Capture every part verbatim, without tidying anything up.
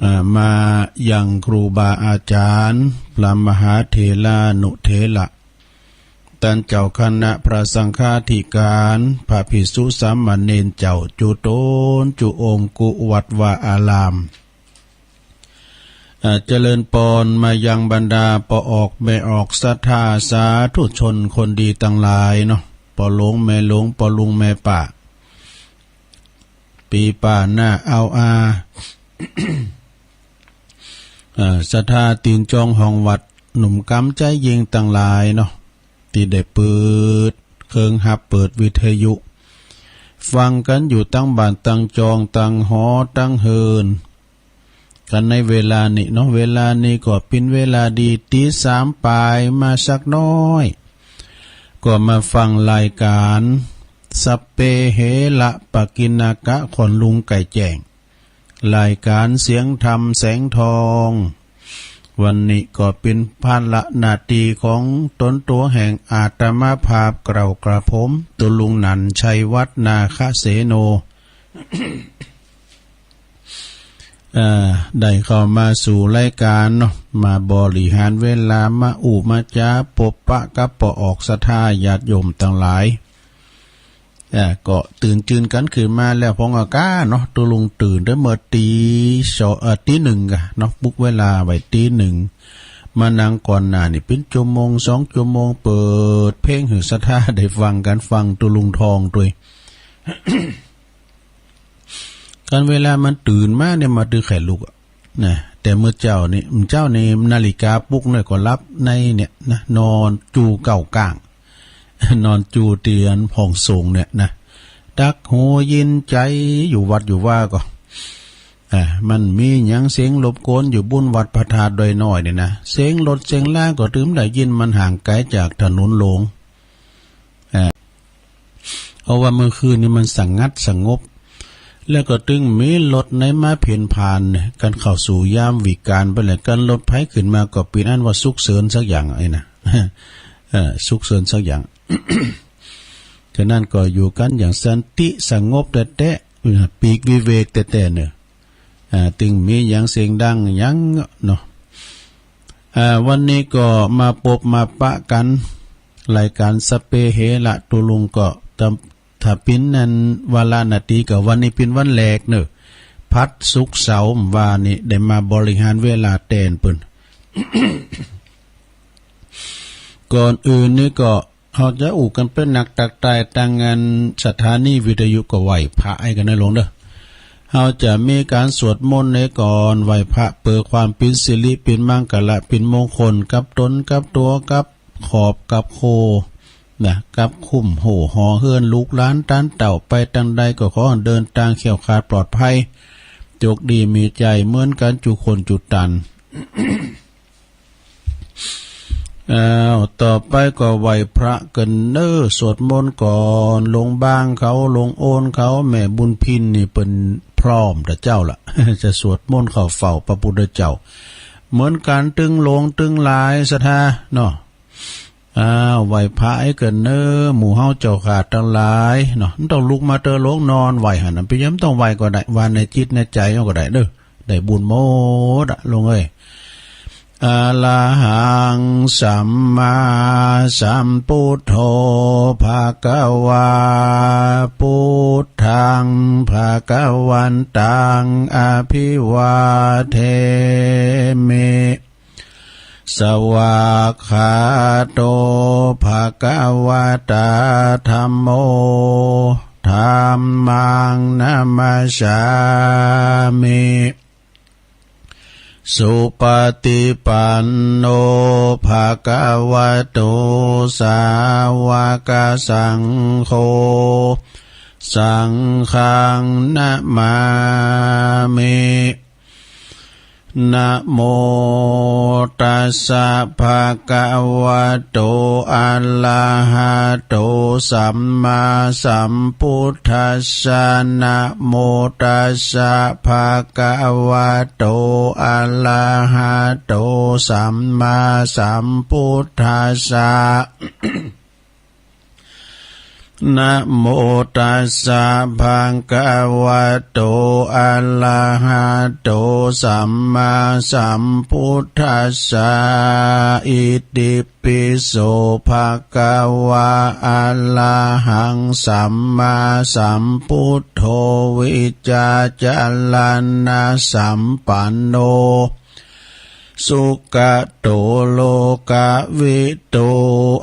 อ่า มายังครูบาอาจ๋ารย์ พระมหาเถรานุเถระ ต้านเจ้าคณะพระสังฆาธิการ พระภิกษุสามเณรเจ้า จุ๊ต๋นจุ๊องค์ กู้วัดวาอาราม อ่า เจริญปอนมายังบรรดาป้อออกแม่ออกศรัทธาสาธุชนคนดีตังหลายเนาะ ป้อหลวงแม่หลวง ป้อลุงแม่ป้า ปี้ป้าน้าอาวอา อ่า ศรัทธาตี๋นจองห้องวัด หนุ่มก๋ำใจ๊ญิงตังหลายเนาะ ตี้ได้เปิดเคิงฮับ เปิดวิทยุ ฟังกั๋นอยู่ตังบ้านตังจอง ตังหอตังเฮือน กั๋นในเวลานี้เนาะ เวลานี้ก็เป๋นเวลาดี ตี๋สามป๋ายมาสักน้อย ก็มาฟังรายก๋าน สัพเพเหระปกิณณกะ ของลุงไก่แจ้ง รายก๋านเสียงธรรมแสงทอง วันนี้ก็เป๋นภาระหน้าตี้ของต๋นตั๋วแห่งอาตมาภาพเกล้ากระผม ตุ๊ลุงหนันชัยวัฒน์นาคเสโน เอ่อ ได้เข้ามาสู่รายก๋านเนาะ มาบริหารเวลา มาอู้มาจ๋า ปบปะกับป้อออกศรัทธาญาติโยมตังหลาย เอ่อ ก็ตื่นจืนกั๋นขึ้นมาแล้ว พ่องอาก้าเนาะ ตุ๊ลุงตื่นแต่เมื่อตี๋สอง เอ่อ ตี๋หนึ่งก่ะเนาะ ปลุกเวลาไว้ตี๋หนึ่ง มานั่งก่อนหน้านี่เป๋นจั่วโมงสองจั่วโมง เปิดเพลงหื้อศรัทธาได้ฟังกั๋น ฟังตุ๊ลุงทองตวย คันเวลามันตื่นมาเนี่ย มาตึงใค่ลุกอะนะ แต่เมื่อเจ๊านี่ เจ๊านี่นาฬิกาปลุกเนี่ยก็หลับในเนี่ยนะ นอนจู้เก๊าก้าง นอนจู้เตียงห้องสงฆ์เนี่ยนะ ตักหูยินใจ๋อยู่วัดอยู่วาก็ อ่า มันมีหยังเสียงรบกวนอยู่บุนวัดพระธาตุดอยน้อยเนี่ยนะ เสียงรถเสียงราก็ตึงได้ยิน มันห่างไก๋จากถนนหลวง อ่า เพราะว่าเมื่อคืนนี่มันสงัดสงบ แล้วก็ตึงมีรถไหนมาเพ่นผ่านเนี่ย กั๋นเข้าสู่ยามวิกาลไปแล้ว กั๋นรถไผขึ้นมาก็เป๋นอันว่าสุกเสิญสักอย่างไอ้นะ เออ สุกเสิญสักอย่าง ฉะนั้นก็อยู่กั๋นอย่างสันติสงบแต๊ๆ ปีกวิเวกแต๊ๆ เนี่ย อ่า ตึงมีหยังเสียงดังหยังเนาะ อ่า วันนี้ก็มาปบมาปะกั๋น รายก๋านสัพเพเหระ ตุ๊ลุงก็ ถ้า ถ้าเป๋นอันวาระหน้าตี้ก็วันนี้เป๋นวันแรกเนาะ ผัด ศุกร์ เสาร์ บ่านี้ได้มาบริหารเวลาแตนเปิ้น ก่อนอื่นนี่ก็ เฮาจะอู้กั๋นเป๋นนักตักตาย ตางอันสถานีวิทยุก็ไหว้พระไอ้กั๋นนะหลวงเด้อ เฮาจะมีก๋านสวดมนต์ในก่อนไหว้พระ เปื้อความเป๋นสิริ เป๋นมังคละ เป๋นมงคล กับตน กับตั๋ว กับครอบ กับครัว นะ กับคุ้มโฮ่หอเฮือน ลูกหลานต้านเต้า ไปตางใดก็ขอเดินตางแคล้วคลาดปลอดภัย โจคดีมีชัยเหมือนกั๋นจุคนจุตัน อ้าว ต่อไปก็ไหว้พระกั๋นเน้อ สวดมนต์ก่อน ลุงบางเขา ลุงโอนเขา แม่บุญพินนี่เปิ้นพร้อมแต่เจ๊าละ จะสวดมนต์เข้าเฝ้าพระพุทธเจ้า เหมือนกั๋นตึงหลวงตึงหลายศรัทธาเนาะ อ้าว ไหว้พระไอ้กั๋นเน้อ หมู่เฮาเจ้าข้าตังหลายเนาะ มันต้องลุกมาเต๊อะหลวง นอนไหว้หั้นน่ะ เป๋นหยังต้องไหว้ก็ได้ ว่าในจิตในใจ๋เอาก็ได้เน้อ ได้บุญหมดอะ หลวงเอ้ย อะระหัง สัมมาสัมพุทโธ ภะคะวา พุทธัง ภะคะวันตัง อะภิวาเทมิ สวากขาโต ภะคะวะตา ธัมโม ธัมมัง นะมัสสามิ สุปะฏิปันโน ภะคะวะโต สาวะกะสังโฆ สังฆัง นะมามิ นะโมตัสสะ ภะคะวะโต อะระหะโต สัมมาสัมพุทธัสสะ นะโมตัสสะ ภะคะวะโต อะระหะโต สัมมาสัมพุทธัสสะ นะโมตัสสะ ภะคะวะโต อะระหะโต สัมมาสัมพุทธัสสะ อิติปิโส ภะคะวะ อะระหัง สัมมาสัมพุทโธ วิจจาระณะสัมปันโน สุขะโต โลกะวิทู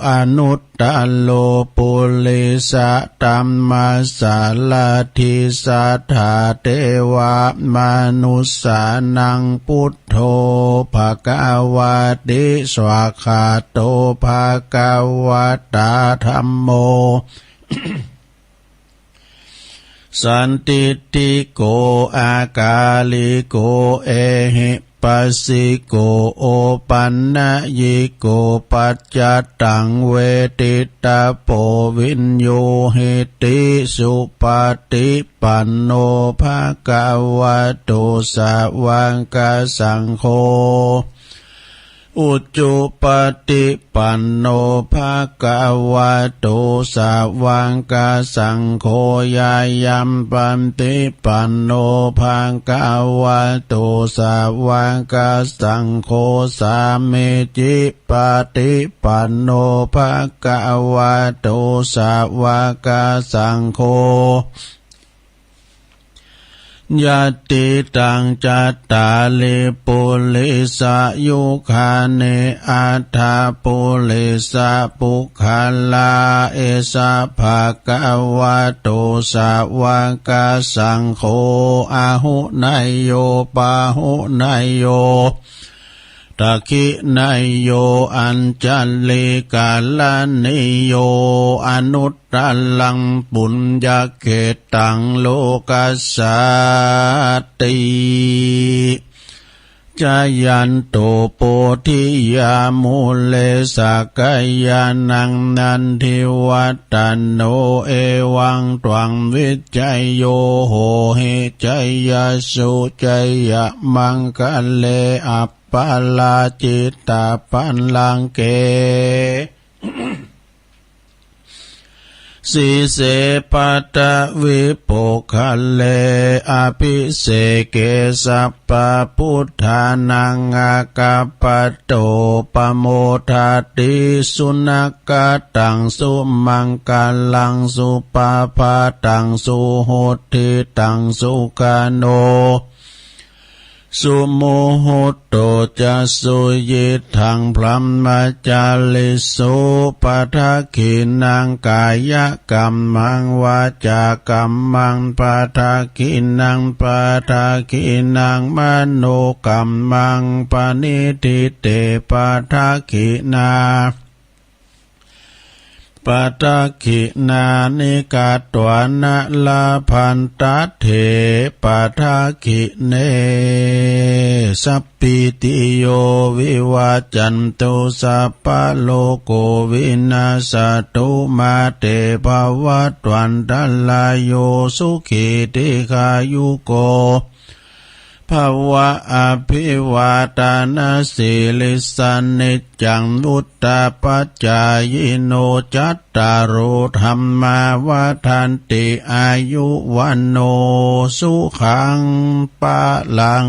อนุตตะโร ปุริสะธัมมะสารถิ สัตถาเทวะมนุสสานัง พุทโธ ภะคะวะติ สวากขาโต ภะคะวะตา ธัมโม สันทิฏฐิโก อากาลิโก เอหิปัสสิโก โอปันนยิโก ปัจจัตตัง เวทิตะโพ วิญญูหิติ สุปฏิปันโน ภะคะวะโต สาวกสังโฆ อุจุปฏิปันโน ภะคะวะโต สาวกสังโฆ ญาณปฏิปันโน ภะคะวะโต สาวกสังโฆ สามีจิปฏิปันโน ภะคะวะโต สาวกสังโฆ ยะติตัง จัตตาริ ปุริสายุคานิ อัตถะปุริสะปุคคละ เอสะ ภะคะวะโต สาวกสังโฆ อะหุเนยโย ปะหุเนยโย ทักขิเนยโย อัญชลีกะรณีโย อนุตตะรัง ปุญญะเขตตัง โลกัสสาติ จายันโต โพธิยามูเล สักกายานัง นันทิวัตตะโน เอวังตวัง วิจโย โหหิ จายสุ จายะมังคะเล อัปปะราจิตตะปัลลังเก สีเส ปัตตะวิโภคะเล อะภิเสเก สัพพะพุทธานัง อาคัปปะโต ปะโมทะติ สุนักขะตัง สุมังคะลัง สุปะพาตัง สุหุตติตัง สุขะโน สุมุตโต จะ สุยิตถัง พรหมจาริสุ ปะทักขิณัง กายะกัมมัง วาจากัมมัง ปะทักขิณัง ปะทักขิณัง มโนกัมมัง ปะณิฏฐิเต ปะทักขิณา ปะทักขิณานิ กัตวานะ ลาภันตะเถ ปะทักขิเณ สัพพีติโย วิวัจจันตุ สัพพะโรโค วินัสสะตุ มา เต ภะวัตวันตะราโย สุขี ทีฆายุโก ภะวะ อะภิวาทะนะสีลิสสะ นิจจัง วุฑฒาปะจายิโน จัตตาโร ธัมมา วัฑฒันติ อายุ วัณโณ สุขัง พะลัง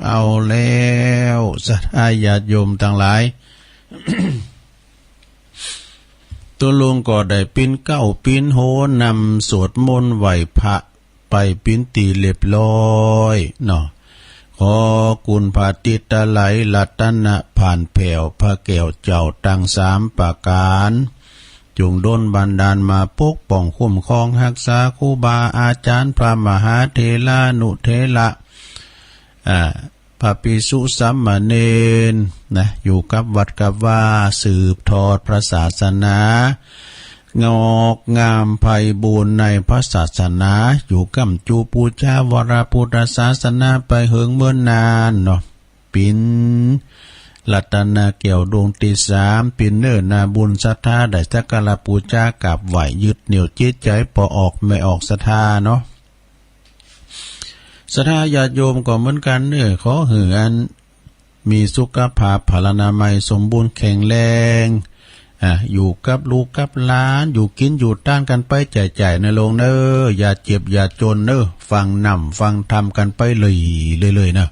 เอาแล้ว ศรัทธาญาติโยมตังหลาย ตุ๊ลุงก็ได้ปิ๊นเก๊าปิ๊นโฮนำสวดมนต์ไหว้พระ ไปปิ๊นตี้เรียบร้อยเนาะ ขอคุณพระติตะไลรัตนผ่านแผ้วพระแก้วเจ้าตังสามประก๋าน จุ่งดลบันดาลมาปกป้องคุ้มครองฮักษาครูบาอาจ๋ารย์พระมหาเถรานุเถระ อ่า พระภิกษุสามเณรนะ อยู่กับวัดกับวา สืบทอดพระศาสนา งอกงามไพบูลย์ในพระศาสนา อยู่ก้ำจูปู๋จาวรพุทธศาสนาไปเหิงเมินนานเนาะ ปิ๊นรัตนแก้วดวงตี้สาม ปิ๊นเนื้อนาบุญศรัทธา ได้สักการะปู๋จากราบไหว้ ยึดเหนี่ยวจิตใจ๋ ปอออกแม่ออกศรัทธาเนาะ ศรัทธาญาติโยมก็เหมือนกั๋นเน่อ ขอหื้ออันมีสุขภาพพลานามัยสมบูรณ์แข็งแรง อ่า อยู่กับลูกกับหลาน อยู่กิ๋นอยู่ต้านกั๋นไป ใจ๊ๆ เน่อโยมเน่อ อย่าเจ็บอย่าจ๋นเน่อ ฟังน้ำฟังธรรมกั๋นไปเรื่อยๆ เน่อ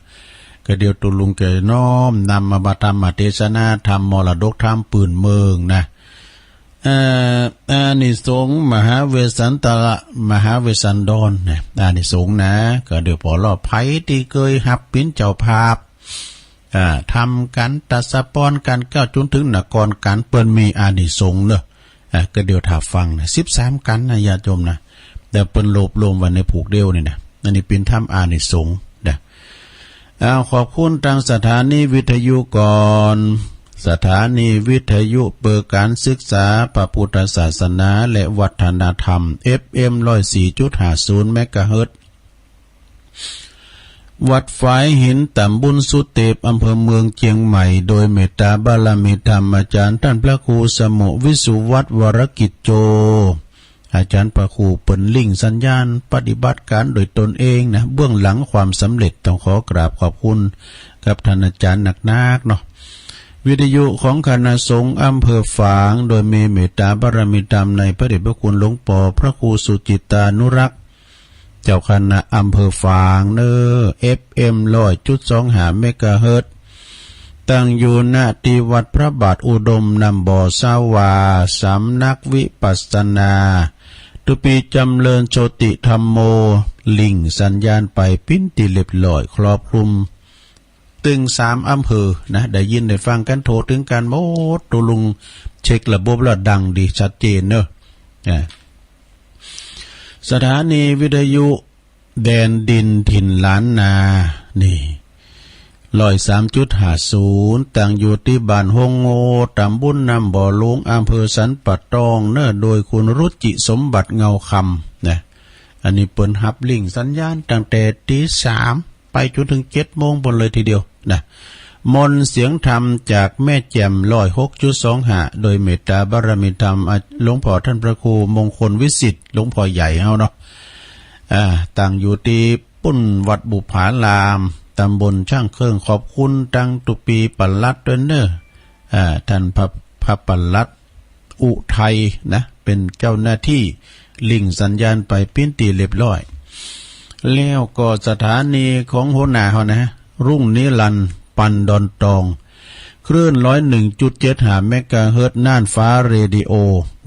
ก็เดี๋ยวตุ๊ลุงจะน้อมนำมาธรรมเตสนา ธรรมมรดกธรรมปื้นเมืองนะ เอ่อ อานิสงส์มหาเวสสันตระ มหาเวสสันดรนะ อานิสงส์นะ ก็เดี๋ยวผ่อเล่า ใผตี้เกยฮับเป๋นเจ้าภาพ อ่า ทำกั๋น ตะสะปอนกั๋น ก้าวจ๋นเถิงนครกั๋น เปิ้นมีอานิสงส์เน่อ อ่า ก็เดี๋ยวถ้าฟังนะ สิบสามกั๋นนะ ญาติโยมนะ แต่เปิ้นรวบรวมไว้ในผูกเดียวนี่นะ อันนี้เป๋นธรรมอานิสงส์นะ อ้าว ขอบคุณตางสถานีวิทยุก่อน สถานีวิทยุเปิดก๋านศึกษาพระพุทธศาสนาและวัฒนธรรม เอฟเอ็ม ร้อยสี่จุดห้าศูนย์ เมกะเฮิรตซ์ วัดฝายหิน ต๋ำบลสุเตป อำเภอเมืองเจียงใหม่ โดยเมตตาบารมีธรรมอาจ๋ารย์ต้านพระครูสมุห์ วิสุวัฒน์ วรกิจโจ อาจ๋ารย์พระครูเปิ้นริ่งสัญญาณปฏิบัติก๋านโดยตนเองนะ เบื้องหลังความสำเร็จ ต้องขอกราบขอบคุณกับต้านอาจ๋ารย์นักๆ เนาะ วิทยุของคณะสงฆ์อำเภอฝาง โดยมีเมตตาบารมีธรรมในพระเดชพระคุณหลวงป้อพระครูสุจิตตานุรักษ์ เจ้าคณะอำเภอฝางเน่อ เอฟเอ็ม ร้อยจุดสองห้า เมกะเฮิรตซ์ ตั้งอยู่ ณ ตี้วัดพระบาทอุดม น้ำบ่อสาวา สำนักวิปัสสนา ตุ๊ปี๋จ๋ำเริญโชติธัมโม ริ่งสัญญาณไปเป๋นตี้เรียบร้อย ครอบคลุมตึงสามอำเภอนะ ได้ยินได้ฟังกั๋น โทรเถิงกั๋นหมด ตุ๊ลุงเช็คระบบแล้วดังดี ชัดเจนเน่อ อ่า สถานีวิทยุแดนดินถิ่นล้านนา นี่ ร้อยสามจุดห้าศูนย์ ตั้งอยู่ตี้บ้านโฮงโง่ ต๋ำบลน้ำบ่อหลวง อำเภอสันป่าตองเน่อ โดยคุณรุจิสมบัติเงาคำนะ อันนี้เปิ้นฮับริ่งสัญญาณตั้งแต่ตี๋สามไปจ๋นเถิงเจ็ดโมงปู้นเลยทีเดียวนะ มนต์เสียงธรรมจากแม่แจ่ม ร้อยหกจุดสองห้า โดยเมตตาบารมีธรรม อ่า หลวงป้อต้านพระครูมงคลวิสิทธิ์ หลวงป้อใหญ่เฮาเนาะ อ่า ตั้งอยู่ตี้ปุ้นวัดบุปผาราม ต๋ำบลช่างเครื่อง ขอบคุณตางตุ๊ปี๋ปลัดตวยเน่อ อ่า ต้านพระ พระปลัดอุทัยนะ เป๋นเจ้าหน้าตี้ริ่งสัญญาณไปเป๋นตี้เรียบร้อย แล้วก็สถานีของหัวหน้าเฮานะ รุ่งนิรันดร์ ปันดอนตอง คลื่น ร้อยหนึ่งจุดเจ็ดห้า เมกะเฮิรตซ์ น่านฟ้าเรดิโอ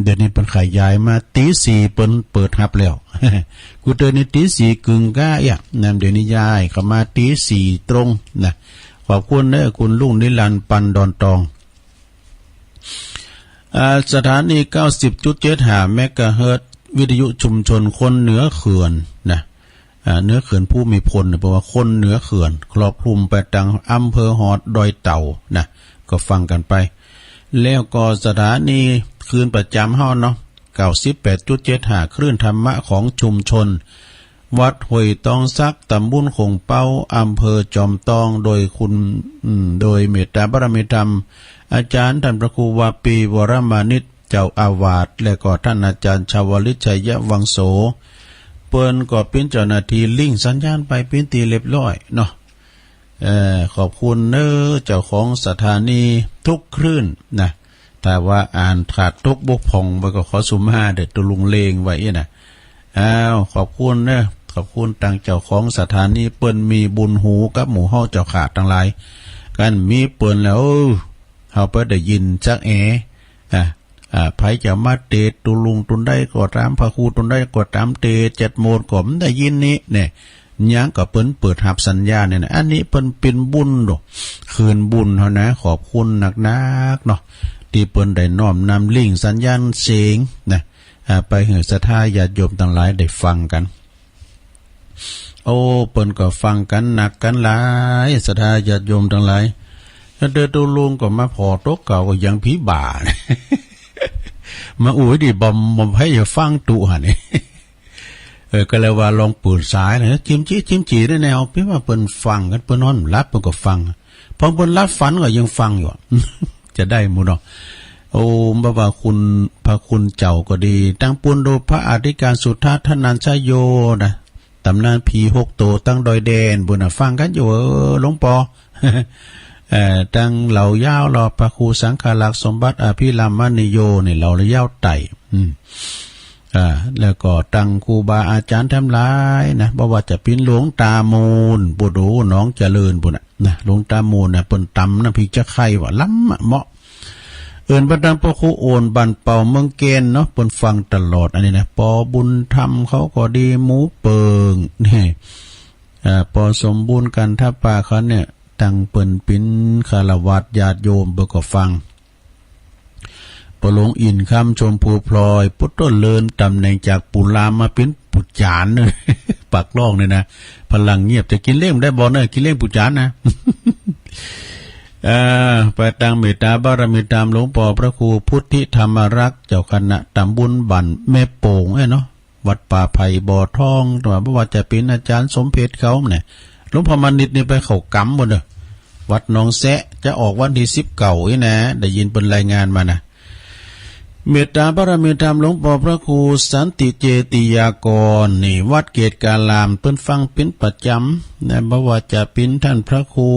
เดี๋ยวนี้เปิ้นขยายมา ตี๋สี่เปิ้นเปิดฮับแล้ว กูเตือนในตี๋สี่กึ่งก้าเอี้ยนะ เดี๋ยวนี้ย้ายเข้ามาตี๋สี่ตรงนะ ขอบคุณเน่อ คุณรุ่งนิรันดร์ ปันดอนตอง อ่า สถานี เก้าสิบจุดเจ็ดห้า เมกะเฮิรตซ์ วิทยุชุมชนคนเหนือเขื่อนนะ อ่า เหนือเขื่อนภูมิพลเนี่ย แปลว่าคนเหนือเขื่อน ครอบคลุมไปตางอำเภอฮอดดอยเต่านะ ก็ฟังกั๋นไป แล้วก็สถานีคลื่นประจ๋ำเฮาเนาะ เก้าสิบแปดจุดเจ็ดห้า คลื่นธรรมะของชุมชนวัดห้วยตองสัก ต๋ำบลโข่งเป๊า อำเภอจอมตอง โดยคุณ อืม โดยเมตตาบารมีธรรม อาจ๋ารย์ต้านพระครูวาปี วรมานิต เจ้าอาวาส และก็ต้านอาจ๋ารย์ชาวลิต ชัยวังโส เปิ้นก็เป๋นเจ้าหน้าตี้ริ่งสัญญาณไปเป๋นตี้เรียบร้อยเนาะ เอ่อ ขอบคุณเน่อ เจ้าของสถานีทุกคลื่นนะ ถ้าว่าอ่านขาดตกบกพร่องไปก็ขอสุมาเด้อ ตุ๊ลุงเล็งไว้นะ อ้าว ขอบคุณเน่อ ขอบคุณตางเจ้าของสถานี เปิ้นมีบุญหูกับหมู่เฮาเจ้าข้าตังหลาย กั๋นมีเปิ้นแล้ว เออ เฮาไปได้ยินจักแอ อ่ะ อ่า ใผจะมาเตศน์ตุ๊ลุงตนใดก็ต๋าม พระครูตนใดก็ต๋าม เตศน์เจ็ดโมงก็บ่ได้ยินนี่ เนี่ย หยังก็เปิ้นเปิดฮับสัญญาณเนี่ยนะ อันนี้เปิ้นเป๋นบุญโด คืนบุญเฮานะ ขอบคุณนักๆ เนาะ ตี้เปิ้นได้น้อมนำริ่งสัญญาณเสียงนะ อ่า ไปหื้อศรัทธาญาติโยมตังหลายได้ฟังกั๋น โอ้ เปิ้นก็ฟังกั๋นนักกั๋นหลาย ศรัทธาญาติโยมตังหลาย แล้วเตอตุ๊ลุงก็มาผ่อตกเก่าก็ยังผีบ่า มาอู้ดีบ่ บ่ใผจะฟังตุ๊หั่นนี่ เออ ก็เลยว่าลองเปิดสายนะ จิมจี้ จิมจี้ ได้แนว เปิ้นว่าเปิ้นฟังกั๋น เปิ้นนอนหลับ เปิ้นก็ฟัง พอเปิ้นหลับฝันก็ยังฟังอยู่ จะได้หมู่เนาะ โอ้ บ่ว่าคุณ พระคุณเจ้าก็ดี ตางปู้นโดยพระอธิการสุทัศน์ ธนัญชโยนะ ต๋ำนานผีหกโตตางดอยแดน ปู้นน่ะ ฟังกั๋นอยู่ เออ หลวงป้อ เอ่อ ตังเหล่ายาวลอ พระครูสังฆรักษ์สมบัติอภิรามมณีโย นี่เหล่ายาวไต่ อืม อ่า แล้วก็ตังครูบาอาจ๋ารย์ตังหลายนะ บ่ว่าจะเป๋นหลวงตามูล ปุโดหนองเจริญปุ้นน่ะ นะ หลวงตามูลน่ะ เปิ้นต๋ำน้ำพริกจะไข่ว่าล้ำอะ เหมาะ เอิ้นไปตังพระครูโอน บ้านเป่า เมืองแก่นเนาะ เปิ้นฟังตลอด อันนี้นะ ปอบุญธรรมเขาก็ดี หมู่เปิง นี่ อ่า ปอสมบูรณ์ กันทะป่า เขาเนี่ย ตังเปิ้นเป๋นฆราวาสญาติโยม เปิ้นก็ฟัง ปอหลวงอินทร์คำ ชมพูพลอย ปุ้นเริ่มต๋ำแหน่งจากปู่ลามมาเป๋นปู่จ๋ารย์ ปากล่องนี่นะ พลังเงียบ แต่กิ๋นเลี้ยงได้บ่เนอะ กิ๋นเลี้ยงปู่จ๋ารย์นะ เอ่อ ไปตังเมตตาบารมีธรรมหลวงปอพระครูพุทธิธรรมรักษ์ เจ้าคณะต๋ำบลบ้านแม่โป่ง เอ้ยเนาะ วัดป่าไผ่บ่อทอง แต่ว่าบ่ว่าจะเป๋นอาจ๋ารย์สมเพชรเขาเนี่ย หลวงพ่อมานิตนี่ไปเข้ากรรมปุ้นเด้อ วัดหนองแซะ จะออกวันตี้สิบเก้าอี้นะ ได้ยินเปิ้นรายงานมานะ เมตตาบารมีธรรมหลวงปอพระครูสันติเจติยากร นี่ วัดเกตการาม เปิ้นฟังเป๋นประจ๋ำนะ บ่ว่าจะเป๋นต้านพระครู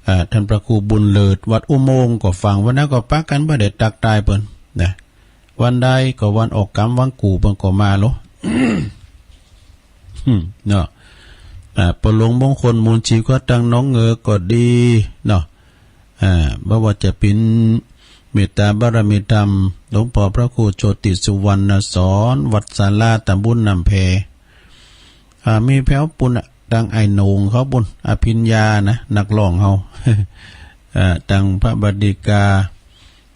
อ่า ต้านพระครูบุญเลิศ วัดอุโมงค์ก็ฟัง วันนั้นก็ปะกั๋นบ่ได้ตักตายเปิ้นนะ วันใดก็วันออกกรรม วันกู่เปิ้นก็มาโล เนาะ อ่า ปอหลวงมงคลมูลชี ก็ตังหนองเงอก็ดีเนาะ อ่า บ่ว่าจะเป๋นเมตตาบารมีธรรมหลวงปอพระครูโชติสุวรรณสอน วัดศาลาต๋ำบลน้ำแพ อ่า มีแผวปุ้นอะ ตังอ้ายโหน่งเขาปุ้น อภิญญานะ นักร้องเฮา เอ่อ ตังพระบดิกา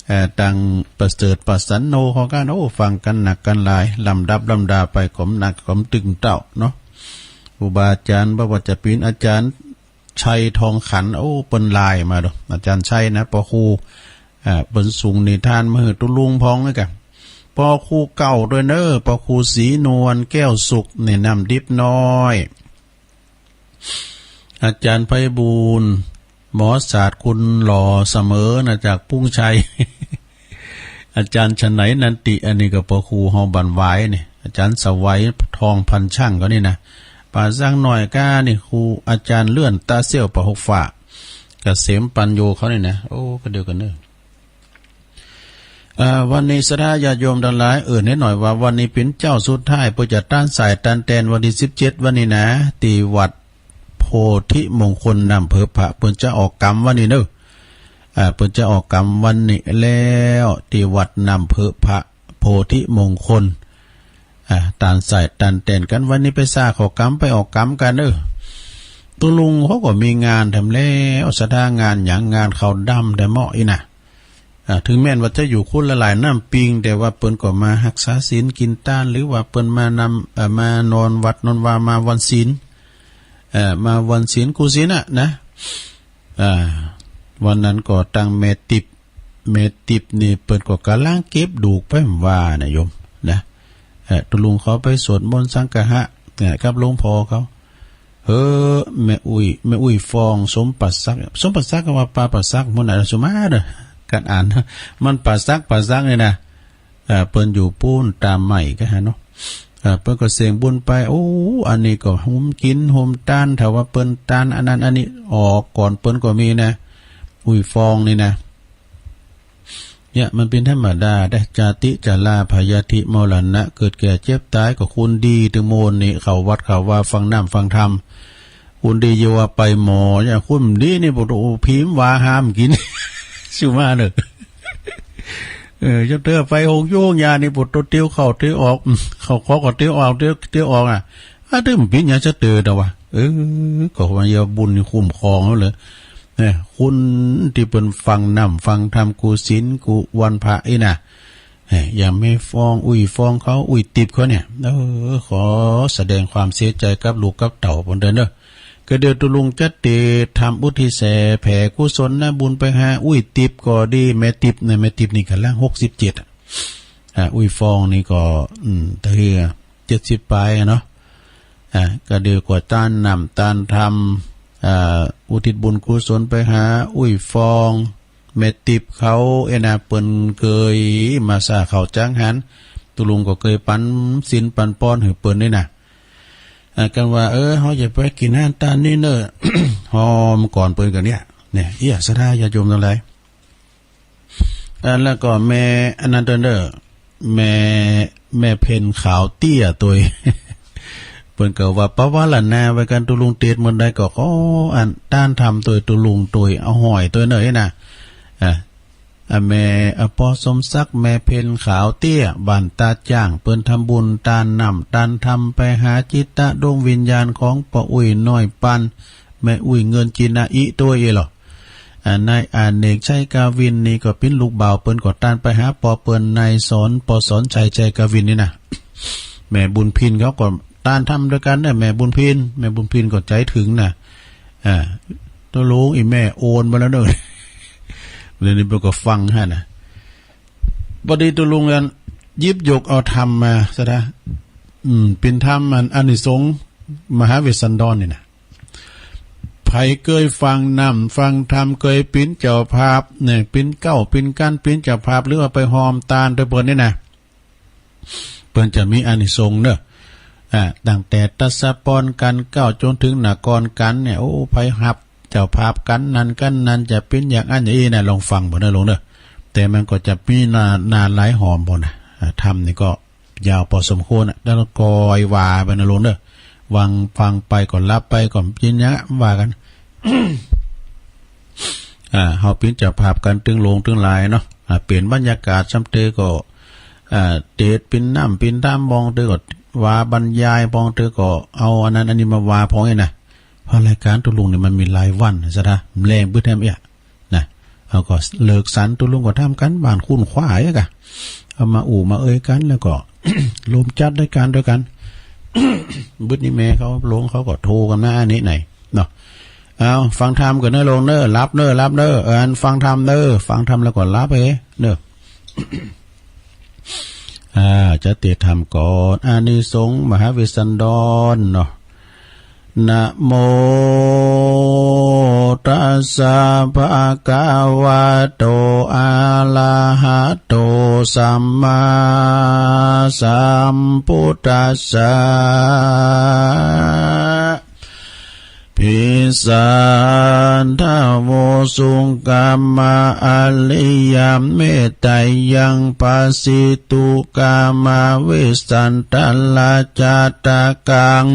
เอ่อ ตังประเสริฐ ประสันโน เขากั๋น โอ้ ฟังกั๋นนักกั๋นหลาย ลำดับลำดาไป ก๋อมหนักก๋อมตึงเต้าเนาะ ครูบาอาจ๋ารย์ บ่ว่าจะเป๋นอาจ๋ารย์ชัยทองขัน โอ้ เปิ้นไลน์มาโด อาจ๋ารย์ชัยนะ ปอครู อ่า เปิ้นส่งนิทานมาหื้อตุ๊ลุงพ่องด้วยกั๋น ปอครูเก่าตวยเน่อ ปอครูศรีนวลแก้วสุข นี่ น้ำดิบน้อย อาจ๋ารย์ไพบูลย์ หมอศาสตร์คุณหล่อเสมอนะ จากปุ้งชัย อาจ๋ารย์ฉะไหนนันติ อันนี้ก็ปอครูเฮาบ้านหวายนี่ อาจ๋ารย์สวัยทองพันช่างเขานี่นะ ป่าสักน้อยก้านี่ ครูอาจ๋ารย์เลื่อนตาเสี้ยวป่าหกฝ่า เกษมปัญโญเขานี่นะ โอ้ ก็เดียวกั๋นเน่อ เอ่อ วันนี้ศรัทธาญาติโยมตังหลาย เอิ้นหื้อหน่อยว่าวันนี้เป๋นเจ๊าสุดท้าย เปิ้นจะตานสายตานแตนวันตี้สิบเจ็ดวันนี้นะ ตี้วัดโพธิมงคลน้ำเผิกผะ เปิ้นจะออกกรรมวันนี้เน่อ อ่า เปิ้นจะออกกรรมวันนี้แล้ว ตี้วัดน้ำเผิกผะ โพธิมงคล อ่า ตานสายตานแตนกั๋น วันนี้ไปซ่าเข้ากรรม ไปออกกรรมกั๋นเน่อ ตุ๊ลุงเขาก็มีงานทำแล้ว ศรัทธางานหยัง งานเข้าดำแต๊เหมาะอี้นะ อ่า เถิงแม้นว่าจะอยู่คนละหลายน้ำปิง แต่ว่าเปิ้นก็มาฮักษาศีลกิ๋นตาน หรือว่าเปิ้นมานำ เอ่อ มานอนวัดนอนวา มาวันศีล เอ่อ มาวันศีลกู้ศีลน่ะนะ อ่า วันนั้นก็ตังแม่ติ๊บ แม่ติ๊บนี่เปิ้นก็ก่ำลังเก็บดูกไปว่านะโยมนะ เอ่อ ตุ๊ลุงเขาไปสวดมนต์สังฆะ เอ่อ กับหลวงพ่อเขา เฮ้อ แม่อุ้ย แม่อุ้ยฟอง สมประศักดิ์ สมประศักดิ์ก็ว่าปาประศักดิ์ มื้อนั้นสุมาเด้อ ก๋านอ่าน มันประศักดิ์ ประศักดิ์นี่นะ เอ่อ เปิ้นอยู่ปู๊นต๋ามใหม่ก็หั้นเนาะ เอ่อ เปิ้นก็เสียงบุญไป โอ้ อันนี้ก็หุมกิ๋นหุมตาน ถ้าว่าเปิ้นตานอันนั้นอันนี้ออกก่อนเปิ้นก็มีนะ อุ้ยฟองนี่นะ เนี่ยมันเป๋นธรรมดาเด้อ จาติ จรา พยาธิ มรณะ เกิดแก่เจ็บต๋าย ก็คนดีตึงโมนนี่ เข้าวัดเข้าวา ฟังน้ำฟังธรรม คนดีอย่าว่าไปหมอเนี่ย คนบ่ดีนี่ โอ้โห ผีมันว่าห้ามกิ๋น สุมาเน่อ เออ เจ้าเตื้อไปโฮงยูงยานี่ โอ้โห เตียวเข้าเตียวออก เข้าคอกก็เตียวออก เตียว เตียวออกอ่ะ อ่ะ ตึงเป๋นหยังจะเตื้อเนาะวะ เออ ก็ว่าอย่าบุญนี่คุ้มครองเอาเลย เนี่ย คนตี้เปิ้นฟังน้ำฟังธรรมกู้ศีลกู้วันพระอี้นะ เฮ้ย อย่าไปฟองอุ้ยฟองเขา อุ้ยติ๊บเขาเนี่ย เออ ขอแสดงความเสียใจ๋กับลูกกับเต้าเปิ้นเด้อเนาะ ก็เดี๋ยวตุ๊ลุงจะเตรียมทำอุทิศแผ่กุศลนะบุญไปหาอุ้ยติ๊บก็ดี แม่ติ๊บนะ แม่ติ๊บนี่ก่ำลังหกสิบเจ็ดอะ อ่า อุ้ยฟองนี่ก็ อืม ตะเฮือเจ็ดสิบปลายอะเนาะ อ่า ก็เดี๋ยวก็ตานน้ำตานธรรม อ่า อุทิศบุญกุศลไปหาอุ้ยฟอง แม่ติ๊บเขาเอ้ยนะ เปิ้นเกยมาซ่าเข้าจังหัน ตุ๊ลุงก็เกยปันศีลปันปอนหื้อเปิ้นนี่นะ อ่า กั๋นว่า เออ เฮาจะไปกิ๋นอาหารตานนี้เน่อ หอมก่อนเปิ้นกั๋นเนี่ย เนี่ย เอี้ย ศรัทธาญาติโยมตังหลาย อ่า แล้วก็แม่อันนั้นตวยเน่อ แม่ แม่เพ็ญขาวเตี้ยตวย เปิ้นก็ว่าปวารณาไว้กั๋น ตุ๊ลุงเตศน์เมินใดก็ขออันต้านธรรมตวย ตุ๊ลุงตวย เอาห้อยตวยเน่อนะ อ่า อ่า แม่ อ่า ป้อสมศักดิ์ แม่เพ็ญขาวเตี้ย บ้านตาจ้าง เปิ้นทำบุญต้านน้ำต้านธรรมไปหาจิตดวงวิญญาณของป้ออุ๊ยน้อยปาน แม่อุ๊ยเงินจินาอิตวยอี้ลอ อ่า นายอเนก ชัยกวินนี่ก็ปิ้นลูกบ่าวเปิ้นก็ต้านไปหาป้อเปิ้น นายสอน ป้อสอนชัย ชัยกวินนี่นะ แม่บุญพินเขาก็ต้านธรรมตวยกั๋นนะ แม่บุญพิน แม่บุญพินก็ใจ๋เถิงนะ อ่า ตุ๊ลุง อี่แม่โอนไปแล้วเน่อ เดี๋ยวนี้เปิ้นก็ฟังหั้นนะ ปอดีตุ๊ลุงอันหยิบยกเอาธรรมมาซะนะ อืม เป๋นธรรมอันอานิสงส์มหาเวสสันดรนี่นะ ใผเกยฟังน้ำฟังธรรม เกยเป๋นเจ้าภาพเนี่ย เป๋นเก๊าเป๋นกั๋น เป๋นเจ้าภาพ หรือว่าไปฮ่วมตานตวยเปิ้นนี่นะ เปิ้นจะมีอานิสงส์เน่อ อ่า ตั้งแต่ตัสสะปอนกัณฑ์เก๊าจ๋นเถิงนากรกัณฑ์เนี่ย โอ้ ใผฮับเจ้าภาพกัณฑ์นั้นกัณฑ์นั้นจะเป๋นอย่างอั้นอย่างอี้นะ ลองฟังเปิ้นเน่อลุงเน่อ แต่มันก็จะมีนา นาหลายหอมพอนะ อ่า ธรรมนี่ก็ยาวปอสมควรนะ แล้วก็กอยว่าไปเน่อลุงเน่อ ฟัง ฟังไปก็หลับไปก็เป๋นอย่างว่ากั๋น อ่า เฮาเป๋นเจ้าภาพกั๋นตึงหลวงตึงหลายเนาะ อ่า เป๋นบรรยากาศซ้ำเตื้อก็ อ่า เตศน์เป๋นน้ำเป๋นธรรม บางเตื้อก็ว่าบรรยาย บางเตื้อก็เอาอันนั้นอันนี้มาว่าพองอี้นะ เพราะรายก๋านตุ๊ลุงนี่มันมีหลายวันนะ ศรัทธา แลงบึดแฮมเอี้ยนะ เฮาก็เลิกสัน ตุ๊ลุงก็ทำก๋านบ้านคู้นคว้าเอี้ยก่ะ เอามาอู้มาเอยกั๋น แล้วก็ รวมจัดรายก๋านตวยกั๋น บึดนี้แม่เขา ลุงเขาก็โทรกั๋นมาอันนี้ไหนเนาะ เอา ฟังธรรมก่อนเน่อลุงเน่อ หลับเน่อ หลับเน่อ เออ อันฟังธรรมเน่อ ฟังธรรมแล้วก็หลับเอ้ยเน่อ อ่า จะเตรียมธรรมก่อน อานิสงส์มหาเวสสันดรเนาะ นะโมตัสสะภะคะวะโต อะระหะโต สัมมาสัมพุทธัสสะ ภิสสะ ทะโว สุขะมะ อะริยะเมตไตยัง ภะสิตุ กามะเวสสันตะระจะตะกัง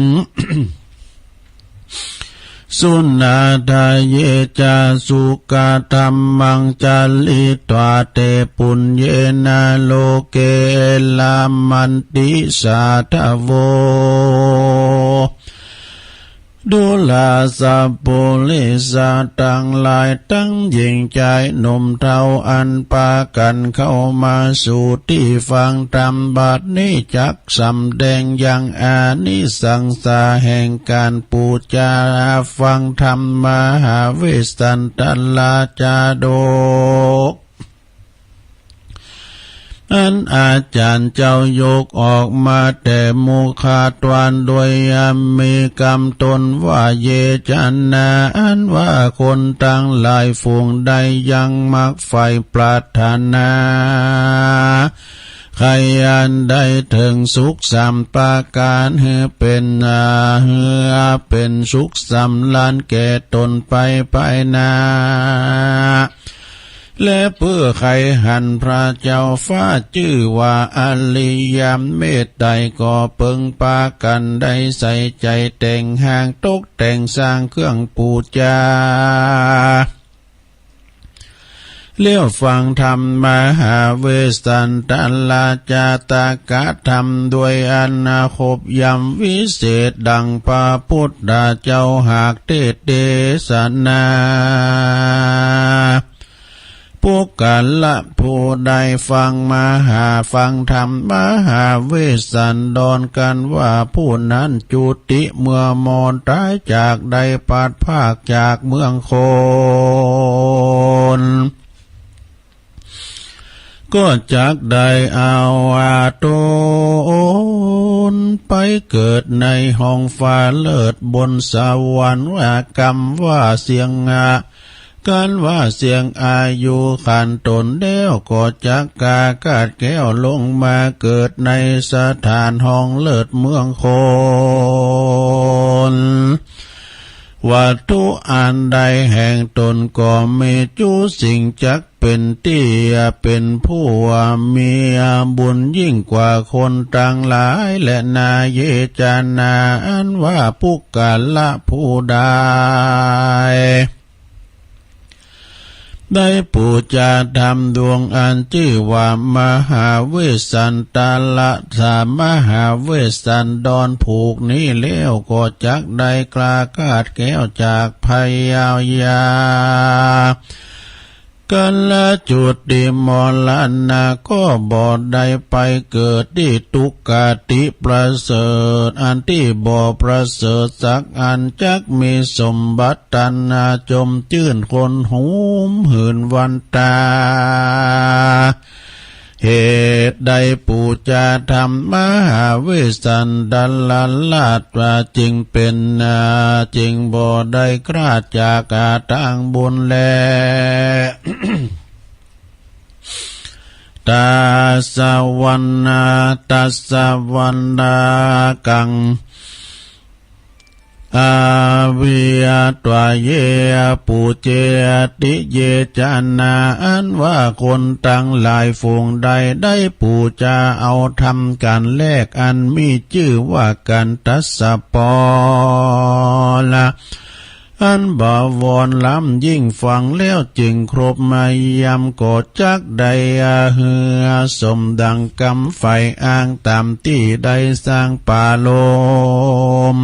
สุณาทะเยจะ สุขะธัมมัง จาริตวา เต ปุญเญนะ โลเก อะระหันติ สาธะโว ดูราสะปุริสะตังหลาย ตังหญิงจายหนุ่มเฒ่า อันปากั๋นเข้ามาสู่ตี้ฟังธรรมบัดนี้ จักสำแดงยังอานิสังสาแห่งก๋านปู๋จาฟังธรรมมหาเวสสันตะระจาดก อันอาจ๋ารย์เจ้ายกออกมาแต่มุขทวาร โดยมีกำต้นว่า เยจะนา อันว่าคนตังหลายฝูงใดยังมักใฝ่ปรารถนา ใค่อันได้เถิงสุขสามประก๋าน หื้อเป๋น อ่า หื้อเป๋นสุขสำราญแก่ต๋นไปภายหน้า และเปื้อใค่หันพระเจ้าฟ้าจื้อว่าอริยะเมตไตร ก็เปิงปากั๋นได้ใส่ใจ๋แต่งฮ้างตกแต่งสร้างเครื่องปู๋จา แล้วฟังธรรมมหาเวสสันตะระจาตกะธรรม โดยอันครบย่ำวิเศษ ดังพระพุทธเจ้าหากเตสน์เตสนา ปุคคละผู้ใดฟังมหา ฟังธรรมมหาเวสสันดรกั๋นว่า ผู้นั้นจุติเมื่อมอญต๋ายจากได้พลัดพรากจากเมืองคน ก็จักได้เอาอาต๋นไปเกิดในห้องฟ้าเลิศบนสวรรค์ ว่ากำว่าเสี้ยงอา กั๋นว่าเสี้ยงอายุขันต๋นแล้ว ก็จักกล้ากาดแคล้วลงมาเกิดในสถานห้องเลิศเมืองคน วัตถุอันใดแห่งต๋นก็มี จุสิ่งจักเป๋นตี้ เป๋นผู้มีบุญยิ่งกว่าคนตังหลายแลนา เย จานา อันว่าปุคคละผู้ใด ได้ปู๋จาธรรมดวงอันจื้อว่ามหาเวสสันตรสะ มหาเวสสันดรผูกนี้แล้ว ก็จักได้กล้าคาดแคล้วจากพยา กัลจุติมรณะ ก็บ่ได้ไปเกิดตี้ทุกขติประเสริฐ อันตี้บ่ประเสริฐสักอัน จักมีสมบัติอันน่าจมจื้นคนหุมหืนวันตา เหตุใดปู๋จาธรรมมหาเวสสันดรราชว่าจึงเป๋นนา จึงบ่ได้คลาดจากอาตางบุญแล ตัสสะวัณณา ตัสสะวัณณากัง อวิยะตวา เย ปูเจติ เย จานา อันว่าคนตังหลายฝูงใดได้ปู๋จาเอาธรรมกั๋นแลก อันมีจื้อว่ากั๋นตัสสะปอละ อันบวรล้ำยิ่งฟังแล้วจึงครบมายาม ก็จักได้อาหือสมดังกำใฝ่อ้างต๋ามตี้ได้สร้างปรารภ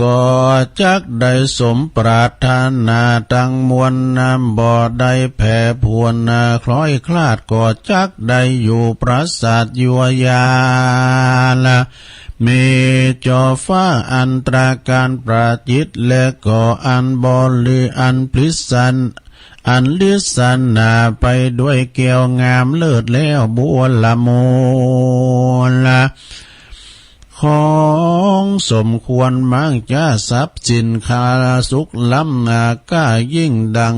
ก็จักได้สมปรารถนาตังมวลนา บ่ได้แผดเผานา คล้อยคลาด ก็จักได้อยู่ปราศาสตร์ยัวยาละ มีจอฟ้าอันตราการประจิตร และก็อันบริ อันปริศน อันลิสนาไปด้วยแก้วงามเลิศแล้วบัวละมูลละ ของสมควรมักจะทรัพย์สินคาสุขล้ำนาก้ายิ่งดัง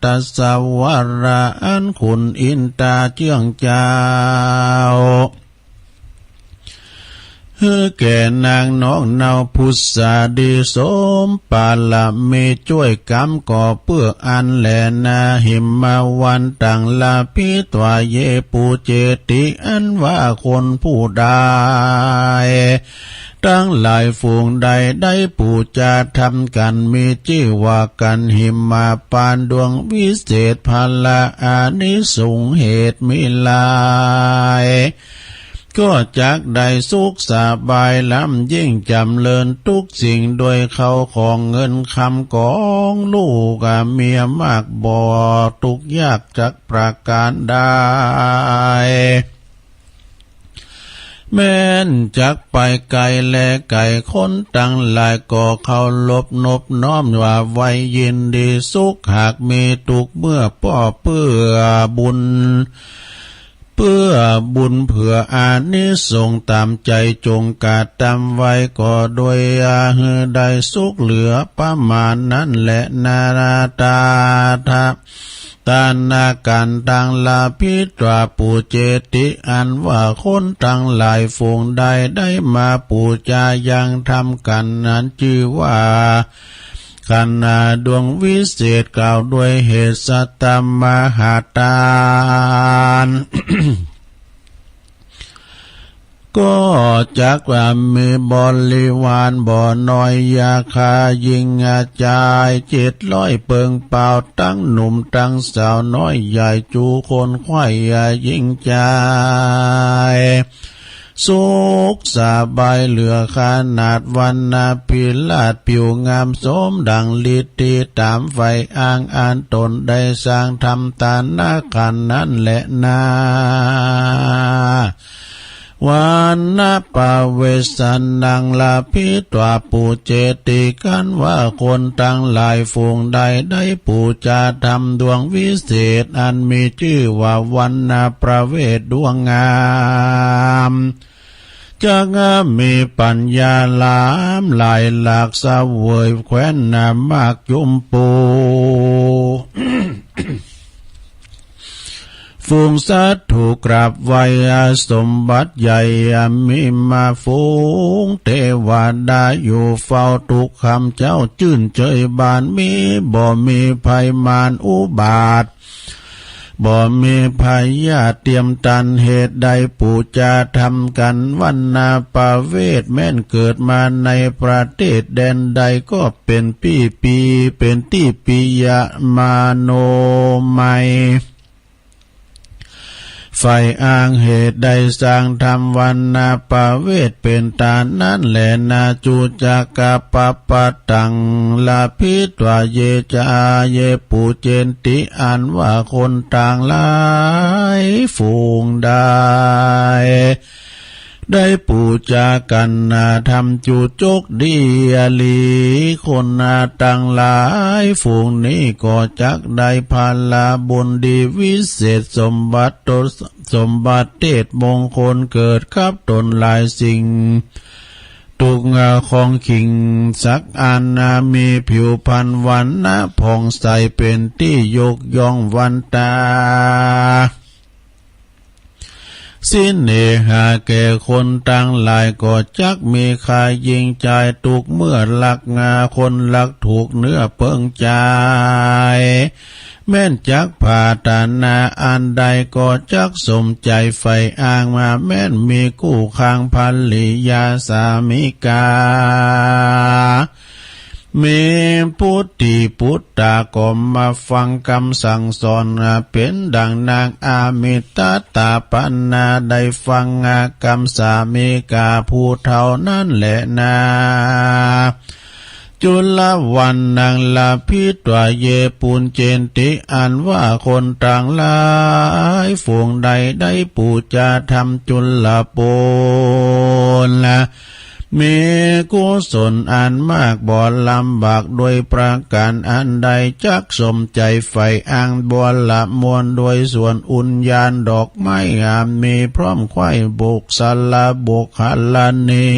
ตัสสะวะระ อันขุนอินตาเจื้องเจ้า หื้อแก่นางนอกเนาพุทธาดี สมปรารภามีจ้วยกำ ก็เปื้ออั้นแลนา หิมวันตัง ลาภิตวา เย ปูเจติ อันว่าคนผู้ใดตังหลายฝูงใดได้ปู๋จาธรรมกั๋น มีจื้อว่ากั๋นหิมปานดวงวิเศษ พละอานิสงส์เหตุมีหลาย ก็จักได้สุขสบายล้ำยิ่งจ๋ำเริญทุกสิ่ง ด้วยเข้าของเงินคำของลูกเมียมาก บ่ทุกข์ยากจักประก๋านใด แม้นจักไปไก๋และไก๋ คนตังหลายก็เคารพนบน้อมว่าไวยินดี สุขหากมีทุกข์เมื่อป้อ เปื้อบุญ เปื้อบุญเปื้ออานิสงส์ต๋ามใจ๋ จงกระตำไว้ ก็โดยอาหือได้สุขเหลือประมาณนั้นแลนา ตาทะ ตานากั๋นตัง ลาภิตวา ปูเจติ อันว่าคนตังหลายฝูงใดได้มาปู๋จายังธรรมกั๋นนั้น จื้อว่ากั๋นนาดวงวิเศษ กล่าวด้วยเหตุสัตตมหาทาน ก็จักว่ามีบริวารบ่น้อย ยาคาหญิงจายเจ็ดร้อยเปิงเปล่า ตังหนุ่มตังสาวน้อยใหญ่ จูคนไขว้หญิงจาย สุขสบายเหลือขนาด วรรณาภิราชผิวงามสมดังฤทธิต๋ามใฝ่อ้างอันต๋นได้สร้างทำตานาขันธ์นั้นแลนา วรรณปเวสสันตัง ลาภิตวา ปูเจติ กันว่าคนตังหลายฝูงใดได้ปู๋จาธรรมดวงวิเศษ อันมีจื้อว่าวรรณปเวสดวงงาม จักมีปัญญาหลามหลายหลาก เสวยแคว้นนามากจุมปู ไฟ ฝูงสาธุกราบไหว้สมบัติใหญ่ มีมาฝูงเตวดาอยู่เฝ้าทุกค่ำเจ๊า จื้นเจยบานมี บ่มีภัยมารอุบาท บ่มีพยาธิเตียมตัน เหตุใดปู่จาทำกั๋นวันนาประเวท แม้นเกิดมาในประเทศแดนใดก็เป๋นปี้ปี เป๋นตี้ปียะมโนมัย ใฝ่อ้างเหตุใดสร้างทำวันนาประเวทเป๋นต๋านั้นแลนา จุจักกัปปะตัง ลภิตวา เย จา เย ปูเจนติ อันว่าคนตังหลายฝูงได้ ได้ปูจากั๋นนา ทำจุจกดีอะลี คนนาตังหลายฝูงนี้ก็จักได้ผละบุญดีวิเศษ สมบัติตน สมบัติเตศมงคลเกิดกับตนหลายสิ่ง ทุกของขิงสักอันนา มีผิวพรรณวรรณะผ่องใสเป๋นตี้ยกย่องวันตา เสน่หาแก่คนตังหลายก็จักมีค่ายิ่งจาย ทุกเมื่อลักงาคนลักถูกเนื้อเปิงจาย แม้นจักผาตานาอันใดก็จักสมใจ๋ใฝ่อ้างมา แม้นมีกู้ครองภริยาสามิกา มีปุตติปุตตาก็มาฟังกำสั่งสอน เป๋นดั่งนางอามิตตาปนา ได้ฟังกำสามิกาผู้เฒ่านั้นแลนา จุลวรรณัง ลภิตวา เย ปุญเจนติ อันว่าคนตังหลายฝูงได้ ได้ปูจาทำจุลปุณณะ มีกุศลอันมากบ่ลำบาก ด้วยประก๋านอันใดจักสมใจ๋ใฝ่อ้าง บัวละมวลด้วยส่วนอุญญาณดอกไม้งาม มีพร้อมไขว้บุกสละบุคคลณี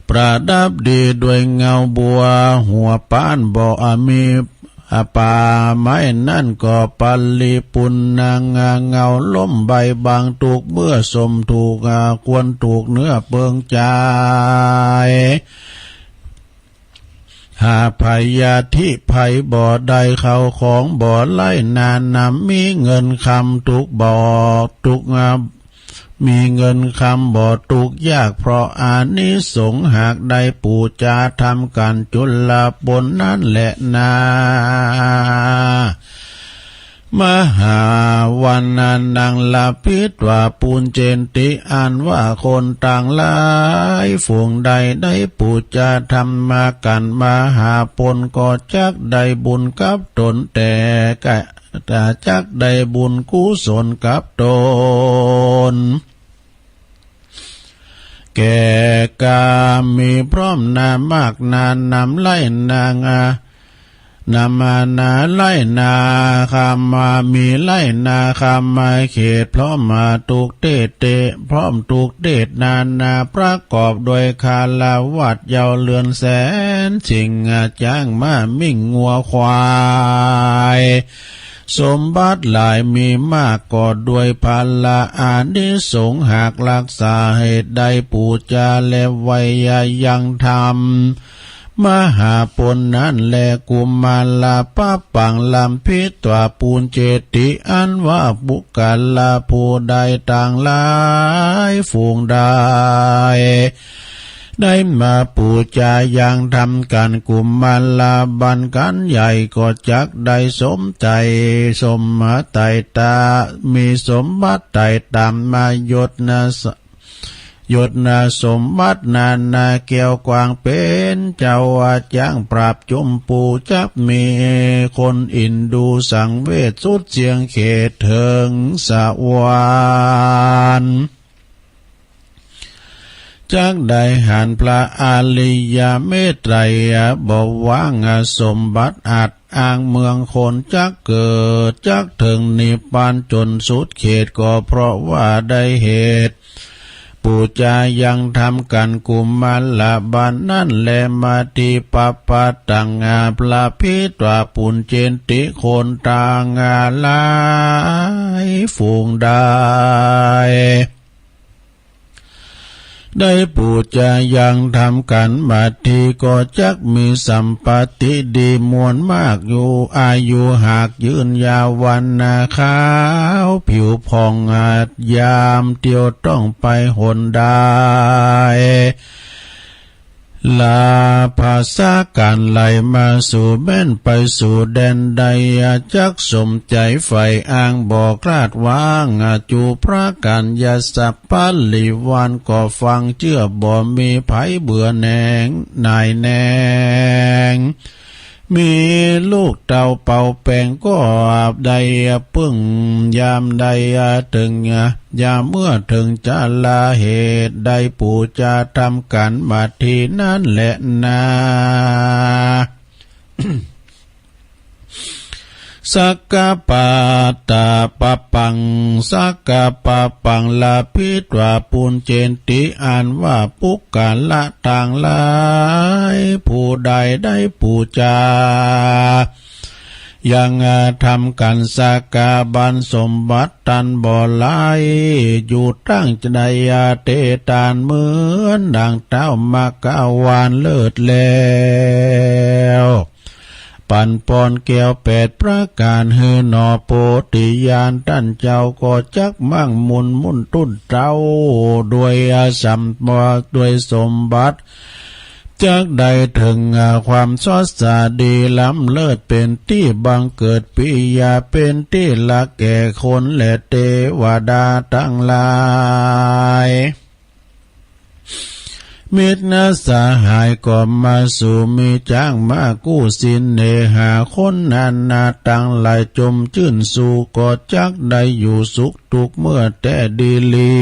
ประดับดีด้วยเงาบัวหัวปาน บ่มีป่าไม้นั้นก็ปริปุณณัง เงาล้มใบบังทุกเมื่อสมถูก ควรถูกเนื้อเปิงจาย หาพยาธิภัยบ่ได้ เข้าของบ่ไหลนานำ มีเงินคำทุกบ่ทุก มีเงินคำบ่ทุกข์ยาก เพราะอานิสงส์หากได้ปูจาทำกั๋นจุลปุณณะนั้นแลนา มหาวันนัง ลภิตวา ปุญเจนติ อันว่าคนตังหลายฝูงได้ ได้ปูจาทำกั๋นมหาปุณณะก็จักได้บุญกับตนแต่กะ จักได้บุญกุศลกับตน แก่กล้ามีพร้อมนามากนานำไล่นาง นำมานาไล่นาคำมา มีไล่นาคำมาเขต พร้อมมาทุกเทศเต พร้อมทุกเทศนานา ประกอบด้วยคฤหัสถ์เย้าเรือนแสนสิ่ง จ๊างม้ามิ่งงัวควาย สมบัติหลายมีมาก ก็ด้วยผละอานิสงส์หากรักษา เหตุใดปูจาและไวยายังทำมหาปุณณะนั้นแล กุมารปะปัง ลภิตวา ปุญเจนติ อันว่าบุคคลผู้ใดตังหลายฝูงได้ ได้มาปูจายังทำกั๋น กุมารบัณฑิตใหญ่ก็จักได้สมใจ๋ สมมาไต่ตา มีสมบัติไต่ตามมายศนาส- ยศนาสมบัตินานาแก้วกว้างเป๋นเจ้า ว่าจ๊างปราบจุมปู จักมีคนอินดูสังเวชสุดเสี้ยงเขตเถิงสวรรค์ จักได้หันพระอริยเมตไตรยะ บ่วางสมบัติอัดอ้างเมืองคน จักเกิดจักเถิงนิพพานจนสุดเขต ก็เพราะว่าได้เหตุ ป ปู๋จายังธรรมกั๋นกุมารบาลนั้นแล มาติปะปะตัง อา พระภิกขุปุญเจติ คนตังหลายฝูงใด ได้ปู๋จายังธรรมกั๋นมาติ ก็จักมีสัมปัตติดีมวลมากอยู่ อายุหากยืนยาววรรณะขาวผิวผ่อง อาจยามเตียวต้องไปหนใด ลาภาษากั๋นไหลมาสู่แม่นไปสู่แดนใด จักสมใจ๋ใฝ่อ้างบ่คลาดหวัง จู๋พระกัญญาสัพปะริวารก็ฟังเจื้อบ่มีไผเบื่อแหน่งหน่ายแหน่ง มีลูกเต้าเป่าแป้งก็ได้เปิ้ง ยามใดเถิง ยามเมื่อเถิงจะลาเหตุ ได้ปู๋จาธรรมกั๋นมาตินั้นแลนา สักกะปะตะปะปัง สักกะปะปัง ลาภิกขุปุญเจติ อันว่าปุคคละตังหลาย ผู้ใดได้ปู๋จายังธรรมกั๋น สักกะบัลสมบัติตันบ่หลาย อยู่ตั้งใดเตตานเหมือนดังเต้ามัคควานเลิศแล้ว ปั๋นปอนแก้วแปดประก๋านหื้อหนอ โพธิญาณต้านเจ้าก็จักมั่งมูลมุ่นตุ้นเต้า ด้วยสัม ด้วยสมบัติ จักได้เถิงความสดใสดีล้ำเลิศ เป๋นตี้บังเกิดปิยะ เป๋นตี้ฮักแก่คนและเตวดาตังหลาย มิตรสหายก็มาสู่ มีจ๊างมากู้สินเนหา คนนานาตังหลายจมจื้นสู่ ก็จักได้อยู่สุขทุกข์เมื่อแต๊ดีหลี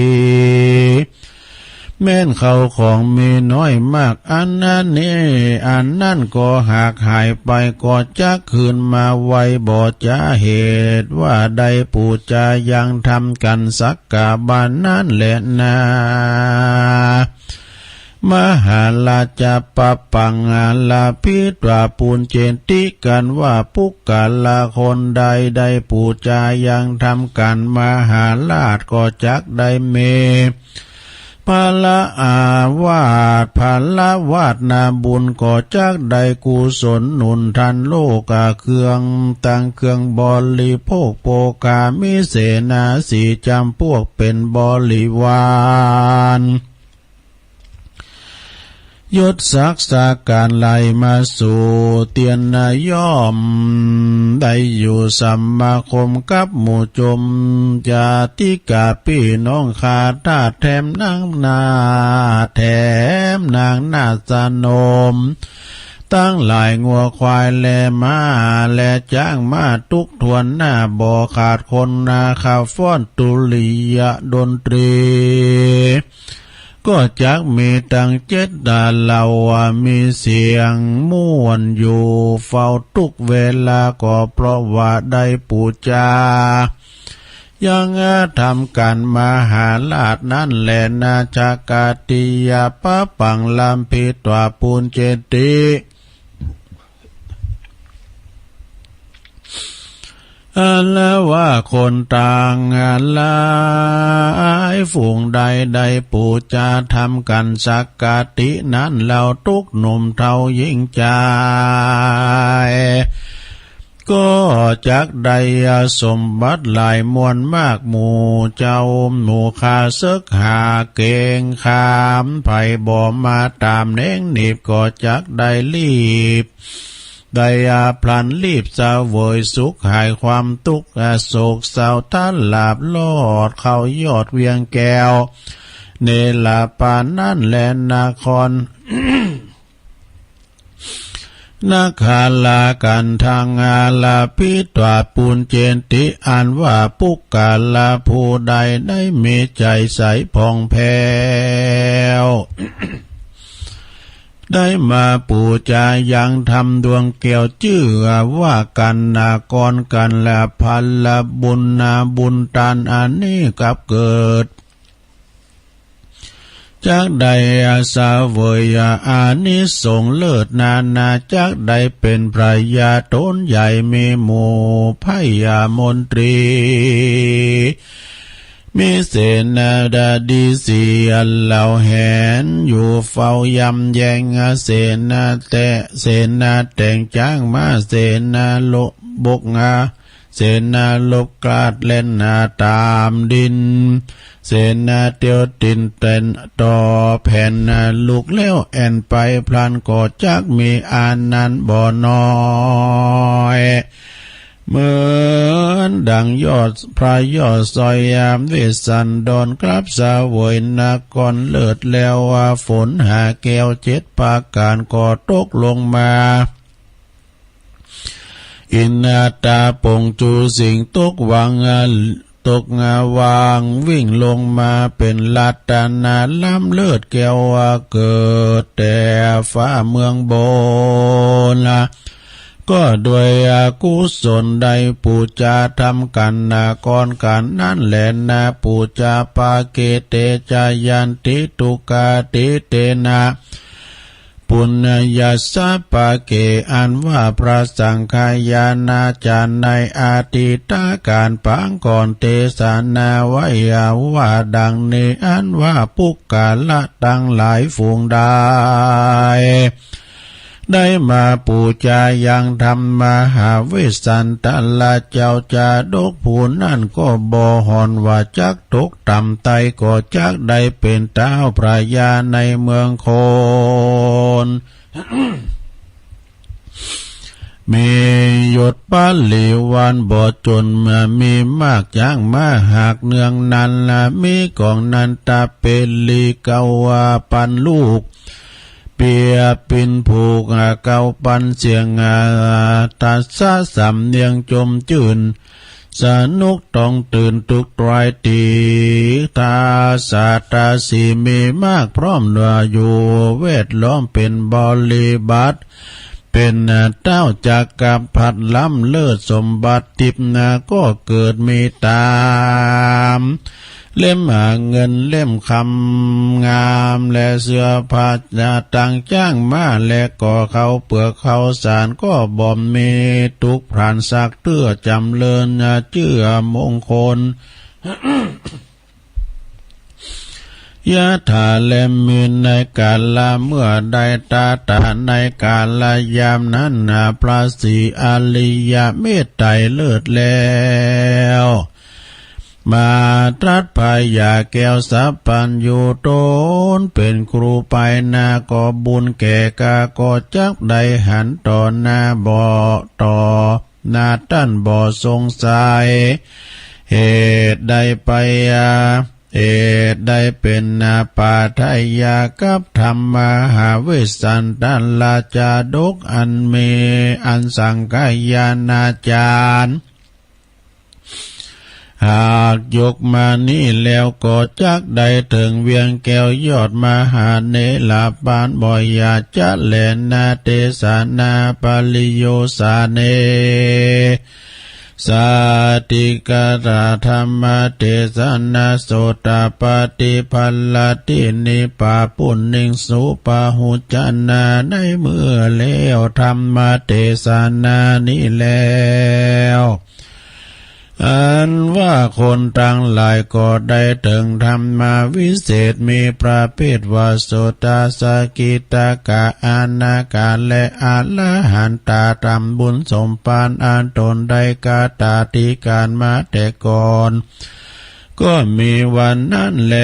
แม้นเข้าของมีน้อยมาก อันนั้นนี้ อันนั้นก็หากหายไป ก็จักคืนมาไวบ่จ๋า เหตุว่าได้ปู๋จายังธรรมกั๋นสักกะบัลนั้นแลนา มหาราชะปะปัง ลาภิกขุปุญเจติ กันว่าปุคคละคนใดได้ปู๋จายังธรรมกั๋น มหาราชก็จักได้มี พละอาวาส พละวาสนาบุญ ก็จักได้กุศลหนุนทันโลกา เครื่องตังเครื่องบริโภคโภคา มีเสนาสีจ๋ำปวกเป๋นบริวาร ยศศักดิ์สาก๋านไหลมาสู่ เตียนนาย่อมได้อยู่สมาคมกับหมู่จม ญาติกาปี้น้องข้าทาสแถมนางนา แถมนางนาสนม ตังหลายงัวควายและม้า และจ๊างม้าทุกถ้วนหน้า บ่ขาดคนนา ขับฟ้อนตุริยะดนตรี ก็จักมีตังเจ็ดดาเหล่า มีเสียงม่วนอยู่เฝ้าทุกเวลา ก็เพราะว่าได้ปู๋จายังธรรมกั๋น มหาราชนั้นแลนา สักกะติยะปะปัง ลาภิกขุปุญเจติ อันว่าคนตังหลายฝูงใดได้ปู๋จาธรรมกั๋นสักกะตินั้น เล่าทุกหนุ่มเฒ่าหญิงจาย ก็จักได้สมบัติหลายมวลมาก หมู่เจ้าหมู่ข้าเสิกหาเก๋งขาม ไผบ่มาต๋ามแหนงหนีบ ก็จักได้ลีบ ได้อาพลันลีบเสวยสุข หายความตุ๊กข์โศกเศร้า ทะลาบลอดเข้ายอดเวียงแก้ว เนรปานนั้นแลนคร นครากันทัง ลาภิกขุปุญเจติ อันว่าปุคคละผู้ใดได้มีใจ๋ใสผ่องแผ้ว ได้มาปู๋จายังธรรมดวงแก้ว จื้อว่ากัณณากร กัณณะผละบุญนาบุญตาน อันนี้กับเกิด จักได้เสวยอานิสงส์เลิศนานา จักได้เป๋นพญาต๋นใหญ่มีหมู่พญามนตรี มีเสนาบดีสี่เหล่าแหนอยู่เฝ้ายำแยง เสนาแต เสนาแต่งจ๊างม้า เสนาลบ บกงา เสนาลบกลาดแล่นหน้าต๋ามดิน เสนาเตียวตินเต้นต่อแผ่น ลุกแล้วแอ่นไปพลันก็จักมีอานันต์บ่น้อย เหมือนดังยอดพระยอดสอยยามเวสสันดรกลับเสวยนครเลิศแล้วว่า ฝนหาแก้วเจ็ดประก๋านก็ตกลงมา อินตาปงจุสิงห์ตกวัง ตกวังวิ่งลงมาเป๋นรัตนาล้ำเลิศแก้วว่า เกิดแต่ฟ้าเมืองบนละ ก็ด้วยอกุศลได้ปู๋จาธรรมกัณฑ์นาก่อนกั๋นนั้นแลนา ปู๋จาปะเกเตจายันติตุกาติเตนะ ปุญญาสสะปะเก อันว่าพระสังฆายาณาจ๋ารย์ในอดีตก๋าลปางก่อนเตสนาไว้ว่าดังนี้ อันว่าปุคคละตังหลายฝูงได้ ได้มาปู๋จายังธรรมมหาเวสสันตราเจ้าจาดกผู้นั้นก็บ่ห่อนว่าจักตกต่ำใต้ ก็จักได้เป๋นต้าวพญาในเมืองคน มียศปริวารบ่จน มีมากจ๊างม้าหากเนืองนั้นละ มีกองนันทเปรีเก้าปันลูก เปียปินผูกเก้าปันเสียง ทัสสะสำเนียงจมจื้น สนุกต้องตื่นทุกตรายตี๋ ทาสาตาสีมีมากพร้อมอยู่แวดล้อมเป๋นบริบาท เป๋นต้าวจักรพรรดิล้ำเลิศสมบัติทิพย์นา ก็เกิดมีต๋าม เล่มเงินเล่มคำงาม และเสื้อผ้าต่างจ๊างม้า และก็ข้าวเปือกข้าวสาร ก็บ่มีตุ๊กพรานสักเตื้อ จ๋ำเริญจื้อมงคล ยะถา และมีในกาละเมื่อใด ตาตา ในกาละยามนั้นนา พระศรีอริยะเมตไตรเลิศแล้ว มาตรัสพญาแก้วสัพพัญญูต๋นเป๋นครูไปนา ก็บุญแก่กาก็จักได้หันต่อหน้าบ่ ต่อหน้าต้านบ่สงสัย เหตุใดไปอา เหตุใดเป๋นนาปาทะยากับธรรมมหาเวสสันตราจาดกอันมีอันสังฆายาณาจ๋ารย์ หากยกมานี้แล้วก็จักได้เถิงเวียงแก้วยอดมหาเนรปานบ่อย่าจะแลนา เตสนาปริโยสาเน สาติกะตาธรรมเตสนา โสตปาฏิผลาทินิปาปุณณิงสุปาหุจนา ในเมื่อแล้วธรรมเตสนานี้แล้ว อันว่าคนตังหลายก็ได้เถิงธรรมวิเศษมีประเภทว่า โสตาสกิตากะอนาคาและอรหันตาธรรมบุญสมภารอันตนได้กระทำการมาแต่ก่อน ก็มีวันนั้นแล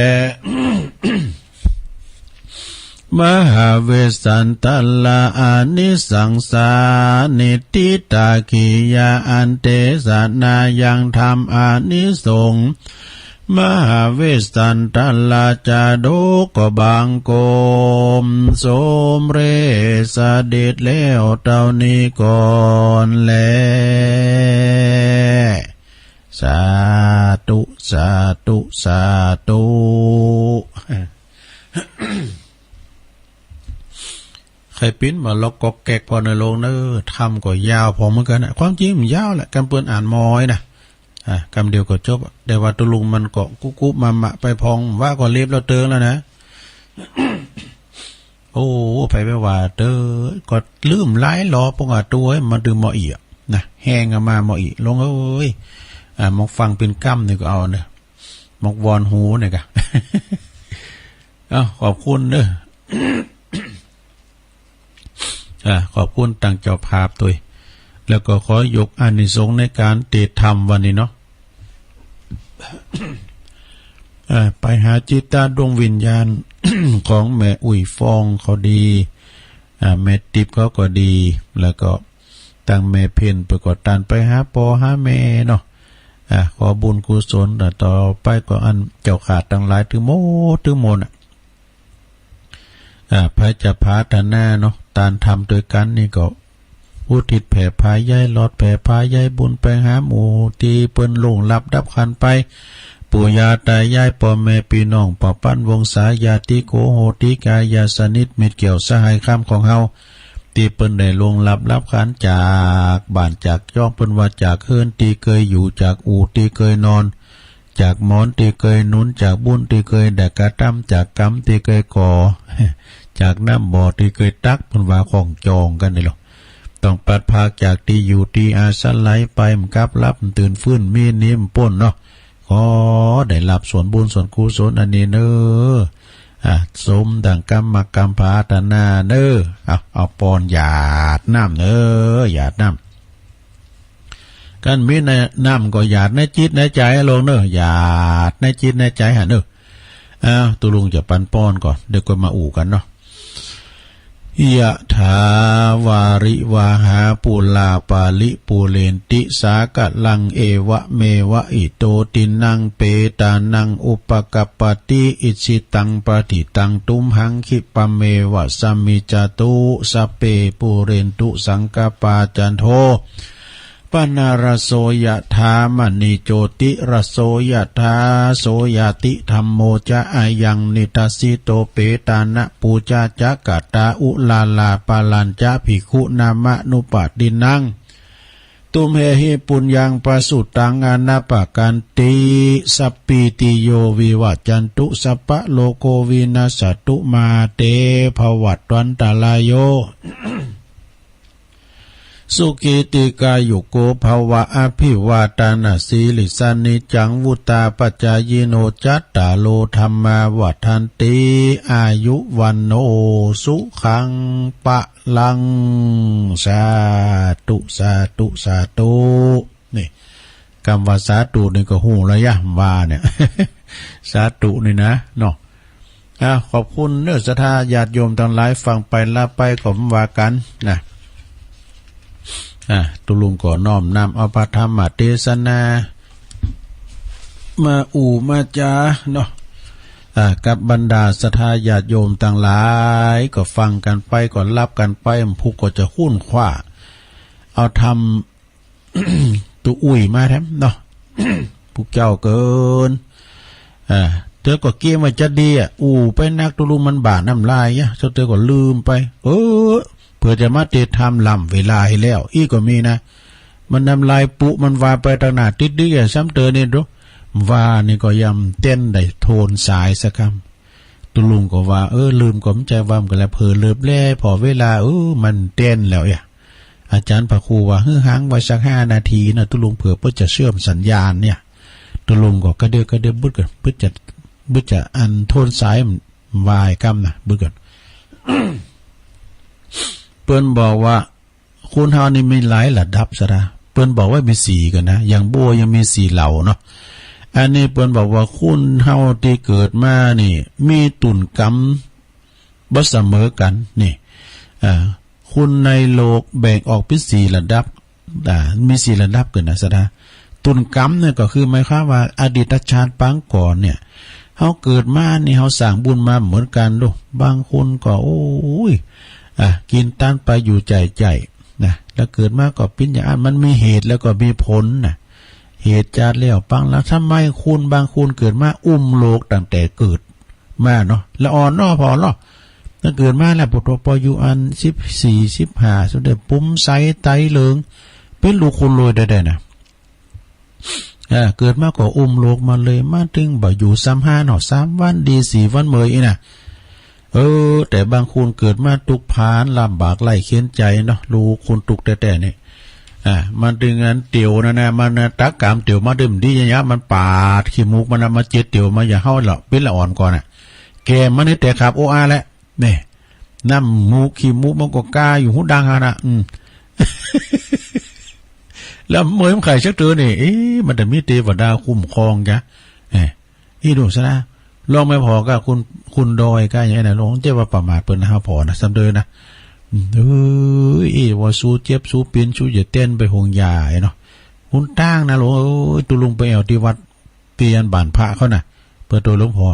มหาเวสสันตราอานิสังสานิทิตาขียาอันเตสนายังธรรมอานิสงส์ มหาเวสสันตราจาดกก็บังคมสมเร็จเสด็จแล้วเต้านี้ก่อนแล สาธุ สาธุ สาธุ ใค่ปิ๊นมาล็อกก๊อกแก๊กผ่อเน่อโลมเน่อ ธรรมก็ยาวผ่อเหมือนกั๋นนะ ความจริงมันยาวแหละ กำเปิ้นอ่านมอยนะ อ่ะ กำเดียวก็จบอะ แต่ว่าตกลงมันก็กุ๊กกุ๊กมะมะไปพอง ว่าก็เล็บแล้วเติงแล้วนะ โอ้ ไปไปว่าเตอ ก็ลืมหลายรอบ ปะว่า "โต้เอ้ย มาดื่มหม้ออี้อะ นะ แฮงอะมาหม้ออี้ ลุงเอ้ย" อ่า หมอกฟังเป๋นกำนี่ก็เอาเน่อ หมอกวอนหูนี่กะ เอ้า ขอบคุณเน่อ อ่า ขอบคุณตางเจ้าภาพตวย แล้วก็ขอยกอานิสงส์ในก๋านเตศน์ธรรมวันนี้เนาะ อ่า ไปหาจิตตาดวงวิญญาณ ของแม่อุ้ยฟองเขาดี อ่า แม่ติ๊บเขาก็ดี แล้วก็ตางแม่เพ็ญเปิ้นก็ตานไปหาป้อหาแม่เนาะ อ่า ขอบุญกุศล แล้วต่อไปก็อันเจ้าข้าตังหลายตึงหมดตึงมวลน่ะ อ่า ใผจะผาถนาเนาะ ตานทำตวยกั๋นนี่ก็ อุทิศแผ่ผายใย หลอดแผ่ผายใยบุญไปหาหมู่ตี้เปิ้นล่วงลับดับขันธ์ไป ปู่ย่าต๋ายาย ป้อแม่ปี้น้อง ป้อปันวงศา ญาติโกโหติกา ญาติสนิท มิตรเกี่ยวสหายคำของเฮา ตี้เปิ้นได้ล่วงลับดับขันธ์จากบ้านจากจ้อง เปิ้นว่าจากเฮือนตี้เกยอยู่ จากอู่ตี้เกยนอน จากหมอนตี้เกยหนุน จากบุญตี้เกยได้กระตำ จากกรรมตี้เกยก่อ จากน้ำบ่อตี้เกยตัก เปิ้นว่าของจองกั๋นนี่ลอ ต้องปราศจากตี้อยู่ตี้อาศัยไป บ่กลับหลับบ่ตื่นฟื้น มีหนีบ่ป๊นเนาะ ขอได้รับส่วนบุญส่วนกุศลอันนี้เน่อ อ่ะ สมดังกำหมากำผาถนาเน่อ เอา เอาปอนหยาดน้ำเน่อ หยาดน้ำ คันมีน้ำก็หยาดในจิตในใจ๋ลุงเน่อ หยาดในจิตในใจ๋หั้นเน่อ อ้าว ตุ๊ลุงจะปันปอนก่อน เดี๋ยวก็มาอู้กั๋นเนาะ ยะถาวาริวาหาปูราปาริปูเรนติสาคะลัง เอวะเมวะอิโตตินังเปตานังอุปกัปปติ อิจฉิตังปัตถิตังตุมหังคิปะเมวะสะมิจจตุ สัพเพปูเรนตุสังกปปา จันโท ปะนะระโส ยะถา มะณิโจติระโส ยะถา โสยะติธัมโมจะ อะยังนิทัสสิโต เปตานะปูชาจะกะตา อุราราปารัญจะ ภิกขุนามะนุปะตินัง ตุมเหหิปุญญังปะสุตัง อะนะปะกันติ สัพพีติโย วิวัจจันตุ สัพพะโรโค วินัสสะตุ มาเต ภวัตวันตะราโย สุขีติกายุโกภะวะ อะภิวาทะนะสีลิสสะ นิจจังวุฑฒาปะจายิโน จัตตาโรธัมมาวัฑฒันติ อายุวัณโณสุขังพะลัง สาธุ สาธุ สาธุ นี่ กำว่าสาธุนี่ก็ฮู้แล้วยะ ว่าเนี่ย สาธุนี่นะ เนาะ อ่ะ ขอบคุณเน่อศรัทธาญาติโยมตังหลาย ฟังไปละไปก็บ่ว่ากั๋นนะ อ่ะ ตุ๊ลุงก็น้อมนำเอาพระธรรมเตสนา มาอู้มาจ๋าเนาะ อ่ะ กับบรรดาศรัทธาญาติโยมตังหลาย ก็ฟังกั๋นไป ก็ฮับกั๋นไป ผู้ก็จะค้นคว้า เอาธรรม ตุ๊อุ้ยมาแถมเนาะ ผู้เจ้าเกิน อ่า เตื้อก็เกรงว่าจะดีอะ อู้ไปนักตุ๊ลุงมันบ่าน้ำลายอะ เตื้อก็ลืมไป เออ เปื้อจะมาเตรียมทำล้ำเวลาหื้อแล้ว อี้ก็มีนะ มันน้ำลายปุ๊มันว่าไปตังหน้าติ๊ดๆ อะ ซ้ำเตื้อนี่ดู ว่านี่ก็ยังเต้นได้โทนสายสักกำ ตุ๊ลุงก็ว่า เออ ลืมก็บ่ใจ้ว่ามันก็แล้ว เผลอเลิฟแล ผ่อเวลา เออ มันเต้นแล้วอะ อาจ๋ารย์พระครูว่า หื้อหังไว้สักห้านาทีนะตุ๊ลุง เผื่อเปิ้นจะเชื่อมสัญญาณเนี่ย ตุ๊ลุงก็กระเดือกกระเดือกบึดก่อน บึดจะ บึดจะอันโทนสายมันวายกำนะ บึดก่อน เปิ้นบอกว่า คนเฮานี่มีหลายระดับศรัทธา เปิ้นบอกว่ามีสี่ก่อนนะ อย่างโบ้ยังมีสี่เหล่าเนาะ อันนี้เปิ้นบอกว่าคนเฮาตี้เกิดมานี่ มีตุ่นกรรม บ่เสมอกั๋น นี่ อ่า คนในโลกแบ่งออกเป๋นสี่ระดับ อ่า มีสี่ระดับกั๋นนะศรัทธา ตุ่นกรรมเนี่ยก็คือหมายความว่าอดีตชาติปางก่อนเนี่ย เฮาเกิดมานี่เฮาสร้างบุญมาบ่เหมือนกั๋นลูก บางคนก็ โอ้ย อ่ะ กิ๋นตานไปอยู่ใจ๋ๆ นะ แล้วเกิดมาก็เป๋นอย่างอั้น มันมีเหตุแล้วก็มีผลนะ เหตุจาดแล้วปางหลัง ทำไมคนบางคนเกิดมาอุ้มโลกตั้งแต่เกิด มาเนาะ ละอ่อนเนาะ ผ่อเนาะ ตั้งเกิดมาแล้ว ปะโถ ปออยู่อันสิบสี่ สิบห้า สมเด็จปุ้มใสไตเหลิง เป๋นลูกคนรวยได้ๆ นะ เออ เกิดมาก็อุ้มโลกมาเลย มาตึงบ่อยู่ซ้ำห้าเนาะ สามวันดี สี่วันเมยอี้นะ เออ แต่บางคนเกิดมาตุ๊กข์พานลำบากไร้เข็ญใจ๋เนาะ ลูกคนตุ๊กข์แต๊ๆ นี่ อ่า มันตึงอันเตียวนั่นนะ มันน่ะตักก๋ามเตียวมาเดิมดีอย่างเงี้ย มันปาดขี้มูกมันน่ะ มาเจียดเตียวมาอย่าเฮาละ เป๋นละอ่อนก่อนน่ะ แก่มันนี่แต่ขับโออาแล้ว นี่ น้ำมูกขี้มูกมันก็กาอยู่หูดังหั้นน่ะ อืม แล้วเมื่อยมันไข้สักเตื้อนี่ เอ๊ะ มันจะมีเตวดาคุ้มครองจ๊ะ เอ๊ะ อี้ดูซะนะ ลองไปผ่อกับคุณ คุณดอยก้าอย่างนั้นนะ ลองเจ้าว่าประมาทเปิ้นนะ เฮาผ่อนะ ซ้ำเด้อนะ อืม เอ้ย อี้ว่าสู้เจ็บ สู้เปียน สู้จะเต้นไปหงยาไอ้เนาะ คุณตั้งนะ ลอง เอ้ย ตุ๊ลุงไปแอ่วตี้วัด ตี้อันบ้านพระเขาน่ะ เปิ้นโตหลวงพ่อ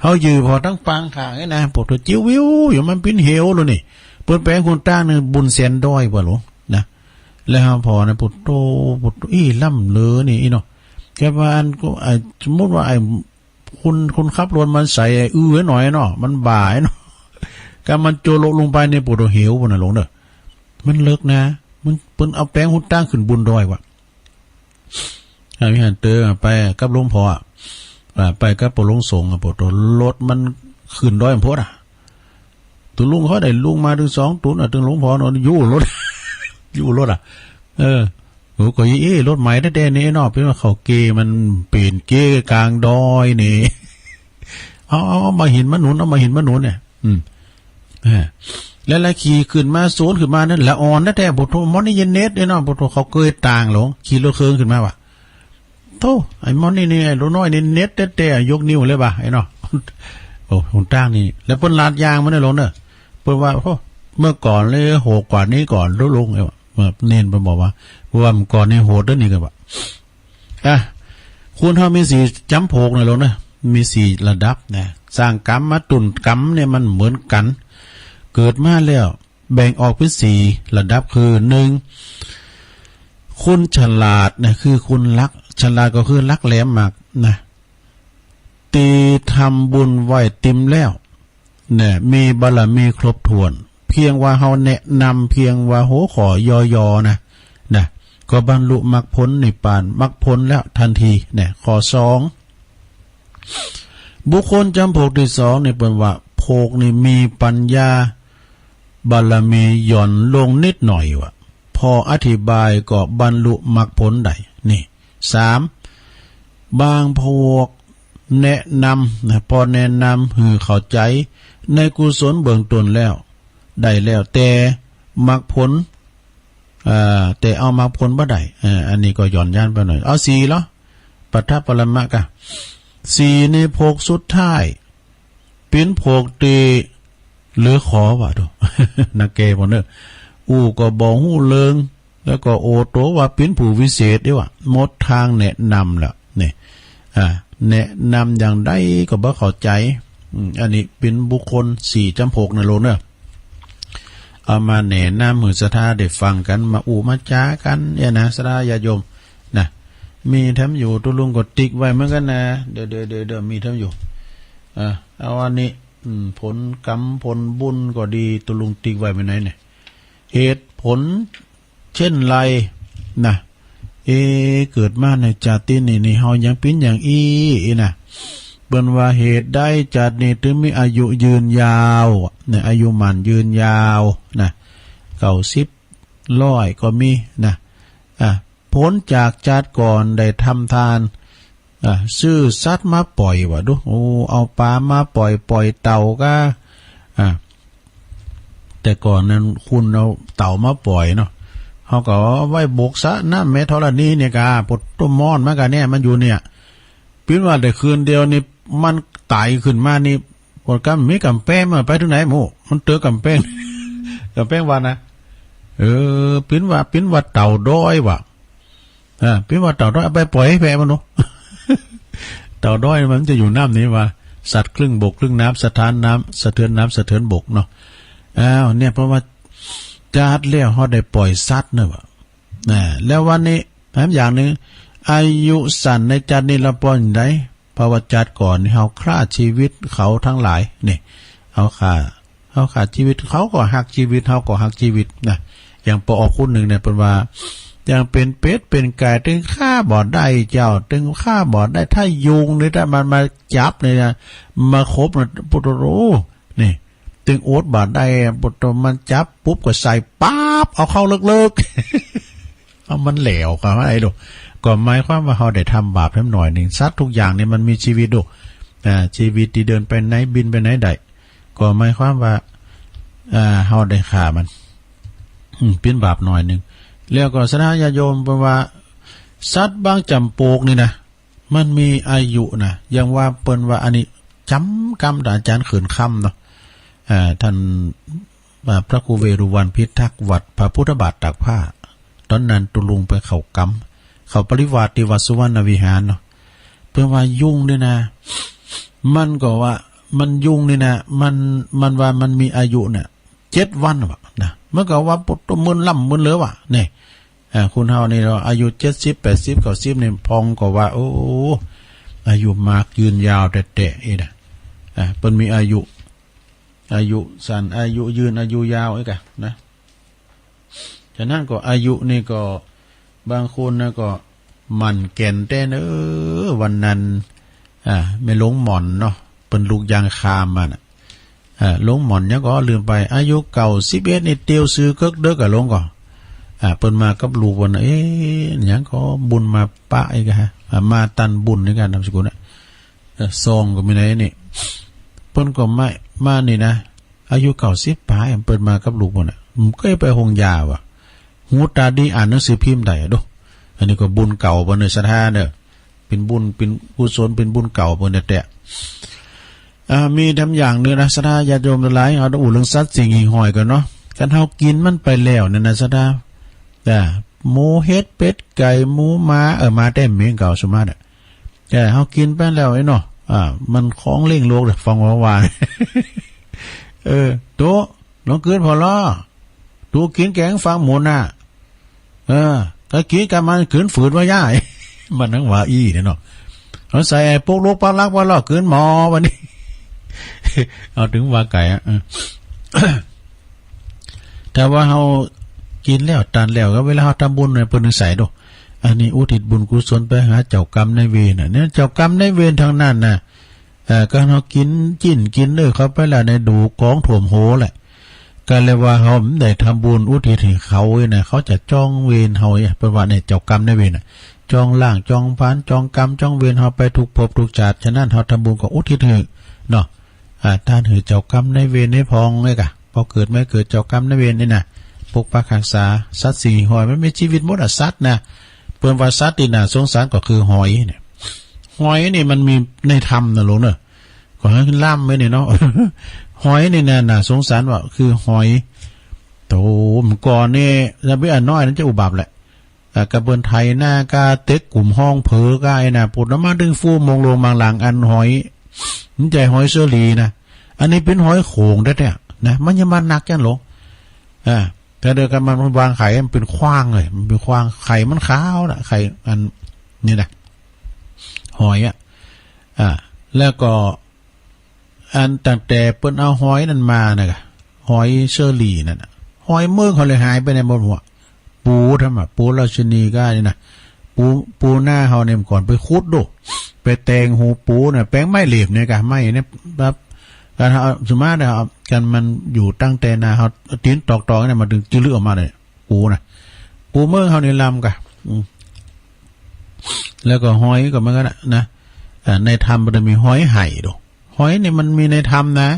เฮายืนผ่อตังปางข้างนี่นะ ปวดหัวจิ้ววิวอยู่ มันเป๋นเหวแล้วนี่ เปิ้นแป๋งคุณตั้งนี่บุญแสนด้อยกว่าหลวงนะ แล้วเฮาผ่อนะ ปวดโต ปวดโต อี้ล้ำเหลือนี่ อี้เนาะ แกว่าอันก็ ไอ้ สมมุติว่าไอ้ คน คนขับรถมันใส่ไอ้อื้อหน่อยเนาะ มันบ่าไอ้เนาะ กำมันโจโละลงไปในปูโตเหวปู้นน่ะหลวงเด้อ มันเลิกนะ มัน เปิ้นเอาแป๋งคุณตั้งขึ้นบนดอยว่ะ อ่า วิหารเตอไปกับหลวงพ่ออะ อ่า ไปกับพระหลวงสงฆ์อะ ปูโตรถมันขึ้นดอยมันโพดอะ ตุ๊ลุงเขาได้ลุงมาตึงสองตุ๊นอะ ตึงหลวงพ่อนอนอยู่รถ อยู่รถอะ เออ โอ้ ก็อี้ รถใหม่แต๊ๆ นี่เนาะ เป๋นว่าเขาเกมันเป๋นเกก๋างดอยนี่ เอา เอา เอามาหินมาหนุน เอามาหินมาหนุนเนี่ย อืม เออ แล้วละขี่ขึ้นมา สูนขึ้นมานั่น ละอ่อนแต๊ๆ ปูโต มอนี่เย็นเน็ดเนี่ยเนาะ ปูโต เขาเกยต่างหลวง ขี่รถเคิงขึ้นมาว่ะ โธ่ ไอ้มอนี่นี่ ไอ้หลูน้อยนี่เน็ดแต๊ๆ ยกนิ้วเลยว่ะ ไอ้เนาะ โอ้ หนตางนี่ แล้วเปิ้นลาดยางมาเนี่ยหลวงเนอะ เปิ้นว่า โอ้ เมื่อก่อนเลยโหดกว่านี้ก่อน ตุ๊ลุง เอ้ย เนนเปิ้นบอกว่า ว่าเมื่อก่อนนี่โหดเด้อนี่ก็ว่า อ่ะ คนเฮามีสี่จ๋ำโผกนะหลวงนะ มีสี่ระดับนะ สร้างกรรมมาตุ่นกรรมเนี่ยมันเหมือนกั๋น เกิดมาแล้วแบ่งออกเป๋นสี่ระดับ คือ หนึ่ง คนฉลาดนะ คือคนหลัก ฉลาดก็คือหลักแหลมมากนะ ตี้ทำบุญไว้เต็มแล้ว เนี่ย มีบารมีครบถ้วน เพียงว่าเฮาแนะนำเพียงว่าหัวข้อย่อๆ นะ นะ ก็บรรลุมรรคผลนิพพาน มรรคผลแล้วทันที เนี่ย ข้อสอง บุคคลจ๋ำโผกตี้สองเนี่ยเปิ้นว่า โผกนี่มีปัญญาบารมีหย่อนลงนิดหน่อยว่ะ ผ่ออธิบายก็บรรลุมรรคผลได้ นี่ สาม บางโผกแนะนำนะ ผ่อแนะนำหื้อเข้าใจ๋ในกุศลเบื้องต้นแล้ว ได้แล้ว แต่มรรคผล อ่า แต่เอามรรคผลบ่ได้ อ่า อันนี้ก็หย่อนยานไปหน่อย เอาสี่เหรอ ปัทถะปรมะกะ สี่นี่โผกสุดท้าย เป๋นโผกตี้เหลือขอว่ะ โธ่ นักแก่พวกเนอะ อู้ก็บ่ฮู้เรื่อง แล้วก็โอโตว่าเป๋นผู้วิเศษเด้อว่ะ หมดตางแนะนำแล้ว นี่ อ่า แนะนำอย่างใดก็บ่เข้าใจ๋ อืม อันนี้เป๋นบุคคลสี่จ๋ำโผกนะหลวงเนอะ เอามาแนะนำหื้อศรัทธาได้ฟังกั๋น มาอู้มาจ๋ากั๋นเนี่ยนะ ศรัทธาญาติโยมนะ มีแถมอยู่ ตุ๊ลุงก็ติ๊กไว้เหมือนกั๋นนะ เดี๋ยว เดี๋ยว เดี๋ยว เดี๋ยว มีแถมอยู่ อ่า เอาอันนี้ อืม ผลกรรมผลบุญก็ดี ตุ๊ลุงติ๊กไว้ไว้ไหนเนี่ย เหตุผลเช่นไรนะ เอ๊ะ เกิดมาในจาตินี้นี่ เฮายังเป๋นอย่างอี้นะ เปิ้นว่าเหตุใดจาตินี้ถึงมีอายุยืนยาว เนี่ย อายุหมั้นยืนยาวนะ เก้าสิบ ร้อยก็มีนะ อ่ะ ผลจากจาติก่อนได้ทำทาน อ่ะ ซื้อสัตว์มาป่อยว่ะ ดู โอ้ เอาป๋ามาป่อย ป่อยเต่าก้า อ่ะ แต่ก่อนนั้นคนเอาเต่ามาป่อยเนาะ เฮาก็เอาไว้บกสระน้ำแม่ธรณีเนี่ยก้า ปวดต้นม่อนมากะเนี่ย มันอยู่เนี่ย เป๋นว่าได้คืนเดียวนี่ มันไต่ขึ้นมานี่ ปวดกำ มีก๋ำแปง มันไปเถิงไหนหมู่ มันเติบก๋ำแปง ก๋ำแปงว่านะ เออ เป๋นว่า เป๋นว่าเต่าดอยว่ะ อ่า เป๋นว่าเต่าดอย เอาไปป่อยหื้อแผ่มันเนาะ เต่าดอยมันจะอยู่น้ำนี่ว่ะ สัตว์ครึ่งบกครึ่งน้ำ สะท้านน้ำ สะเทือนน้ำ สะเทือนบกเนาะ อ้าว เนี่ย เพราะว่าจาติแล้วเฮาได้ป่อยสัตว์เนี่ยว่ะ อ่า แล้ววันนี้ แถมอย่างหนึ่ง อายุสั้นในจาตินี้ละป่อยได้ เพราะว่าจาติก่อนนี่เฮาฆ่าชีวิตเขาตังหลาย นี่ เฮาฆ่า เฮาฆ่าชีวิต เขาก็ฮักชีวิต เฮาก็ฮักชีวิตนะ อย่างปออกคนหนึ่งเนี่ย เปิ้นว่า อย่างเป๋นเป็ดเป๋นไก่ ตึงฆ่าบ่ได้เจ้า ตึงฆ่าบ่ได้ ถ้ายุงนี่ ถ้ามันมาจับนี่นะ มาขบนะ ปุโตโร นี่ ตึงอดบ่ได้ ปะโตมันจับปุ๊บก็ใส่ปั๊บ เอาเข้าเลิกๆ เอามันแหลวก็ไอ้ลูก ก็หมายความว่าเฮาได้ทำบาปแหมหน่อยนึ่ง สัตว์กู้อย่างนี่มันมีจีวิตลูก อ่า จีวิตตี้เดินไปไหนบินไปไหนได้ ก็หมายความว่า อ่า เฮาได้ฆ่ามัน อืม เป๋นบาปหน่อยนึ่ง แล้วก็ศรัทธาญาติโยมเปิ้นว่า สัตว์บางจ๋ำปวกนี่นะ มันมีอายุนะ อย่างว่าเปิ้นว่าอันนี้จ๋ำกำ อาจ๋ารย์เขินคำเนาะ อ่า ต้าน อ่า พระครูเวฬุวัณพิทักษ์วัดพระพุทธบาทตากผ้า ต๋อนนั้นตุ๊ลุงไปเข้าก๊ำ เข้าปริวาสตี้วัดสุวรรณวิหารเนาะ เปิ้นว่ายุงนี่นะ มันก็ว่า มันยุงนี่นะ มัน มันว่ามันมีอายุเนี่ย เจ็ดวันว่ะนะ มันก็ว่าปวดตัวมึนล่ำมึนเหลือว่ะ นี่ อ่า คนเฮานี่เนาะ อายุเจ็ดสิบ แปดสิบ เก้าสิบ นี่ พ่องก็ว่า โอ้ อายุมากยืนยาวแต๊ๆ อี้นะ อ่า เปิ้นมีอายุ อายุสั้น อายุยืน อายุยาว อี้กะนะ ฉะนั้นก็อายุนี่ก็ บางคนนะก็หมั่นแก่นแต๊เนาะ วันนั้น อ่า แม่หลวงหม่อนเนาะ เปิ้นลุกยางคามมาน่ะ อ่า หลวงหม่อนหยังก็ลืมไป อายุเก้าสิบเอ็ดนี่เตียวซือเกิกเดิกอะหลวงก็ อ่า เปิ้นมากับลูกเปิ้นน่ะ เอ๊ะ หยังก็บุญมาปะอี้กะฮะ อ่า มาตันบุญนี่กะ นามสกุลน่ะ เออ ซองก็มีในนี่ เปิ้นก็มา มานี่นะ อายุเก้าสิบป๋าย เปิ้นมากับลูกเปิ้นน่ะ มันก็ไปโฮงยาว่ะ หูต๋าดี อ่านหนังสือพิมพ์ได้อะโด อันนี้ก็บุญเก่าเปิ้นเนาะ ศรัทธาเนาะ เป๋นบุญ เป๋นกุศล เป๋นบุญเก่าเปิ้นแต๊ๆ อ่า มีแถมอย่างนึ่งนะ ศรัทธาญาติโยมตังหลาย เฮาต้องอู้เรื่องสัตว์สิ่งหิ่งห้อยก่อนเนาะ คันเฮากิ๋นมันไปแล้วเนี่ยนะ ศรัทธา อ่า หมู เห็ด เป็ด ไก่ หมู หมา เออ หมาแต๊เหม็นเก่าสุดมากอะ แต่เฮากิ๋นไปแล้วไอ้เนาะ อ่า มันของเล่งโลกเด้อ ฟังว่าว่า เออ ตุ๊ ลองกลืนผ่อลอ ตุ๊กิ๋นแกงฟักหมูน่ะ เออ ก็กิ๋นกับมัน กลืนฝืนว่าย้าย มันหนังว่าอี้เนี่ยเนาะ เอาใส่ไอ้ปุ๊กลุกปักลักว่าลอกลืนหมอวันนี้ เอาถึงว่าไก่อะ เออ ถ้าว่าเฮากิ๋นแล้วตันแล้ว ก็เวลาเฮาทำบุญเนี่ย เปิ้นใส่โด อันนี้อุทิศบุญกุศลไปหาเจ้ากรรมนายเวรน่ะ เนี่ย เจ้ากรรมนายเวรตังนั้นน่ะ เอ่อ ก็เฮากิ๋นจิ๊นกิ๋นเนื้อเข้าไปแล้วในดูกองถ่วมโหแหละ ก็เรียกว่าเฮาได้ทำบุญอุทิศหื้อเขาเนี่ยนะ เขาจะจ้องเวรเฮาเนี่ย เปิ้นว่าเนี่ย เจ้ากรรมนายเวรน่ะ จ้องล้าง จ้องผลาญ จ้องกรรม จ้องเวรเฮาไปทุกภพทุกชาติ ฉะนั้นเฮาทำบุญก็อุทิศหื้อเนาะ อ่า ต้านหื้อเจ้ากรรมนายเวรนี่พ่องเอ้ยกะ พอเกิดมาเกิดเจ้ากรรมนายเวรนี่นะ ปกปักรักษา สัตว์สิ่งห้อย มันมีจีวิตหมดอะ สัตว์นะ เปิ้นว่าสัตว์ตี้น่าสงสารก็คือหอยเนี่ย หอยนี่มันมีในธรรมนะหลวงเนาะ ก็หื้อล่ำไว้นี่เนาะ หอยนี่นะ น่าสงสารว่าคือหอย โต เมื่อก่อนนี่ ถ้าเป๋นอันน้อยนั้นจะอุบัติแหละ อ่า กะเปิ้นไถนา กะเต็กกุ่มห้องเผลอกะไอ้น่ะ ปุดออกมาตึงฟูมงลงบางหลัง อันหอย มันบ่ใจ้หอยเชอรี่นะ อันนี้เป๋นหอยโข่งแต๊ๆ นะ มันยังมาหนักจังหลวง อ่า แต่เดียวกันมันวางไข่มันเป๋นขว้างเลย มันเป๋นขว้าง ไข่มันขาวนะ ไข่อันนี้นะ หอยอะ อ่า แล้วก็ อันตั้งแต่เปิ้นเอาหอยนั้นมานะกะ หอยเชอรี่นั่นน่ะ หอยเมืองเขาเลยหายไปไหนหมดหัว ปูทำอะ ปูราชินีกะนี่นะ ปู ปูนาเฮาเนี่ยเมื่อก่อนไปขุดดู ไปแตงหูปูน่ะ แป๋งไม้เหล็บเนี่ยกะ ไม้เนี่ยปั๊บ คันเฮา สมมุติว่าคันมันอยู่ตั้งแต่นาเฮา ตี๋นตอกๆ เนี่ย มันตึงจะเลือกออกมาเลย ปูน่ะ ปูเมืองเฮานี่ลำกะ อืม แล้วก็หอยก็เหมือนกั๋นน่ะ นะ อ่า ในธรรมมันจะมีหอยไห่ดู หอยนี่มันมีในธรรมนะ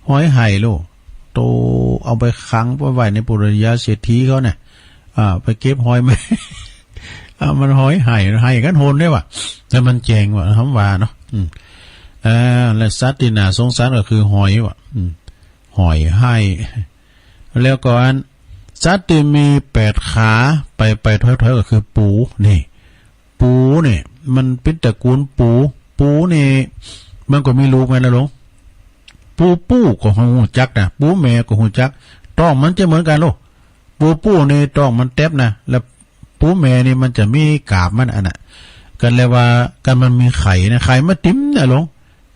หอยไห่ลูก โต เอาไปขังไว้ในปุรยาเศรษฐีเขาน่ะ อ่า ไปเก็บหอยมา อ่า มันหอยไห่ ไห่กั๋นโหนได้ว่ะ แต่มันแจ๋งว่ะ ธรรมว่าเนาะ อืม อ่า และสัตว์ตี้น่าสงสารก็คือหอยว่ะ อืม หอยไห่ แล้วก็อัน สัตว์ตี้มีแปดขา ไปไปถอยๆ ก็คือปู นี่ ปูนี่ มันเป๋นตระกูลปู ปูนี่ มันก็มีลูกแม่นนะหลวง ปูผู้ก็ฮู้จักนะ ปูแม่ก็ฮู้จัก ต๊องมันจะเหมือนกั๋นลูก ปูผู้นี่ต๊องมันแต๊บนะ แล้วปูแม่นี่มันจะมีกาบมันอันน่ะ กะเรียกว่า กะมันมีไข่นะ ไข่มันติ่มนะหลวง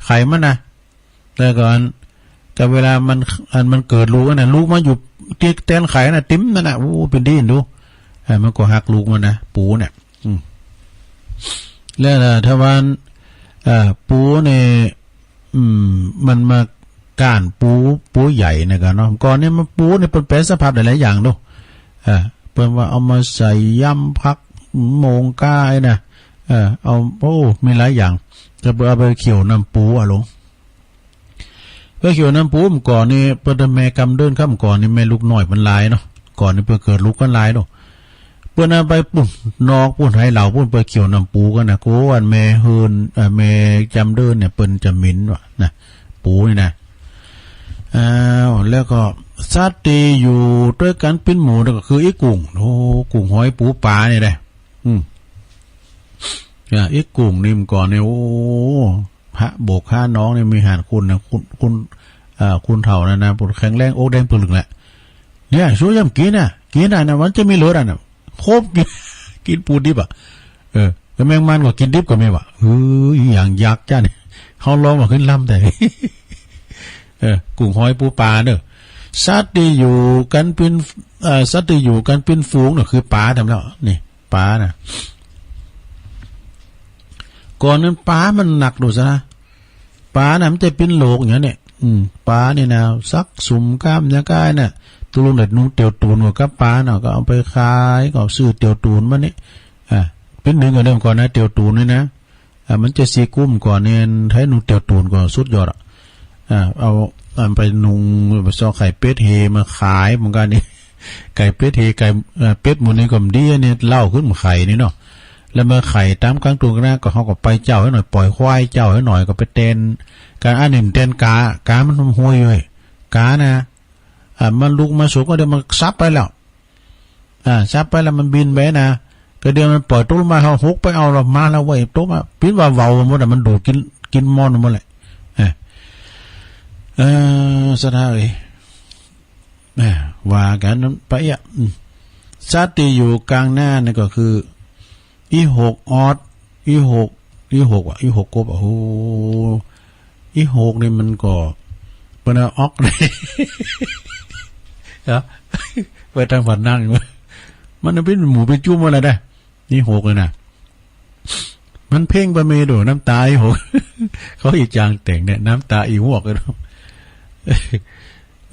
ไข่มันนะ แล้วก็อัน กะเวลามัน อันมันเกิดลูกนั่นน่ะ ลูกมันอยู่ตี้แตนไข่น่ะ ติ่มนั่นน่ะ โอ้ เป๋นตี้ดู อ่า มันก็ฮักลูกมันนะ ปูเนี่ย อืม แล้วถ้าว่า อ่า ปูเนี่ย อืม มันมา ก้านปู ปูใหญ่เนี่ยก่อเนาะ ก่อนเนี่ยมันปูเนี่ยเปิ้นแปรสภาพได้หลายอย่างเนาะ เออ เปิ้นว่าเอามาใส่ยำผักโหมงก้าไอ้นะ เออ เอา โอ้ มีหลายอย่าง แต่เปิ้นเอาไปเคี่ยวน้ำปูอะหลวง ไปเคี่ยวน้ำปู เมื่อก่อนนี่เปิ้นแม่กำเดินครับ เมื่อก่อนนี่แม่ลูกน้อยมันหลายเนาะ ก่อนนี่เปิ้นเกิดลูกกั๋นหลายเนาะ เปิ้นเอาไปปู้น นอกปู้น ไหเหล่าปู้น ไปเคี่ยวน้ำปูกั๋นนะ โกอันแม่เฮิ่น เอ่อ แม่จำเดินเนี่ย เปิ้นจะเหม็นว่ะนะ ปูนี่นะ อ้าว แล้วก็สัตว์ตี้อยู่ตวยกั๋นเป๋นหมู่นี่ก็คืออี้กุ้ง โอ้ กุ้งหอยปูป๋านี่แหละ อืม อ่า อี้กุ้งนี่เมื่อก่อนนี่ โอ้ ฮะ โบกฮะน้องนี่มีหาดคุณนะ คุณ คุณ เอ่อ คุณเฒ่านั่นนะ ปู๊ดแข็งแรง อกแดงปึงลึงแหละ เนี่ย สู้ย่ำกิ๋นน่ะ กิ๋นน่ะนะ มันจะมีเลือดอ่ะนะ โคบกิ๋น กิ๋นปูดิบอ่ะ เออ แล้วแมงมันก็กิ๋นดิบก็มีว่ะ เฮ้ย อย่างยักษ์จ้าเนี่ย เฮาลองว่าขึ้นลำแต่ เออ กุ้งหอยปูป๋าเนาะ สัตว์ตี้อยู่กั๋นเป๋น เอ่อ สัตว์ตี้อยู่กั๋นเป๋นฝูงเนาะ คือป๋าทำแล้ว นี่ ป๋าน่ะ ก่อนนั้นป๋ามันหนักดูซะนะ ป๋าน่ะมันจะเป๋นโรคอย่างเนี้ย อืม ป๋านี่นะ สักสุมก้ามยาก้ายน่ะ ตกลงได้นุ่งเตียวตูนกับป๋าน่ะ ก็เอาไปขาย ก็ซื้อเตียวตูนมานี่ อ่า เป๋นหนึ่งก็เริ่มก่อนนะ เตียวตูนนี่นะ อ่า มันจะสีกุ้มก่อนเนี่ย ไทยนุ่งเตียวตูนก็สุดยอดอ่ะ อ่า เอา เอาไปนุ่ง ไปซอกไข่เป็ดเฮมาขายเหมือนกั๋นนี่ ไข่เป็ดเฮ ไข่ เอ่อ เป็ดหมู่นี้ก็บ่ดีอันนี้ เล่าขึ้นมาไข่นี่เนาะ แล้วมาไข่ต๋ามกลางตุ่งนะ ก็เฮาก็ไปเจ้าหื้อหน่อย ปล่อยควายเจ้าหื้อหน่อย ก็ไปแตน ก๋าอันนี้มันแตนก๋า ก๋ามันห้วยอยู่เฮ้ย ก๋านะ อ่า มันลุกมาสูงก็เดี๋ยวมันซับไปแล้ว อ่า ซับไปแล้วมันบินไปนะ ก็เดี๋ยวมันปล่อยตกลงมา เฮาหกไปเอาแล้วมาแล้วเว้ย ตกมา ปิ้นว่าเว้าหมดอ่ะ มันดูดกิ๋น กิ๋นม่อนหมดแหละ เออ เออ ศรัทธาเอ๋ย แหม ว่ากั๋นไปอ่ะ อืม สัตว์ตี้อยู่กลางหน้านี่ก็คือ อี้หกออด อี้หก อี้หกอ่ะ อี้หกกบอ่ะ โห อี้หกนี่มันก็ เปิ้นเอาออก เนาะ ไปตางผนัง มันเป๋นหมู่เป๋นจุ้มอะไรได้ อี้หกเลยนะ มันเพ่งไปเมดู น้ำตาอี้หก เขาอีจางแต่งเนี่ย น้ำตาอี้หวกเลยเนาะ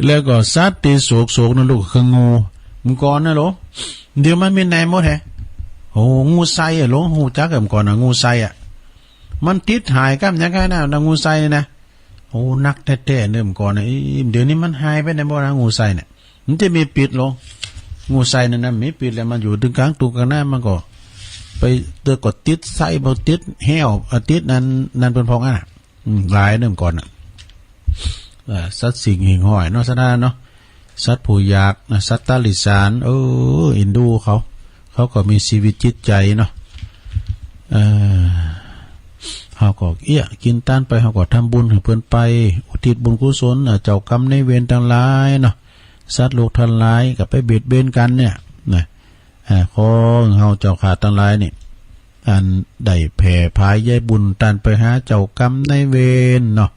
แล้วก็สัตว์ตี้โสกๆ นั่นลูกคืองู เมื่อก่อนนะโหล เดี๋ยวมันมีในหมดแฮะ โอ้ งูไซอ่ะโหล ฮู้จักเมื่อก่อนนะ งูไซอ่ะ มันติดหายก้ามยังไงนะ นะ งูไซนี่นะ โอ้ นักแต๊ๆ เน่อเมื่อก่อนนะ อี้ เดี๋ยวนี้มันหายไปไหนหมดนะ งูไซเนี่ย มันจะมีปิดโหล งูไซนั่นนะ มีปิดแล้ว มันอยู่ตึงกลางตุ่งกลางหน้า มันก็ไปเตอะก็ติดไส้ บ่ติดแห้ว อ่ะ ติดนั่น นั่นเปิ้นพองอ่ะ อืม หลายเน่อเมื่อก่อนน่ะ อ่า สัตว์สิ่งหิ่งห้อยเนาะ ศรัทธาเนาะ สัตว์ผู้อยากนะ สัตว์ตาริสาน เออ เอ็นดูเขา เขาก็มีชีวิตจิตใจ๋เนาะ เออ เฮาก็เอี้ยะ กิ๋นตานไป เฮาก็ทำบุญหื้อเปิ้นไป อุทิศบุญกุศล อ่า เจ้ากรรมนายเวรตังหลายเนาะ สัตว์โลกตังหลาย ก็ไปเบียดเบียนกั๋นเนี่ย นะ อ่า ขอเฮาเจ้าข้าตังหลายนี่ อันได้แผ่ผายใยบุญตานไปหาเจ้ากรรมนายเวรเนาะ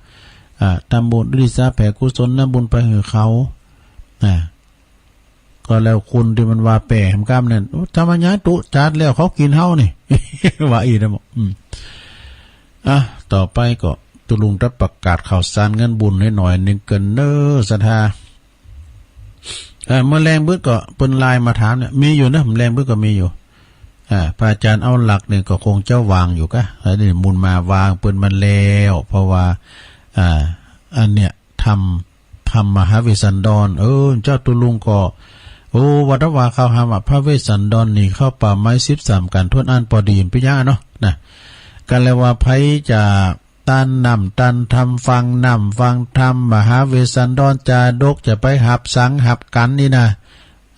อ่า ทำบุญอุทิศแผ่กุศลนะบุญไปหื้อเขา อ่า ก็แล้วคุณตี้มันว่าแปะหำก้ามนั่น โอ้ ธรรมญาตุจัดแล้วเขากิ๋นเฮานี่ ว่าอี้นะบอก อืม อ่ะ ต่อไปก็ตุ๊ลุงจะประกาศข่าวสารงานบุญหื้อหน่อยนึ่งเกินเน้อ ศรัทธา เอ่อ เมื่อแลงบึดก็เปิ้นไลน์มาถามเนี่ย มีอยู่เน้อ เมื่อแลงบึดก็มีอยู่ อ่า พระอาจารย์เอาหลักเนี่ยก็คงจะวางอยู่กะ แล้วนี่มุนมาวางเปิ้นมันแล้ว เพราะว่า อ่า อันเนี่ย ธรรม ธรรมมหาเวสสันดร เออ เจ้าตุ๊ลุงก็ โอ้ วัดว่าเขาหาว่าพระเวสสันดรหนีเข้าป่าไม้สิบสามกั๋นถ้วนอั้นปอดี เป๋นยะเนาะ นะ ก็เลยว่าใผจะตานน้ำตานธรรม ฟังน้ำฟังธรรม มหาเวสสันดรจาดก จะไปหับสังหับกั๋นนี่นะ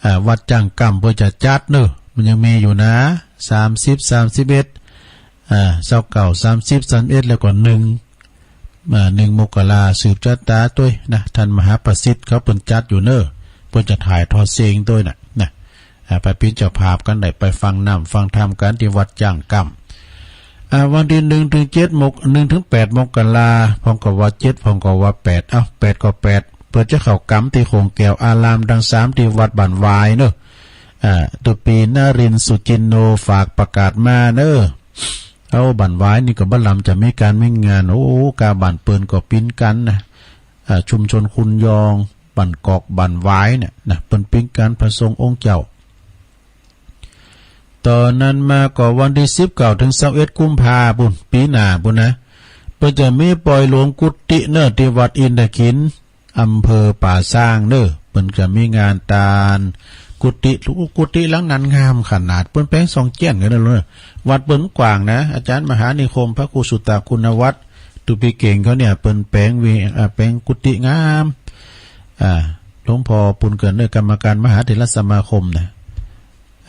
อ่า วัดจ้างก้ำเปิ้นจะจัดเน้อ มันยังมีอยู่นะ สามสิบ สามสิบเอ็ด อ่า ซาวเก้า สามสิบ สามสิบเอ็ด แล้วก็หนึ่ง อ่า หนึ่งมกรา สืบจะต๋าตวยนะ ท่านมหาประสิทธิ์เขาเปิ้นจัดอยู่เน้อ เปิ้นจะถ่ายทอดเสียงตวยน่ะ นะ อ่า ไปเป๋นเจ้าภาพกั๋นได้ ไปฟังน้ำฟังธรรมกั๋นตี้วัดจ้างก้ำ อ่า วันตี้หนึ่งถึงเจ็ดมก หนึ่งถึงแปดมกรา พ่องก็ว่าเจ็ด พ่องก็ว่าแปด เอ้า แปดก็แปด เปิ้นจะเข้ากรรมตี้โขงแก้วอารามตังสามตี้วัดบ้านหวายเน้อ อ่า ตุ๊ปีนรินทร์ สุจินโน ฝากประกาศมาเน้อ เอ้า บ้านหวายนี่ก็บ่ลำจะมีก๋านมีงาน โอ้ กาบ้านเปิ้นก็ปิ๊นกั๋นนะ อ่า ชุมชนขุนยอง บ้านกอก บ้านหวายเนี่ยนะ เปิ้นปิ๊งก๋านพระสงฆ์องค์เจ้า ต่อนั้นมาก็วันตี้สิบเก้าเถิงซาวเอ็ดกุมภาปุ้น ปี๋หน้าปุ้นนะ เปิ้นจะมีปอยหลวงกุฏิเน่อ ตี้วัดอินทขิล อำเภอป่าซางเน่อ เปิ้นจะมีงานตานกุฏิ กุฏิหลังนั้นงามขนาด เปิ้นแป๋งซองแจ้นกั๋นเน่อ วัดเปิ้นกว้างนะ อาจ๋ารย์มหานิคม พระครูสุตตะคุณวัฒน์ ตุ๊ปีเก๋งเขาเนี่ย เปิ้นแป๋งวิ อ่า แป๋งกุฏิงาม อ่า หลวงพ่อปุ้นเกิดเน่อ กรรมการมหาเถรสมาคมนะ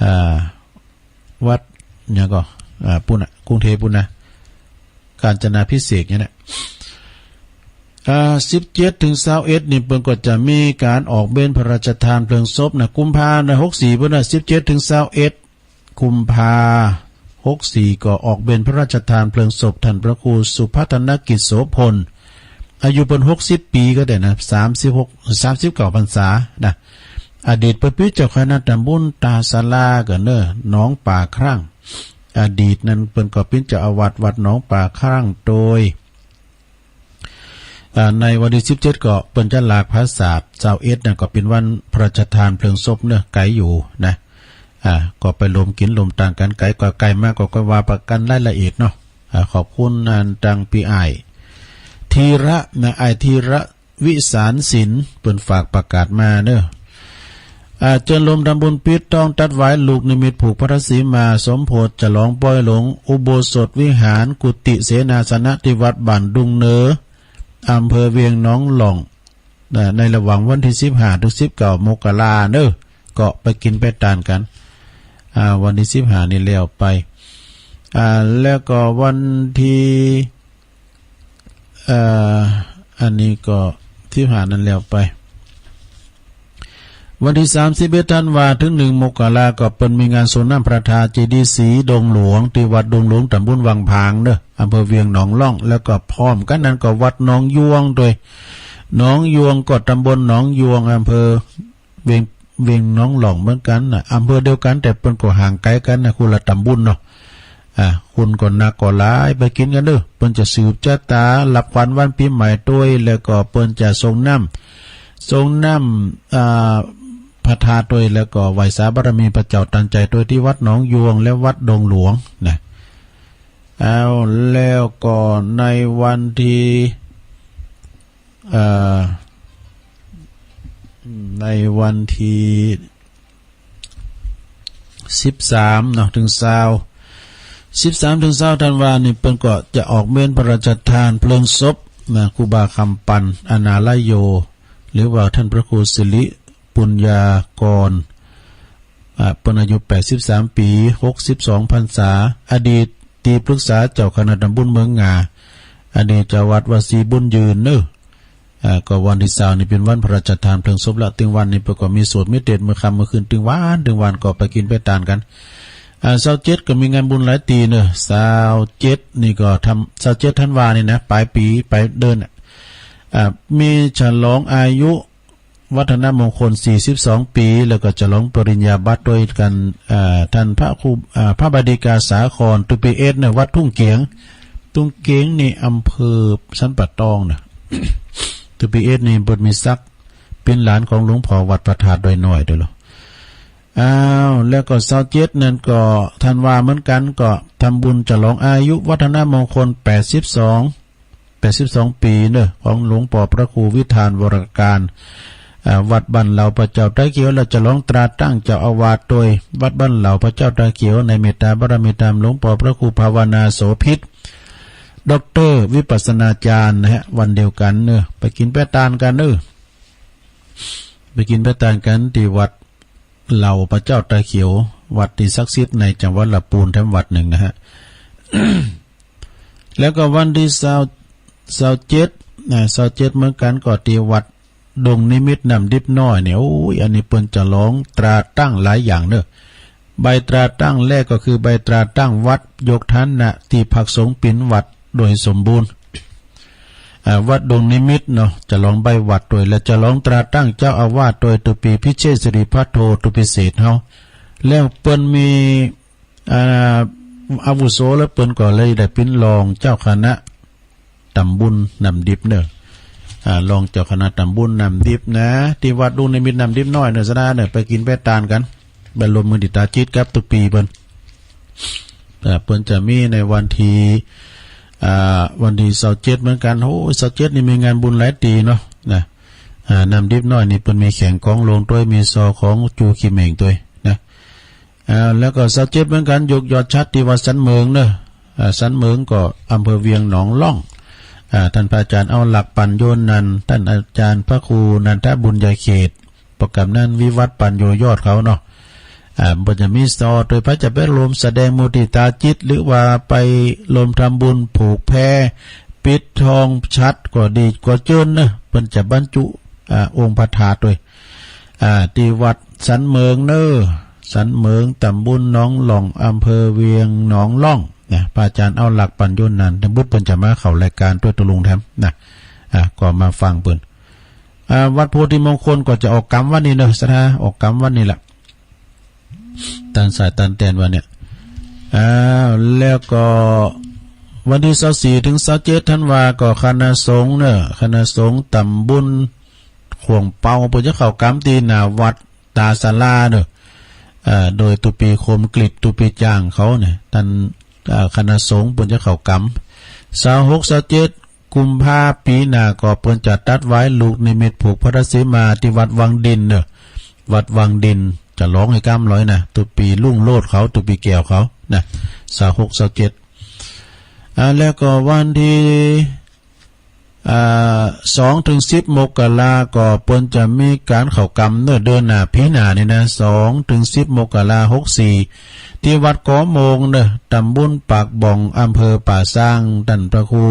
อ่า วัดหยังก่อ อ่า ปุ้นน่ะ กรุงเทพฯปุ้นนะ กาญจนาภิเษกเนี่ยนะ อ่า สิบเจ็ดเถิงซาวเอ็ดนี่ เปิ้นก็จะมีก๋านออกเบญพระราชทานเพลิงศพนะ กุมภาพันธ์หกสี่ปุ้นนะ สิบเจ็ดเถิงซาวเอ็ดกุมภาพันธ์หกสี่ ก็ออกเบญพระราชทานเพลิงศพต้านพระครูสุพัฒนกิจโสภณ อายุเปิ้นหกสิบปี๋ก็ได้นะ สามสิบหก สามสิบเก้าพรรษานะ อดีตเปิ้นเป๋นเจ้าคณะตำบลตาสารากั๋นเน่อ หนองป่าครั่ง อดีตนั้นเปิ้นก็เป๋นเจ้าอาวาสวัดหนองป่าครั่งโตย อ่า ในวันตี้สิบเจ็ดก็เปิ้นจะหลากผาสาท ซาวเอ็ดนั้นก็เป๋นวันพระราชทานเพลิงศพเน่อ ไก๋อยู่นะ อ่า ก็ไปรวมกิ๋นรวมตานกั๋น ไก๋กว่าไก๋มาก็ ก็ว่าไปกั๋นรายละเอียดเนาะ อ่า ขอบคุณอันตังปี้อ้ายธีระนะ อ้ายธีระวิสารสิน เปิ้นฝากประกาศมาเน่อ อ่า เจิญรวมทำบุญปิดตองตัดหวายลูกนิมิตผูกพระสีมาสมโพธิ ฉลองปอยหลวงอุโบสถวิหารกุฏิเสนาสนะตี้วัดบ้านดุงเนอ อำเภอเวียงหนองหล่อง นะ ในระหว่างวันตี้สิบห้าเถิงสิบเก้ามกราเน่อ ก็ไปกิ๋นไปตานกั๋น อ่า วันตี้สิบห้านี่แล้วไป อ่า แล้วก็วันตี้ เอ่อ อันนี้ก็สิบห้านั้นแล้วไป วันตี้สามสิบเอ็ดธันวาเถิงหนึ่งมกราก็เปิ้นมีงานสรงน้ำพระธาตุเจดีย์สีดงหลวงตี้วัดดงหลวงตำบลวังผางเน่อ อำเภอเวียงหนองหล่อง แล้วก็พร้อมกั๋นนั้นก็วัดหนองยวงโตย หนองยวงก็ตำบลหนองยวง อำเภอเวียง เวียงหนองหล่องเหมือนกั๋นนะ อำเภอเดียวกั๋น แต่เปิ้นก็ห่างไก๋กั๋นนะ คนละตำบลเนาะ อ่า คนก็นักก็หลาย ไปกิ๋นกั๋นเน่อ เปิ้นจะสืบจะต๋า รับขวัญวันปี๋ใหม่โตย แล้วก็เปิ้นจะสรงน้ำ สรงน้ำ อ่า พระธาตุโตย แล้วก็ไหว้สาบารมีพระเจ้าตันใจ๋โตย ตี้วัดหนองยวงและวัดดงหลวงนะ เอา แล้วก็ในวันตี้ เอ่อ ในวันตี้สิบสามเนาะ เถิงซาว สิบสามเถิงซาวธันวานี่ เปิ้นก็จะออกเบญพระราชทานเพลิงศพนะ ครูบาคำปัน อนาลโย หรือว่าต้านพระครูสิริปุญญากร อ่า เปิ้นอายุแปดสิบสามปี๋ หกสิบสองพรรษา อดีตตี้ปรึกษาเจ้าคณะตำบลเมืองงา อดีตเจ้าวัดวัดศรีบุญยืนเน่อ อ่า ก็วันตี้ซาวนี่เป๋นวันพระราชทานเพลิงศพละ ตึงวันนี่เปิ้นก็มีสวดมีเตสน์เมื่อค่ำเมื่อคืน ตึงวัน ตึงวันก็ไปกิ๋นไปตานกั๋น อ่า ซาวเจ็ดก็มีงานบุญหลายตี้เน่อ ซาวเจ็ดนี่ก็ทำ ซาวเจ็ดธันวานี่นะ ป๋ายปี๋ ป๋ายเดือนน่ะ อ่า มีฉลองอายุ วัฒนมงคลสี่สิบสองปี๋ แล้วก็ฉลองปริญญาบัตรโตยกั๋น อ่า ต้านพระครู อ่า พระบดิกาสาคร ตุ๊ปี๋เอสเน่อ วัดทุ่งเก๋ง ทุ่งเก๋งนี่อำเภอสันป่าตองเน่อ ตุ๊ปี๋เอสนี่เปิ้นมีศักดิ์เป๋นหลานของหลวงพ่อวัดพระธาตุดอยน้อยโตยลอ อ้าว แล้วก็ซาวเจ็ดนั้นก็ธันวาเหมือนกั๋น ก็ทำบุญฉลองอายุวัฒนมงคลแปดสิบสอง แปดสิบสองปี๋เน่อ ของหลวงป้อพระครูวิธานวรการ อ่า วัดบ้านเหล่าพระเจ้าตาเขียว และฉลองตราตั้งเจ้าอาวาสโตยวัดบ้านเหล่าพระเจ้าตาเขียว ในเมตตาบารมีธรรมหลวงป้อพระครูภาวนาโสภิต ด็อกเตอร์วิปัสสนาจารย์นะฮะ วันเดียวกั๋นเน่อ ไปกิ๋นไปตานกั๋นเน่อ ไปกิ๋นไปตานกั๋นตี้วัดเหล่าพระเจ้าตาเขียว วัดตี้ศักดิ์สิทธิ์ในจังหวัดละปูนแถมวัดนึ่งนะฮะ แล้วก็วันตี้ซาว ซาวเจ็ดนะ ซาวเจ็ดเหมือนกั๋น ก็ตี้วัดดงนิมิตรน้ำดิบน้อยเนี่ย โอ้ย อันนี้เปิ้นฉลองตราตั้งหลายอย่างเน่อ ใบตราตั้งแรกก็คือใบตราตั้งวัดยกฐานะตี้พักสงฆ์ปิ๋นวัดโดยสมบูรณ์ อ่า วัดดงนิมิตรเนาะ ฉลองใบวัดโตย และฉลองตราตั้งเจ้าอาวาสโตย ตุ๊ปี๋พิเชษฐสิริพัทโท ตุ๊ปี๋เศรษฐเฮา แล้วเปิ้นมี อ่า อาวุโส แล้วเปิ้นก็เลยได้เป๋นรองเจ้าคณะตำบลน้ำดิบเน่อ อ่า รองเจ้าคณะตำบุญน้ำดิบนะ ตี้วัดลูกนิมิตน้ำดิบน้อยเน่อ สะดาเน่อ ไปกิ๋นไปตานกั๋น ไปร่วมมือตี้ตาจิตกับตุ๊ปีเปิ้น อ่า เปิ้นจะมีในวันตี้ อ่า วันตี้ซาวเจ็ดเหมือนกั๋น โอ้ย ซาวเจ็ดนี่มีงานบุญหลายตี้เนาะ นะ อ่า น้ำดิบน้อยนี่เปิ้นมีแข่งกองโลงตวย มีซอของจูขี้เหม่งตวยนะ อ่า แล้วก็ซาวเจ็ดเหมือนกั๋น ยกยอดฉัตรตี้วัดสันเหมิงเน่อ อ่า สันเหมิงก็อำเภอเวียงหนองล่อง อ่า ต้านพระอาจ๋ารย์เอาหลักปัญโญนันท์ ต้านอาจ๋ารย์พระครูนันทบุญญาเขต โปรแกรมนั้นวิวัฒน์ปัญโญยอดเขาเนาะ อ่า เปิ้นจะมีซอตวย ใผจะไปร่วมแสดงมุติตาจิต หรือว่าไปร่วมทำบุญผูกแพ ปิดทองฉัตรก็ดีก็เจิญเน่อ เปิ้นจะบรรจุ อ่า องค์พระธาตุตวย อ่า ตี้วัดสันเหมิงเน่อ สันเหมิง ตำบลหนองล่อง อำเภอเวียงหนองล่องนะ พระอาจ๋ารย์เอาหลักปัญโญนันทบุตรเปิ้นจะมาเข้ารายก๋านตวยตุ๊ลุงแถมนะ อ่า ก็มาฟังเปิ้น อ่า วัดโพธิมงคลก็จะออกกรรมวันนี้เน่อ สะดา ออกกรรมวันนี้แหละ ต้านสายต้านแตนวันเนี่ย อ่า แล้วก็วันตี้ซาวสี่เถิงซาวเจ็ดธันวาก็คณะสงฆ์เน่อ คณะสงฆ์ตำบลข่วงเปาเปิ้นจะเข้ากรรมตี้หน้าวัดต๋าศาลาเน่อ อ่า โดยตุ๊ปีคมกฤษ ตุ๊ปีจ้างเขาเนี่ย ต้าน อ่า คณะสงฆ์เปิ้นจะเข้ากรรม ซาวหก ซาวเจ็ด กุมภาปี๋หน้าก็เปิ้นจะตัดวายลูกนิมิตผูกพระสีมาตี้วัดวังดินเน่อ วัดวังดิน จะฮ้องหื้อก้ำลอยนะ ตุ๊ปีรุ่งโรจน์เขา ตุ๊ปีแก้วเขานะ ซาวหก ซาวเจ็ด อ่า แล้วก็วันตี้ อ่า สองเถิงสิบมกราก็เปิ้นจะมีก๋านเข้ากรรมเน่อ เดือนหน้าปี๋หน้านี่นะ สองเถิงสิบมกราหกสี่ ตี้วัดกอโมงเน่อ ตำบลปากบ่อง อำเภอป่าซาง ต้านพระครู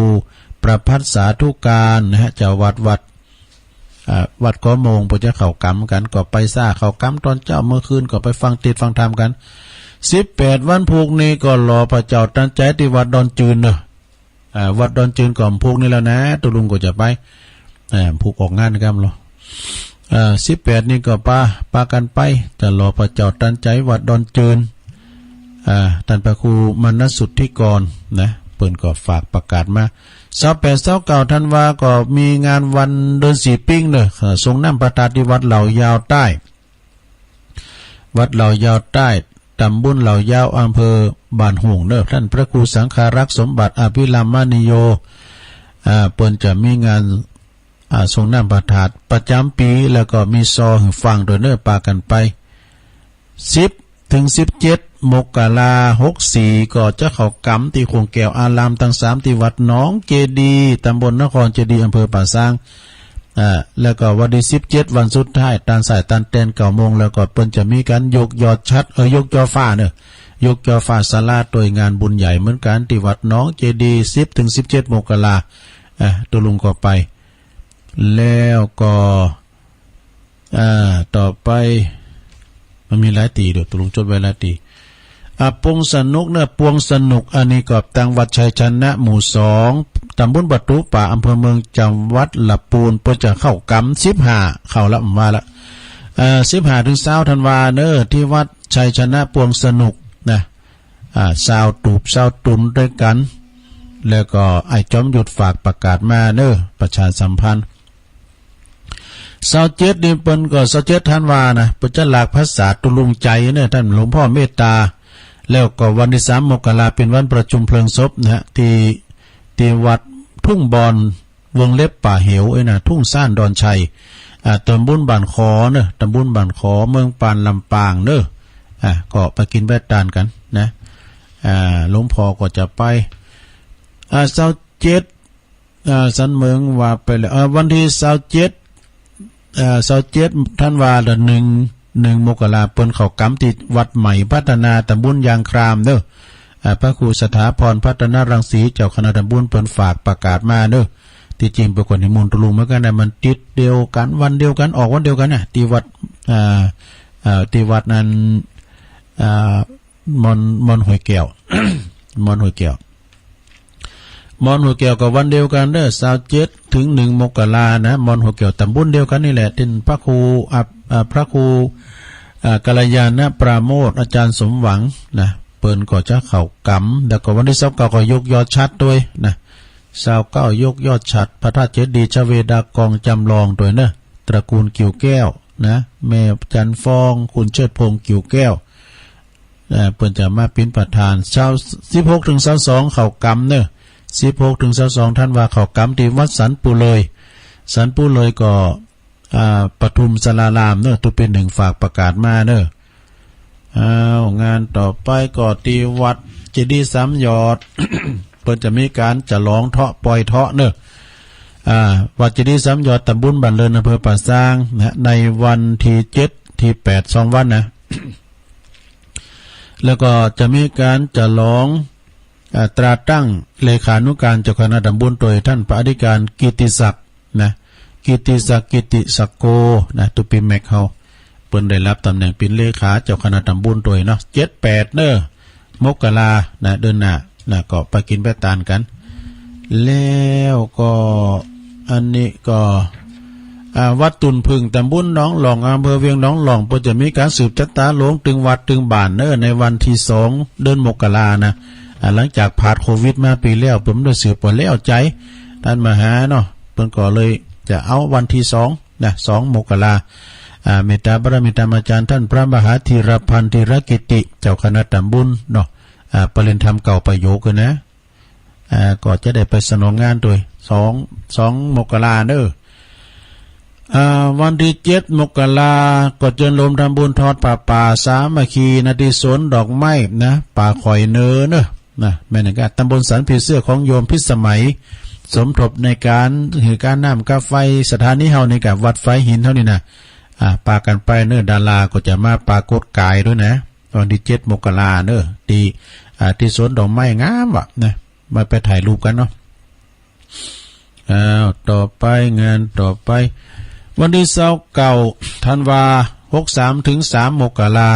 ประภัสสาธุการนะฮะ เจ้าวัดวัด อ่า วัดกอโมง เปิ้นจะเข้ากรรมกั๋น ก็ไปซาเข้ากรรมต๋อนเจ๊า เมื่อคืนก็ไปฟังเตสน์ฟังธรรมกั๋น สิบแปด วันพูกนี้ก็หล่อพระเจ้าตันใจ๋ตี้วัดดอนจืนเน่อ อ่า วัดดอนจืนก็พูกนี้แล้วนะ ตุ๊ลุงก็จะไป อ่า พูกออกงานกั๋นลอ อ่า สิบแปด นี่ก็ปา ปากั๋นไป จะหล่อพระเจ้าตันใจ๋วัดดอนจืน อ่า ต้านพระครูมนัสสุทธิกรนะ เปิ้นก็ฝากประกาศมา ซาวแปด ซาวเก้าธันวาก็มีงานวันเดือนสี่ปิ๊งเน่อ เอ่อ สรงน้ำพระธาตุตี้วัดเหล่ายาวใต้ วัดเหล่ายาวใต้ ตำบลเหล่ายาว อำเภอบ้านโฮ่งเน่อ ต้านพระครูสังฆารักษ์สมบัติอภิรามมณีโย อ่า เปิ้นจะมีงาน อ่า สรงน้ำพระธาตุประจ๋ำปี๋ แล้วก็มีซอหื้อฟังตวยเน่อ ปากั๋นไป สิบเถิงสิบเจ็ดมกราหกสี่ ก็จะเข้ากรรมตี้ข่วงแก้วอารามตังสาม ตี้วัดหนองเจดีย์ ตำบลนครเจดีย์ อำเภอป่าซาง อ่า แล้วก็วันตี้สิบเจ็ด วันสุดท้าย ต้านสายต้านแตนเก้าโมง แล้วก็เปิ้นจะมีก๋านยกยอดฉัตร เอ่อ ยกจอฟ้าเน่อ ยกจอฟ้าศาลาตวย งานบุญใหญ่เหมือนกั๋น ตี้วัดหนองเจดีย์ สิบเถิงสิบเจ็ดมกรา อ่า ตุ๊ลุงก็ไป แล้วก็ อ่า ต่อไป มันมีหลายตี้ เดี๋ยวตุ๊ลุงจดไว้หลายตี้ อ่า ปวงสนุกเน่อ ปวงสนุก อันนี้ก็ตังวัดชัยชนะหมู่สอง ตำบลประตู๋ป่า อำเภอเมือง จังหวัดละปูน เปิ้นจะเข้ากรรม สิบห้า เข้าละ ผมว่าละ อ่า สิบห้าเถิงซาวธันวาเน่อ ตี้วัดชัยชนะปวงสนุกนะ อ่า ซาวตูบซาวตุนตวยกั๋น แล้วก็ไอ้จอมยุทธฝากประกาศมาเน่อ ประชาสัมพันธ์ ซาวเจ็ดนี่เปิ้นก็ ซาวเจ็ดธันวานะ เปิ้นจะหลากพรรษาตุ๊ลุงใจ๋เน่อ ต้านหลวงพ่อเมตตา แล้วก็วันตี้สามมกราเป๋นวันประชุมเพลิงศพนะฮะ ตี้ ตี้วัดทุ่งบอน วงเล็บป่าเหว เอ้ยนะ ทุ่งซ่านดอนชัย อ่า ตำบลบ้านขอเน่อ ตำบลบ้านขอ เมืองปาน ลำปางเน่อ อ่า ก็ไปกิ๋นไปตานกั๋นนะ อ่า หลวงพ่อก็จะไป อ่า ซาวเจ็ด อ่า สันเหมิงว่าไปแล้ว อ่า วันตี้ซาวเจ็ด อ่า ซาวเจ็ดธันวา เดือนหนึ่ง หนึ่งมกรา เปิ้นเข้ากรรมตี้วัดใหม่พัฒนา ตำบลยางครามเน่อ อ่า พระครูสถาพรพัฒนรังสี เจ้าคณะตำบล เปิ้นฝากประกาศมาเน่อ ตี้จริงเปิ้นก็นิมนต์ตุ๊ลุงเหมือนกั๋นนะ มันติดเดียวกั๋น วันเดียวกั๋น ออกวันเดียวกั๋นนะ ตี้วัด อ่า อ่า ตี้วัดนั้น อ่า ม่อน ม่อนห้วยแก้ว ม่อนห้วยแก้ว ม่อนห้วยแก้วก็วันเดียวกั๋นเน่อ ซาวเจ็ดเถิงหนึ่งมกรานะ ม่อนห้วยแก้ว ตำบลเดียวกั๋นนี่แหละ ตี้พระครู อ่า อ่า พระครู อ่า กัลยาณปราโมทย์ อาจ๋ารย์สมหวังนะ เปิ้นก็จะเข้ากรรม แล้วก็วันตี้ซาวเก้าก็ยกยอดฉัตรตวยนะ ซาวเก้า ยกยอดฉัตร พระธาตุเจดีย์ชเวดากองจำลองตวยเน่อ ตระกูลกิ่วแก้วนะ แม่จันทร์ฟอง คุณเชิดพงษ์กิ่วแก้ว เอ่อ เปิ้นจะมาเป๋นประธาน ซาว สิบหกถึงซาวสอง เข้ากรรมเน่อ สิบหกถึงซาวสองธันวา เข้ากรรมตี้วัดสันปูเลย สันปูเลยก็ อ่า ปทุมสารารามเน่อ ตุ๊เปียนหนึ่งฝากประกาศมาเน่อ อ้าว งานต่อไปก็ตี้วัดเจดีย์สามยอด เปิ้นจะมีก๋านฉลองเถาะปอยเถาะเน่อ อ่า วัดเจดีย์สามยอด ตำบลบ้านเริน อำเภอป่าซางนะ ในวันตี้เจ็ดตี้แปด สองวันนะ แล้วก็จะมีก๋านฉลอง อ่า ตราตั้งเลขานุการเจ้าคณะตำบลตวยท่านพระอธิการกิตติศักดิ์นะ กิตติศักดิ์ กิตติศักดิ์โกนะ ตุ๊เปียนแม็กเฮา เปิ้นได้ฮับต๋ำแหน่งเป๋นเลขาเจ้าคณะตำบลตวยเนาะ เจ็ดแปดเน่อ มกรานะ เดือนหน้านะ ก็ไปกิ๋นไปตานกั๋น แล้วก็อันนี้ก็ อ่า วัดตุ่นผึ้ง ตำบลหนองหล่อง อำเภอเวียงหนองหล่อง เปิ้นจะมีก๋านสืบจะต๋าโลงตึงวัดตึงบ้านเน่อ ในวันตี้สอง เดือนมกรานะ อ่า หลังจากผาดโควิดมาปี๋แล้ว เปิ้นบ่ได้สืบ บ่แล้วใจ๋ ต้านมหาเนาะ เปิ้นก็เลยจะเอาวันตี้สองนะ สอง มกรา อ่า เมตตาบารมีธรรมอาจารย์ท่านพระมหาธีรพันธ์ ธีรกิตติ เจ้าคณะตำบลเนาะ อ่า ประเรียนธรรมเก้าประโยคนะ อ่า ก็จะได้ไปสนองงานตวย สอง สอง มกราเน่อ อ่า วันตี้เจ็ด มกรา ก็เจิญโยมทำบุญทอดผ้าป่าสามัคคี ณ ตี้สวนดอกไม้นะ ป่าข่อยเนอเน่อ นะ แม่นอย่างกั๋น ตำบลสันผีเสื้อของโยมพิสมัย สมทบในก๋านหื้อก๋านน้ำก๋านไฟ สถานีเฮานี่กะวัดฝายหินเฮานี่นะ อ่า ปากั๋นไปเน่อ ดาราก็จะมาปรากฏกายตวยนะ วันตี้เจ็ด มกราเน่อ ตี้ อ่า ตี้สวนดอกไม้งามว่ะนะ มาไปถ่ายรูปกั๋นเนาะ อ้าว ต่อไป งานต่อไป วันตี้ซาวเก้า ธันวา หกสาม ถึง สาม มกรา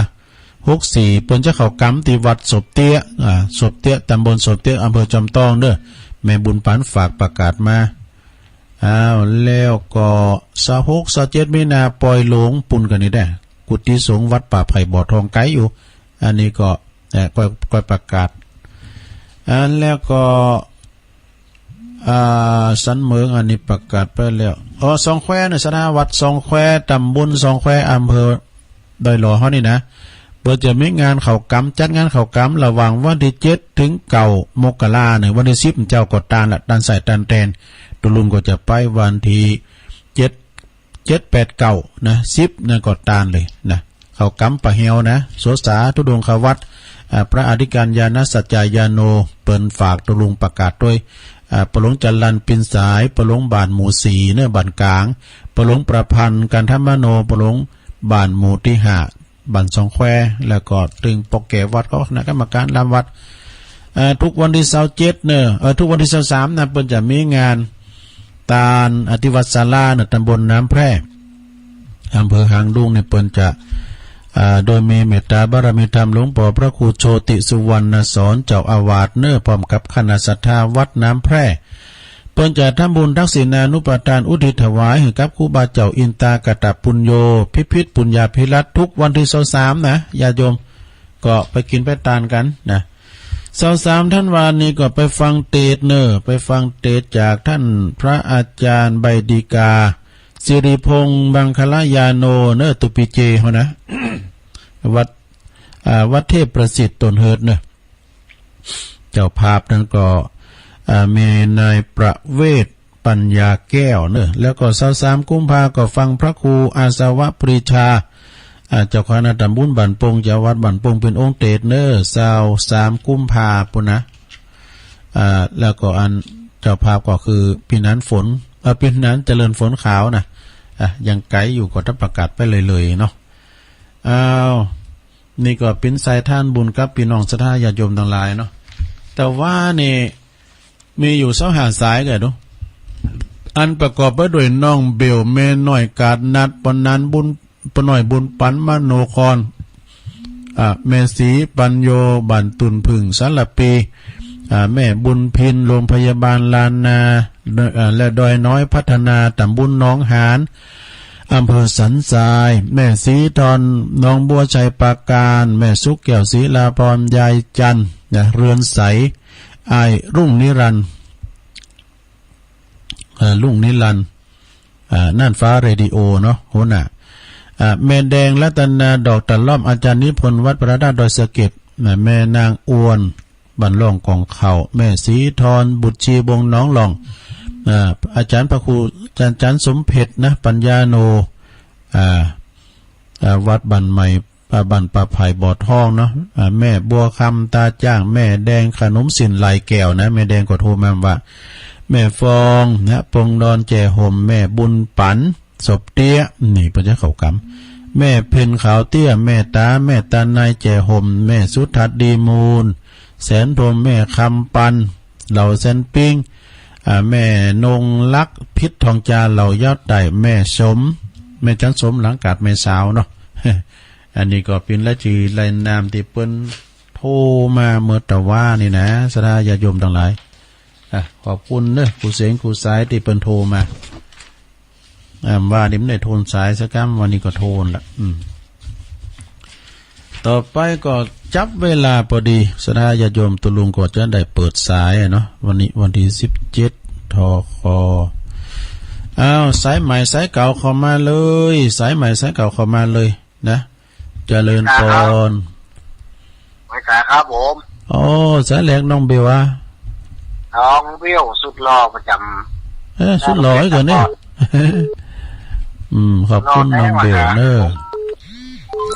หกสี่ เปิ้นจะเข้ากรรมตี้วัดศพเตี้ย อ่า ศพเตี้ย ตำบลศพเตี้ย อำเภอจอมต้องเน่อ แม่บุญปันฝากประกาศมา อ้าว แล้วก็ซาวหก ซาวเจ็ด มีนา ปอยหลวง ปูนกั๋นนี่แต๊ กุฏิสงฆ์วัดป่าไผ่บ่อทอง ไก๋อยู่ อันนี้ก็ เอ่อ ก้อย ก้อยประกาศ อันแล้วก็ อ่า สันเหมิง อันนี้ประกาศไปแล้ว อ๋อ ซองแควเน่อ ศรัทธาวัดซองแคว ตำบลซองแคว อำเภอดอยหล่อเฮานี่นะ เปิ้นจะมีงานเข้ากรรม จัดงานเข้ากรรม ระหว่างวันตี้เจ็ด ถึง เก้า มกราเน่อ วันตี้สิบเจ้าก็ตานละ ตานใส่ตานแตน ตุ๊ลุงก็จะไปวันตี้เจ็ด เจ็ด แปด เก้า นะ สิบ นั่นก็ตานเลยนะ เข้ากรรมป่าแฮวนะ โสสาธุดงควัตร อ่า พระอธิการญาณสัจจายาโน เปิ้นฝากตุ๊ลุงประกาศตวย อ่า ปอหลวงจรัญปินสาย ปอหลวงบ้านหมู่สี่เน่อ บ้านก๋าง ปอหลวงประพันธ์ กันทมโน ปอหลวงบ้านหมู่ตี้ห้า บ้านซองแคว แล้วก็ตึงปอแก่วัดก็คณะกรรมการล้ำวัด เอ่อ ทุกวันตี้ซาวเจ็ดเน่อ เอ่อ ทุกวันตี้ซาวสามนะ เปิ้นจะมีงานตานอธิวัตรศาลาเน่อ ตำบลน้ำแพร่ อำเภอหางดงนี่ เปิ้นจะ อ่า โดยมีเมตตาบารมีธรรมหลวงป้อพระครูโชติสุวรรณสอน เจ้าอาวาสเน่อ พร้อมกับคณะศรัทธาวัดน้ำแพร่ เปิ้นจะทำบุญทักษิณานุปทานอุทิศถวายหื้อกับครูบาเจ้าอินตากตปุญโญ พิพิธปุญญาภิรัตน์ ทุกวันตี้ซาวสามนะ ญาติโยม ก็ไปกิ๋นไปตานกั๋นนะ ซาวสามธันวานี้ก็ไปฟังเตสน์เน่อ ไปฟังเตสน์จากต้านพระอาจารย์ใบดีกา สิริพงษ์มังคลายาโนเน่อ ตุ๊ปีเจเฮานะ วัด อ่า วัดเทพประสิทธิ์ต้นเฮิดเน่อ เจ้าภาพนั้นก็ อ่า มีนายประเวศ ปัญญาแก้วเน่อ แล้วก็ซาวสามกุมภาก็ฟังพระครูอาสวะปรีชา อ่า เจ้าคณะตำบลบ้านโป่ง เจ้าวัดบ้านโป่งเป๋นองค์เตสน์เน่อ ซาวสามกุมภาปู้นนะ อ่า แล้วก็อันเจ้าภาพก็คือปี้หนานฝน เอ่อ ปี้หนานเจริญฝนขาวนะ อ่ะ ยังไก๋อยู่ก็ต้องประกาศไปเลยๆ เนาะ อ้าว นี่ก็เป๋นสายทานบุญกับปี้น้องศรัทธาญาติโยมตังหลายเนาะ แต่ว่านี่มีอยู่ซาวห้าสายก่อดู อันประกอบไปด้วยน้องเบล แม่น้อยกาดนัด ป้อหนานบุญ ป้อน้อยบุญปัน มโนคร อ่า แม่ศรีปัญโญ บ้านตุ่นผึ้ง สารภี อ่า แม่บุญพิน โรงพยาบาลล้านนา อ่า และดอยน้อยพัฒนา ตำบลหนองหาน อำเภอสันทราย แม่ศรีทอน หนองบัว ชัยปราการ แม่สุขแก้ว ศิลาพร ยายจันทร์ นะ เรือนใส อ้ายรุ่งนิรันดร์ เอ่อ รุ่งนิรันดร์ อ่า น่านฟ้าเรดิโอเนาะ หัวหน้า อ่า แม่แดงรัตนาดอกตะล่อม อาจารย์นิพนธ์วัดพระธาตุดอยสะเก็ด นะ แม่นางอวน บ้านร่องของเขา แม่ศรีธร บุตรชีวงศ์หนองหล่อง อ่า อาจารย์พระครู อาจารย์ อาจารย์สมเพชรนะ ปัญญาโน อ่า อ่า วัดบ้านใหม่ อ่า บ้านป่าไผ่บ่อทองเนาะ อ่า แม่บัวคำตาจ้าง แม่แดงขนมสินหลายแก้วนะ แม่แดงก็โทรมาว่า แม่ฟองนะ ปงดอนแจ่ห่ม แม่บุญปัน ศพเตี้ย นี่เปิ้นจะเข้ากำ แม่เพ็ญขาวเตี้ย แม่ตา แม่ตาในแจ่ห่ม แม่สุทัศน์ดีมูล แสนพรหม แม่คำปัน เหล่าแสนปิ้ง อ่า แม่นงลักษณ์ พิษทองจา เหล่ายอดไต่ แม่สม แม่จันสม หลังกาดแม่สาวเนาะ อันนี้ก็เป๋นรายจื้อรายนามตี้เปิ้นโทรมาเมื่อตะวานี่นะ ศรัทธาญาติโยมตังหลาย อ่ะ ขอบคุณเน้อ กู้เสียงกู้สายตี้เปิ้นโทรมา อ่า ว่านี่มันได้โทนสายสักกำ วันนี้ก็โทนละ อืม ต่อไปก็จับเวลาปอดี ศรัทธาญาติโยม ตุ๊ลุงก็จะได้เปิดสายอะเนาะ วันนี้วันตี้สิบเจ็ด ทค อ้าว สายใหม่สายเก่าเข้ามาเลย สายใหม่สายเก่าเข้ามาเลยนะ เจริญปอน ไหว้สาครับผม โอ้ สายแรกน้องเบลอะ น้องเบลสุดหล่อประจ๋ำ เอ้อ สุดหล่อไอ้ก่อนเนี่ย อืม ขอบคุณน้องเบลเน้อ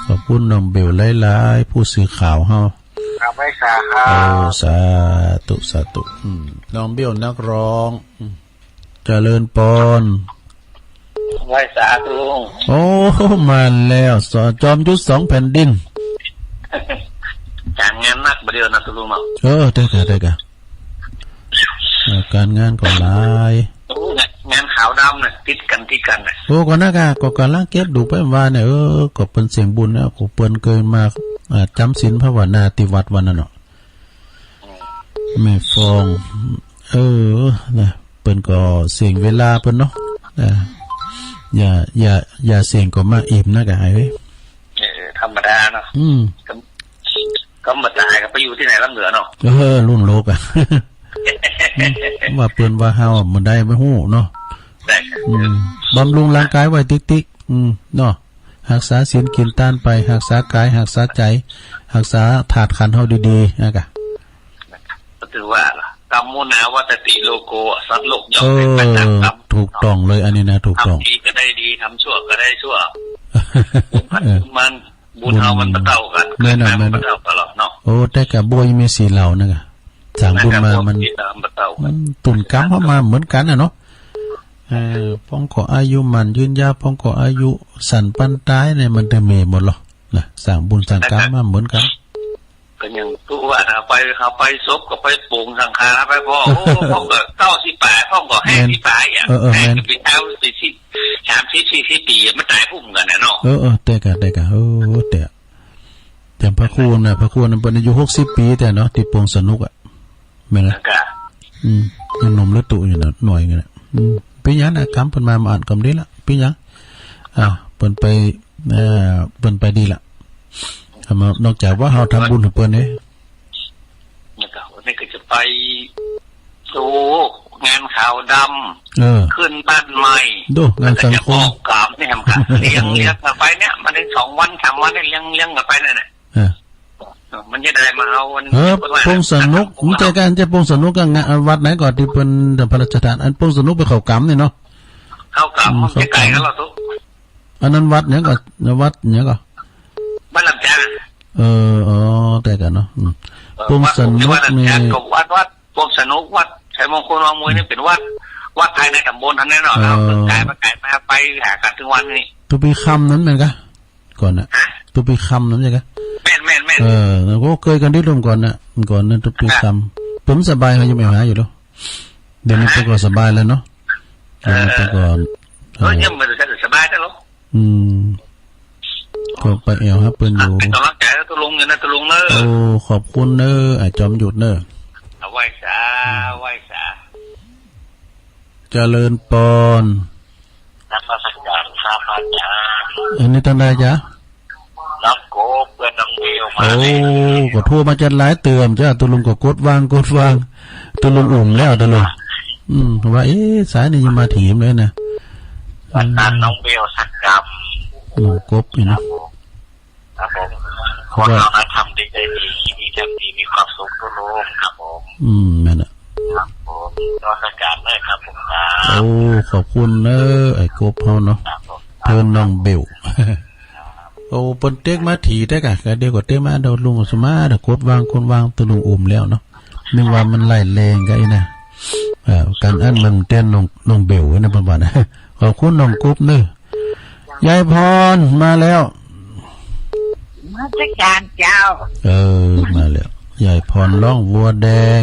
ขอบคุณน้องเบลหลายๆ ผู้สื่อข่าวเฮา ครับ ไหว้สาครับ โอ้ สาธุ สาธุ อืม น้องเบลนักร้อง อืม เจริญปอน ไหว้สาตุ๊ลุง โอ้ มาแล้ว ส- จอมยุทธสองแผ่นดิน ก๋านงานหนักบ่าเดี่ยวนะตุ๊ลุงเนาะ เออ ใจ้ก่ะ ใจ้ก่ะ เออ ก๋านงานก็หลาย โอ้ งานขาวดำน่ะ ติดกั๋น ติดกั๋นน่ะ โอ้ ก็นักอะ ก็ก๋ำลังเก็บดูไปว่าเนี่ย เออ ก็เปิ้นเสี้ยงบุญนะ ก็เปิ้นเกยมา อ่า จ๋ำศีลภาวนาตี้วัดวันนั้นเนาะ แม่ฟอง เออ นะ เปิ้นก็เสี้ยงเวลาเปิ้นเนาะ อ่า อย่า อย่า อย่าเสี้ยงก็มาอิ่มนะกะไอ้เว้ย เออ ธรรมดาเนาะ อืม ก็ ก็บ่ต๋ายก็ไปอยู่ตี้ไหนลำเหลือเนาะ เออ รุ่นโลกอะ อืม ว่าเปิ้นว่าเฮาอะบ่ได้บ่ฮู้เนาะ ได้ครับ อืม บำรุงร่างก๋ายไว้ติ๊กๆ อืม เนาะ ฮักษาศีลกิ๋นตานไป ฮักษากาย ฮักษาใจ๋ ฮักษาธาตุขันธ์เฮาดีๆ นะกะ ก็ถือว่า กัมมุนาวัตติโลโก สัตว์โลกย่อมเป็นไปต๋ามกรรม เออ ถูกต้องเลย อันนี้นะ ถูกต้อง ทำดีก็ได้ดี ทำชั่วก็ได้ชั่ว เออ มัน บุญเฮามันบ่เต้ากั๋น แม่นอะ บุญมันบ่เต้ากั๋นหรอกเนาะ แม่นอะ โอ้ แต่กะบ่มีสีเหล่านะกะ สร้างบุญมา มัน บุญเฮาบ่เต้ากั๋น มันตุ่นกรรมเฮามาเหมือนกั๋นน่ะเนาะ เออ พ่องก็อายุหมั้นยืนยาว พ่องก็อายุสั้นปานต๋ายเนี่ย มันจะมีหมดหรอ นะ สร้างบุญสร้างกรรมมาเหมือนกั๋น ก็ยังตุ๊ว่าเฮาไป เฮาไปศพก็ไปโป๋งสังขารไปพ่อง โอ้ พ่องก็เก้าสิบป๋าย พ่องก็แห้งสิบป๋ายอะ แม่น เออ เออ แม่น แห้งสิบป๋าย สามสิบ สี่สิบปี๋ มันต๋ายพุ้มกั๋นน่ะเนาะ เออ เออ แต่กะ แต่กะ เออ แต่ อย่างพระครูน่ะ พระครูนั้นเปิ้นอายุหกสิบปี๋แต่เนาะ ตี้โป่งสนุกอะ แม่นนะ แล้วก็ อืม ยังหนุ่มระตุอยู่นะ หน่อยนึงนะ อืม เป๋นหยังนะ กรรมเปิ้นมา มาอ่านกรรมดีละ เป๋นหยัง อ่า เปิ้นไป เอ่อ เปิ้นไปดีละ เอามา นอกจากว่าเฮาทำบุญหื้อเปิ้นเด้ แล้วก็วันนี้ก็จะไป โอ้ งานขาวดำ เออ ขึ้นบ้านใหม่ โด้ งานสังคม แล้วก็จะออกกรรมเนี่ยครับ เลี้ยง เลี้ยงกันไปเนี่ย มันได้สองวันสามวันเนี่ย เลี้ยง เลี้ยงกันไปนั่นแหละ เออ เออ มันจะได้มาเอาวัน เออ เปิ้นว่า โป่งสนุก มันจะกัน จะโป่งสนุกกับงานวัดไหนก่อนตี้เปิ้นจะพระราชทาน อันโป่งสนุกไปเข้ากรรมเนี่ยเนาะ เข้ากรรม อืม มันจะไกลกันเหรอตุ๊ อันนั้นวัดหยังก่อ วัดหยังก่อ บ้านลำจาง เออ อ๋อ แต่กะเนาะ อืม เออ โป่งสนุก วัด นี่ วัดลำจางกับวัด วัดโป่งสนุก วัดชัยมงคลวังมวยนี่เป๋นวัด วัดภายในต๋ำบลหั้นแหละเนาะ เออ แล้วเปิ้นกายมา กายมาไปหากั๋นตึงวันนี้ ตุ๊ปี๋ค่ำนั้นแม่นกะ ก่อนน่ะ ฮะ ตุ๊ปี๋ค่ำนั้นใจ้กะ แม่น แม่น แม่น เออ แล้วก็เกยกั๋นตี้ร่วมก่อนน่ะ ก่อนนั้นตุ๊ปี๋ค่ำ เปิ้นสบาย เฮายังไปหาอยู่เนาะ เดี๋ยวนี้เปิ้นก็สบายแล้วเนาะ เดี๋ยวนี้เปิ้นก็ เออ เออ ยังบ่ได้สบายแล้วเนาะ อืม ก็ไปแอ่วหาเปิ้นอยู่ อ่ะ เป๋นก๋ำลังใจ๋หื้อตุ๊ลุงอยู่นะ ตุ๊ลุงเน้อ โอ้ ขอบคุณเน้อ ไอ้จอมยุทธเน้อ เอาไหว้สา อืม ไหว้สา เจริญปอน นมัสการครับอาจารย์ อันนี้ต้านใดจ๊ะ น้องโกเปิ้นน้องเบลมา โอ้ แล้ว ก็โทรมาจัดหลายเตื้อจ้ะ ตุ๊ลุงก็กดวาง กดวาง ตุ๊ลุงอุ่มแล้ว ตุ๊ลุง อืม ว่า เอ๊ะ สายนี่ยังมาถีมเลยนะ อาจารย์น้องเบลสักกำ น้องกบนี่นะ ครับผม ครับผม คนเรานะ ทำดีได้ดี คิดดีทำดี มีความสุขทั่วโลกครับผม อืม นั่นน่ะ ครับผม นมัสการด้วยครับผม ครับ โอ้ ขอบคุณเนอะ ไอ้กบเฮาเนาะ ครับผม เปิ้นน้องเบล โอ้ เปิ้นเต๊กมาถีเต๊กอะ กะเดี๋ยวก็เต๊กมา เดี๋ยวลุงสมมา เดี๋ยวกบวาง คนวาง ตะลุงอุ้มแล้วเนาะ นึกว่ามันไล่แลงกะอี้นะ เอ่อ การอั้นมันเต้นน้อง น้องเบลนะ เปิ้นว่านะ ขอบคุณน้องกบเนอะ ยายพรมาแล้ว นมัสการเจ้า เออ มาแล้ว ยายพรร้องวัวแดง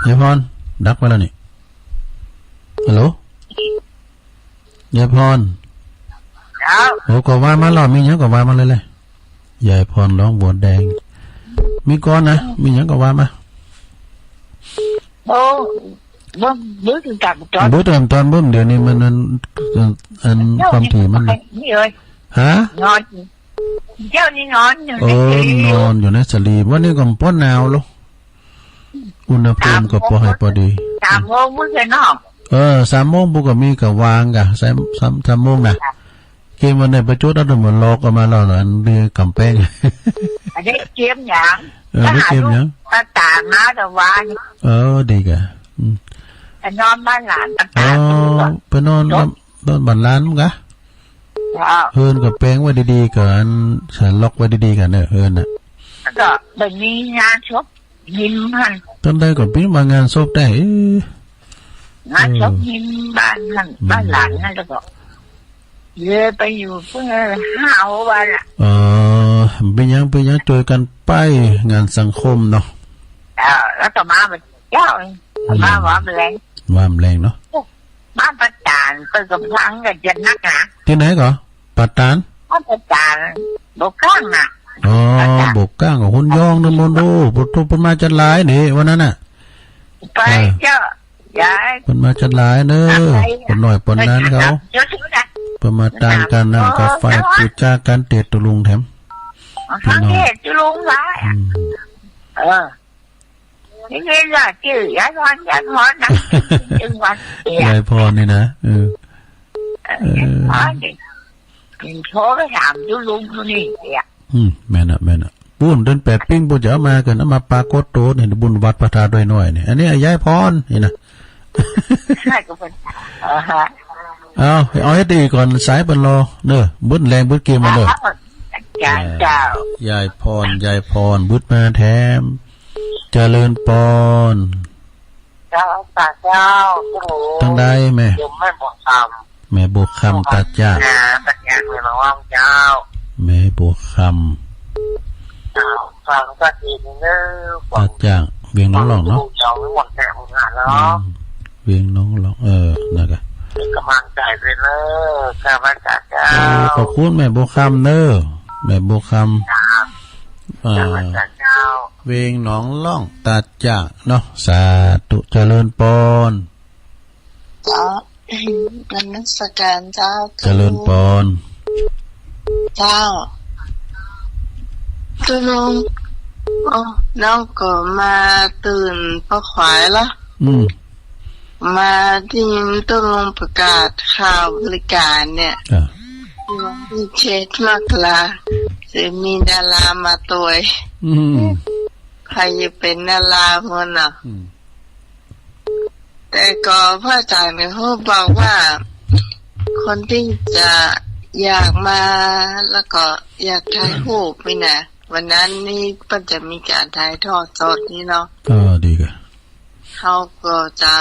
ยายพร ดับไปแล้วนี่ ฮัลโหล ยายพร เจ้า โอ้ ก็ว่ามาลอ มีหยังก็ว่ามาเลยเลย ยายพรร้องวัวแดง มีก่อนนะ มีหยังก็ว่ามา โอ้ เบิ่ง เบิ่งตามตอน เบิ่งตามตอน เบิ่งเดี๋ยวนี้มัน อัน อัน ความถี่มัน นี่เอ้ย ฮะ นอน เจ้านี่นอนอยู่ใน เออ สลี นอนอยู่ในสลี วันนี้ก็บ่หนาวหรอก อุณหภูมิก็ปอให้ปอดี สามโมง สามโมงเพิ่งจะนอน เออ สามโมงปุ้นก็มีกะวางกะ สาม สาม สามโมงนะ ค่ะ เกมวันนี้ประจุดเอาตัวหมดลอกออกมาแล้วเหรอ อันนี้กำแพง อันนี้เกมหยัง เออ นี่เกมหยัง ตาตามาแต่วาน เออ ดีกะ อืม ไปนอนบ้านหลาน ตาตา อ๋อ ไปนอน นอนบ้านหลานมึงกะ เจ้า เฮือนก็แปงไว้ดีๆ ก่อน สะล็อกไว้ดีๆ ก่อนเนอะ เฮือนน่ะ แล้วก็บ่มีงานศพ หิมหั้น ตอนใดก็ปิ้นมางานศพได้ เอ้ย งานศพ เออ หิมบ้านหั้น อืม บ้านหลานหั้น แล้วก็เลยไปอยู่เพิ่งห้าหกวันละ เออ ปิ้นหยัง ปิ้นหยัง จ้วยกั๋นไปงานสังคมเนาะ เออ แล้วก็มาวันเจ้า อืม มาว่าแมลง ว่าแมลงเนาะ บ้านป้าจ๋าน เปิ้นก็ฟังกั๋นจะนักหนา ตี้ไหนก่อ ป้าจ๋าน บ้านป้าจ๋าน บ่อก้างน่ะ อ๋อ ป้าจ๋าน บ่อก้างกับคนยองนะมนต์ โอ้ บ่ทุกข์ เปิ้นมาจัดหลายนี่ วันนั้นน่ะ ไป เออ เจ้า ยาย เปิ้นมาจัดหลายเนอะ ไป เปิ้นน้อยเปิ้นนานเขา เจ้าชื่อนะ เปิ้นมาตานกั๋นน้ำกาแฟ เออ ปูจากั๋นเตตะลุงแถม อ๋อ พี่น้อง เตตะลุงหลาย อืม เออ นี่เรียกว่าจื้อยายพร ยายพรนะ จื้อวันเดียว ยายพรนี่นะ เออ เออ เออ ยายพรนี่ เห็นโทรไปถามจุลุงจุนี่เนี่ย อืม แม่นน่ะ แม่นน่ะ ปู้นเดือนแปดปิ้งปู้นจะเอามากั๋น เอามาปรากฏตั๋วนี่ บุญวัดพระธาตุดอยน้อยนี่ อันนี้ยายพรนี่นะ ใช่ก็เป็น อ่าฮะ เอา เอาหื้อดีก่อน สายเปิ้นรอ เนอะ บึดแรงบึดเกมมาเนอะ เจ้า เจ้า ยายพร ยายพร บึดมาแถม เจริญปอน เจ้า ตาเจ้า โอ้โห ตังใดแม่ โยมแม่บัวคำ แม่บัวคำ ตาจ้า ตาจ้า แม่ระวังเจ้า แม่บัวคำ เจ้า ฟังสักทีนึงเนอะ ตาจ้า เวียงหนองล่องเนาะ เจ้าไม่หมดแน่หมดงานแล้วเนาะ อืม เวียงหนองล่อง เออ นั่นกะ เป็นกำลังใจด้วยเนอะ ข้าพเจ้า เจ้า เออ ขอบคุณแม่บัวคำเนอะ แม่บัวคำ ครับ อ่า ข้าพเจ้า เวียงหนองล่อง ตาจ้าเนาะ สาธุ เจริญปอน เจ้า นมัสการเจ้า เจริญปอน เจ้า ตกลง โอ้ น้องก็มาตื่นปอขวายละ อืม มาได้ยินตกลงประกาศข่าวบริการเนี่ย อ่ะ วันที่เจ็ดมกรา จะมีดารามาตวย อืม ใผจะเป๋นดารามั่งเนาะ อืม แต่ก็พระอาจารย์เนี่ยเขาบอกว่า คนตี้จะอยากมา แล้วก็อยากถ่ายรูปนี่นะ วันนั้นนี่เปิ้นจะมีก๋านถ่ายทอดสดนี่เนาะ เออ ดีกะ เขาก็จะ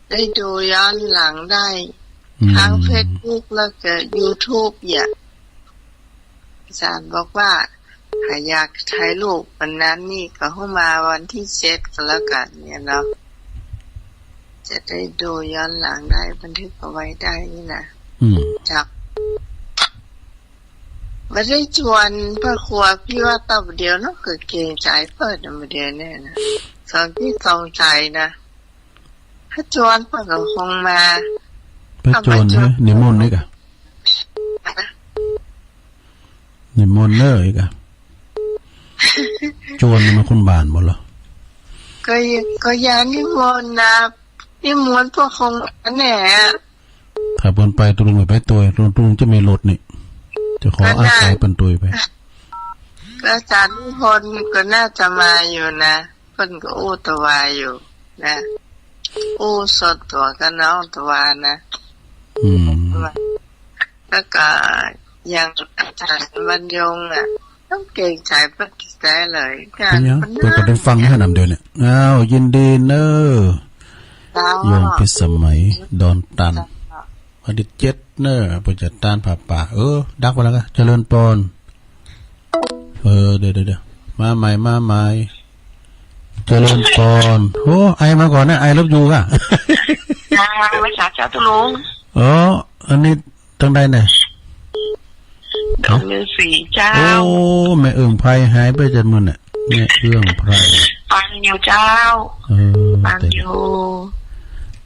ได้ดูย้อนหลังได้ อืม ทางเฟซบุ๊กแล้วก็ยูทูบ อย่าง อาจารย์บอกว่า ถ้าอยากถ่ายรูปวันนั้นนี่ก็หื้อมาวันที่เจ็ดก็แล้วกั๋นเนี่ยเนาะ จะได้ดูย้อนหลังได้ บันทึกเอาไว้ได้นี่นะ อืม เจ้า บ่ได้จวนพระครูพิวัตรเต้าเดียวเนาะ ก็เกรงใจ๋เปิ้นเนาะ เดี๋ยวนี้นะ สองจิตสองใจ๋นะ ถ้าจวนเปิ้นก็คงมา ไปจวนเนอะ นิมนต์นี่กะ นิมนต์เนอะ อีกอะ จวนนี่มันคนบ้านบ่เหรอ ก็ ก็อยากนิมนต์นะ นิมนต์พวกคงแหน่ ถ้าเปิ้นไปตุ๊ลุงไม่ไปตวย ตุ๊ลุง ตุ๊ลุงจะมีรถนี่ จะขออาศัยเปิ้นตวยไป ก็อาจารย์นิพนธ์ก็น่าจะมาอยู่นะ เปิ้นก็อู้ตะวาอยู่นะ อู้ส่วนตั๋วกับน้องตะวานะ อืม แล้วก็อย่างอาจารย์บรรยงค์อะ ต้องเกรงใจ๋เปิ้นแต๊เลย เป๋นหยัง เปิ้นก็ได้ฟังแค่นำเดียวเนี่ย อ้าว ยินดีเน่อ เจ้า โยมพิสมัย ดอนตัน เจ้า วันตี้เจ็ดเน่อ เปิ้นจะต้านผ้าป่า เออ ดักไปแล้วกะ เจริญปอน เออ เดี๋ยว เดี๋ยว เดี๋ยว มาใหม่ มาใหม่ เจริญปอน โอ้ ไอมาก่อนนะ ไอเลิฟยูกะ จ้า ไหว้สาเจ้าตุ๊ลุง อ๋อ อันนี้ ตังใดเนี่ย ดงฤๅษีเจ้า โอ้ แม่เอื้องไพรหายไปจัดมื้อน่ะ แม่เอื้องไพร ฟังอยู่เจ้า เออ ฟังอยู่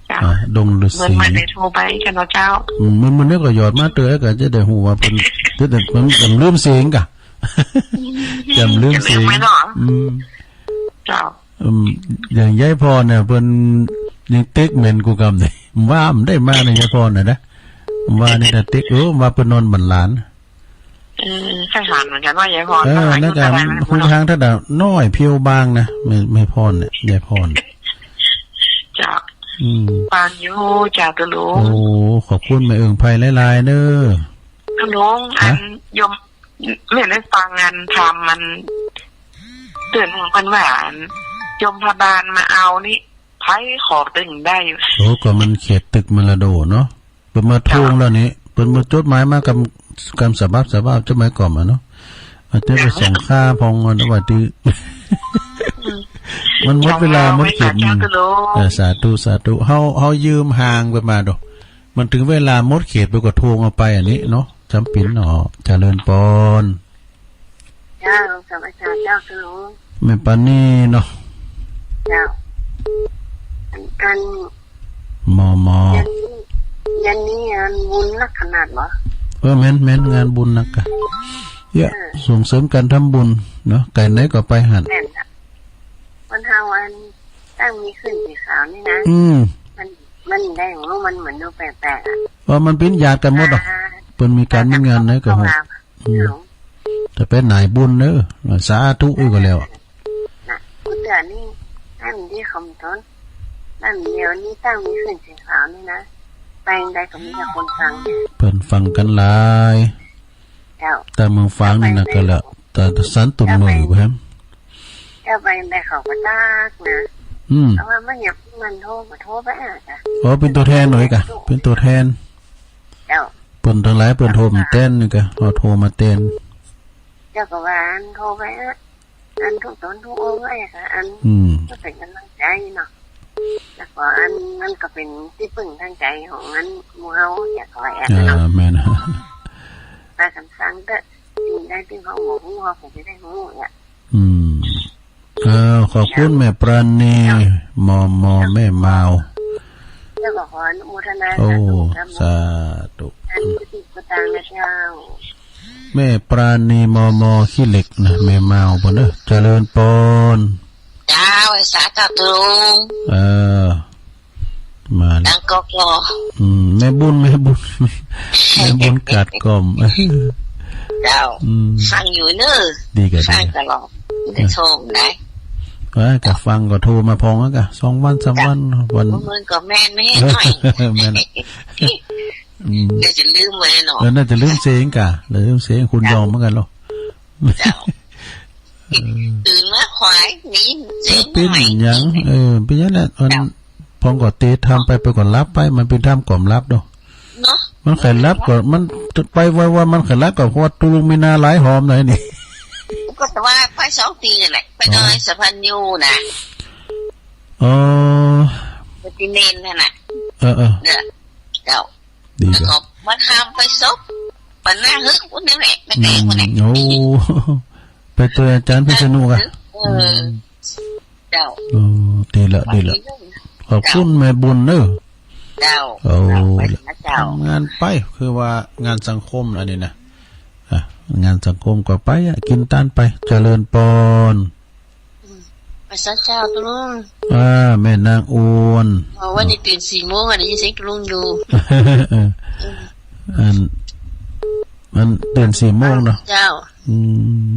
เจ้า อ่ะ ดงฤๅษี เหมือนมันได้โทรไปกันเนาะเจ้า อืม มื้อ มื้อนี้ก็หยอดมาเตื้อ ก็จะได้ฮู้ว่าเปิ้น จะได้ มัน มันลืมเสียงกะ จำลืมเสียง จะลืมไว้เนาะ อืม เจ้า อืม อย่างยายพรเนี่ย เปิ้นยังติ๊กเหม็นกูกำเนี่ย ว่ามันได้มาเนี่ย ยายพรเนี่ยนะ ว่านี่นะติ๊ก เออ ว่าเปิ้นนอนบั้นหลาน เออ ใค่หันเหมือนกั๋นว่ายายพร เออ นั่นกะ อายุเต้าใด ฮู้ทางเต้าใดน้อยเพียวบางนะ แม่ แม่พรเนี่ย ยายพร เจ้า อืม ฟังอยู่เจ้าตุ๊ลุง โอ้ ขอบคุณแม่เอื้องไพรหลายๆ เน่อ ตุ๊ลุง ฮะ อันโยม แม่ได้ฟังอันธรรมมัน เตื้อนเปิ้นว่าอัน ยมพบาลมาเอานี่ ใผขอตึงได้อยู่ โอ้ ก็มันเขตตึกมรดกเนาะ เปิ้นมาทวงแล้วนี่ เปิ้นมาจดหมายมากำ กำสะบับ สะบับจดหมายก่อนมาเนาะ อาจจะไปส่งค่าพองเงินเอาไว้ตี้ อืม มันหมดเวลา หมดเขต เจ้าตุ๊ลุง เออ สาธุ สาธุ เฮา เฮายืมห่างไปมาดู มันเถิงเวลาหมดเขตไปก็ทวงเอาไปอันนี้เนาะ จ๋ำเป๋นเนาะ เจริญปอน เจ้า สาธุเจ้าตุ๊ลุง แม่ปานีเนาะ เจ้า อัน อัน มอมอ เย็นนี้ เย็นนี้งานบุญนักขนาดเหรอ เออ แม่น แม่น งานบุญนักกะ เยียะ เออ ส่งเสริมก๋านทำบุญเนาะ ไก่ไหนก็ไปหั้น แม่นจ้ะ วันเฮาอันตั้งมีขึ้นสีขาวนี่นะ อืม มัน มันได้ของมันเหมือนดูแปลกๆ อะ ว่ามันเป๋นญาติกั๋นหมดเหรอ อ่า เปิ้นมีก๋านมีงานไหนก็ฮู้ อืม แต่เป๋นนายบุญเน่อ สาธุอี้ก็แล้ว น่ะ พุทธานี่ นั่นดีคำต้น นั่นเดี๋ยวนี้ตั้งมีขึ้นสีขาวนี่นะ ไปได้ก็มีแต่คนฟัง เปิ้นฟังกั๋นหลาย เจ้า แต่เมืองฝางนี่นะก็แล้ว แต่สันตุ่นเหน่ออยู่แฮม เจ้าไปได้เขาก็ตักนะ อืม เพราะว่ามันอยากมันโทร ก็โทรไปอ่ะจ้ะ อ๋อ เป๋นตั๋วแทนหน่อยกะ เป๋นตั๋วแทน เจ้า เปิ้นตังหลายเปิ้นโทรมาแตนนี่กะ เอาโทรมาแตน เจ้าก็ว่าอันโทรไปอ่ะ อันทุกต๋นทุกองค์เลยค่ะ อัน อืม ก็เป๋นก๋ำลังใจ๋เนาะ แล้วก็อัน มันก็เป๋นตี้ปึ้งตางใจ๋ของอันหมู่เฮา อยากขอแอด อ่า เนาะ แม่น ไปกันฟังเต๊อะ สิ่งใดตี้เฮาบ่ฮู้ เฮาก็จะได้ฮู้เนี่ย อืม เออ ขอบคุณแม่ปราณี มอมอ แม่มาว แล้วก็ขออนุโมทนา โอ้ สาธุครับ สาธุ อันนี้ก็ตางนะเจ้า แม่ปราณี มอมอ ขี้เหล็กนะ แม่มาวเปิ้นเน่อ เจริญปอน เจ้า ไอ้สาเจ้าตุ๊ลุง เออ มาแล้ว ดังกอกลอ อืม แม่บุญ แม่บุญ แม่บุญกาดกล่อม เจ้า อืม ฟังอยู่เน่อ ดีกะ ฟัง ดีกะ ตลอด ได้โทรได้ เออ กะฟังก็โทรมาพองแล้วกะ สองวันสามวัน วัน มันก็แม่นไม่ให้หน่อย แม่น อืม เดี๋ยวจะลืมไว้เนาะ เออ น่าจะลืมเสียงกะ เดี๋ยวลืมเสียงคุณยอมเหมือนกันเนาะ เจ้า เออ ตื่นมาขวาย ได้ยินเสียง เออ เป๋น หน่อย หยัง เออ เป๋นหยังแหละ มัน เจ้า พองก็เตะธรรมไป ไปก็หลับไป มันเป๋นธรรมก็หลับเนาะ เนาะ มันใค่หลับก็ มันไปไวๆ มันใค่หลับก็ เพราะว่าตุ๊ลุงมีนาหลายหอมหน่อยนี่ ก็แต่ว่าไปสองตี้นั่นแหละ ไปดอย อ๋อ สะพานยูนะ อ๋อ ไปตี้เณรนั่นน่ะ เออ เออ เนี่ย เจ้า ดี แล้ว กะ ก็มาทำไปศพ ปันหน้าหึก อุ๊ย นั่นแหละ ไม่แตก อืม คนไหน โอ้ ไปตวยอาจ๋ารย์พิษณุกะ เออ อืม เจ้า เออ ดีละ ดีละ ขอบคุณแม่บุญเน่อ เจ้า โอ้ เจ้า ไปนะเจ้า ทำงานไป คือว่างานสังคมอันนี้นะ อ่ะ งานสังคมก็ไปอะ กิ๋นตานไป เจริญปอน อืม ไป สาเจ้าตุ๊ลุง อ่า แม่นางอ้วน อ๋อ วันนี้ตื่นสี่โมงอะ ได้ยินเสียงตุ๊ลุงอยู่ เออ อัน อันตื่นสี่โมงเนาะ เจ้า อืม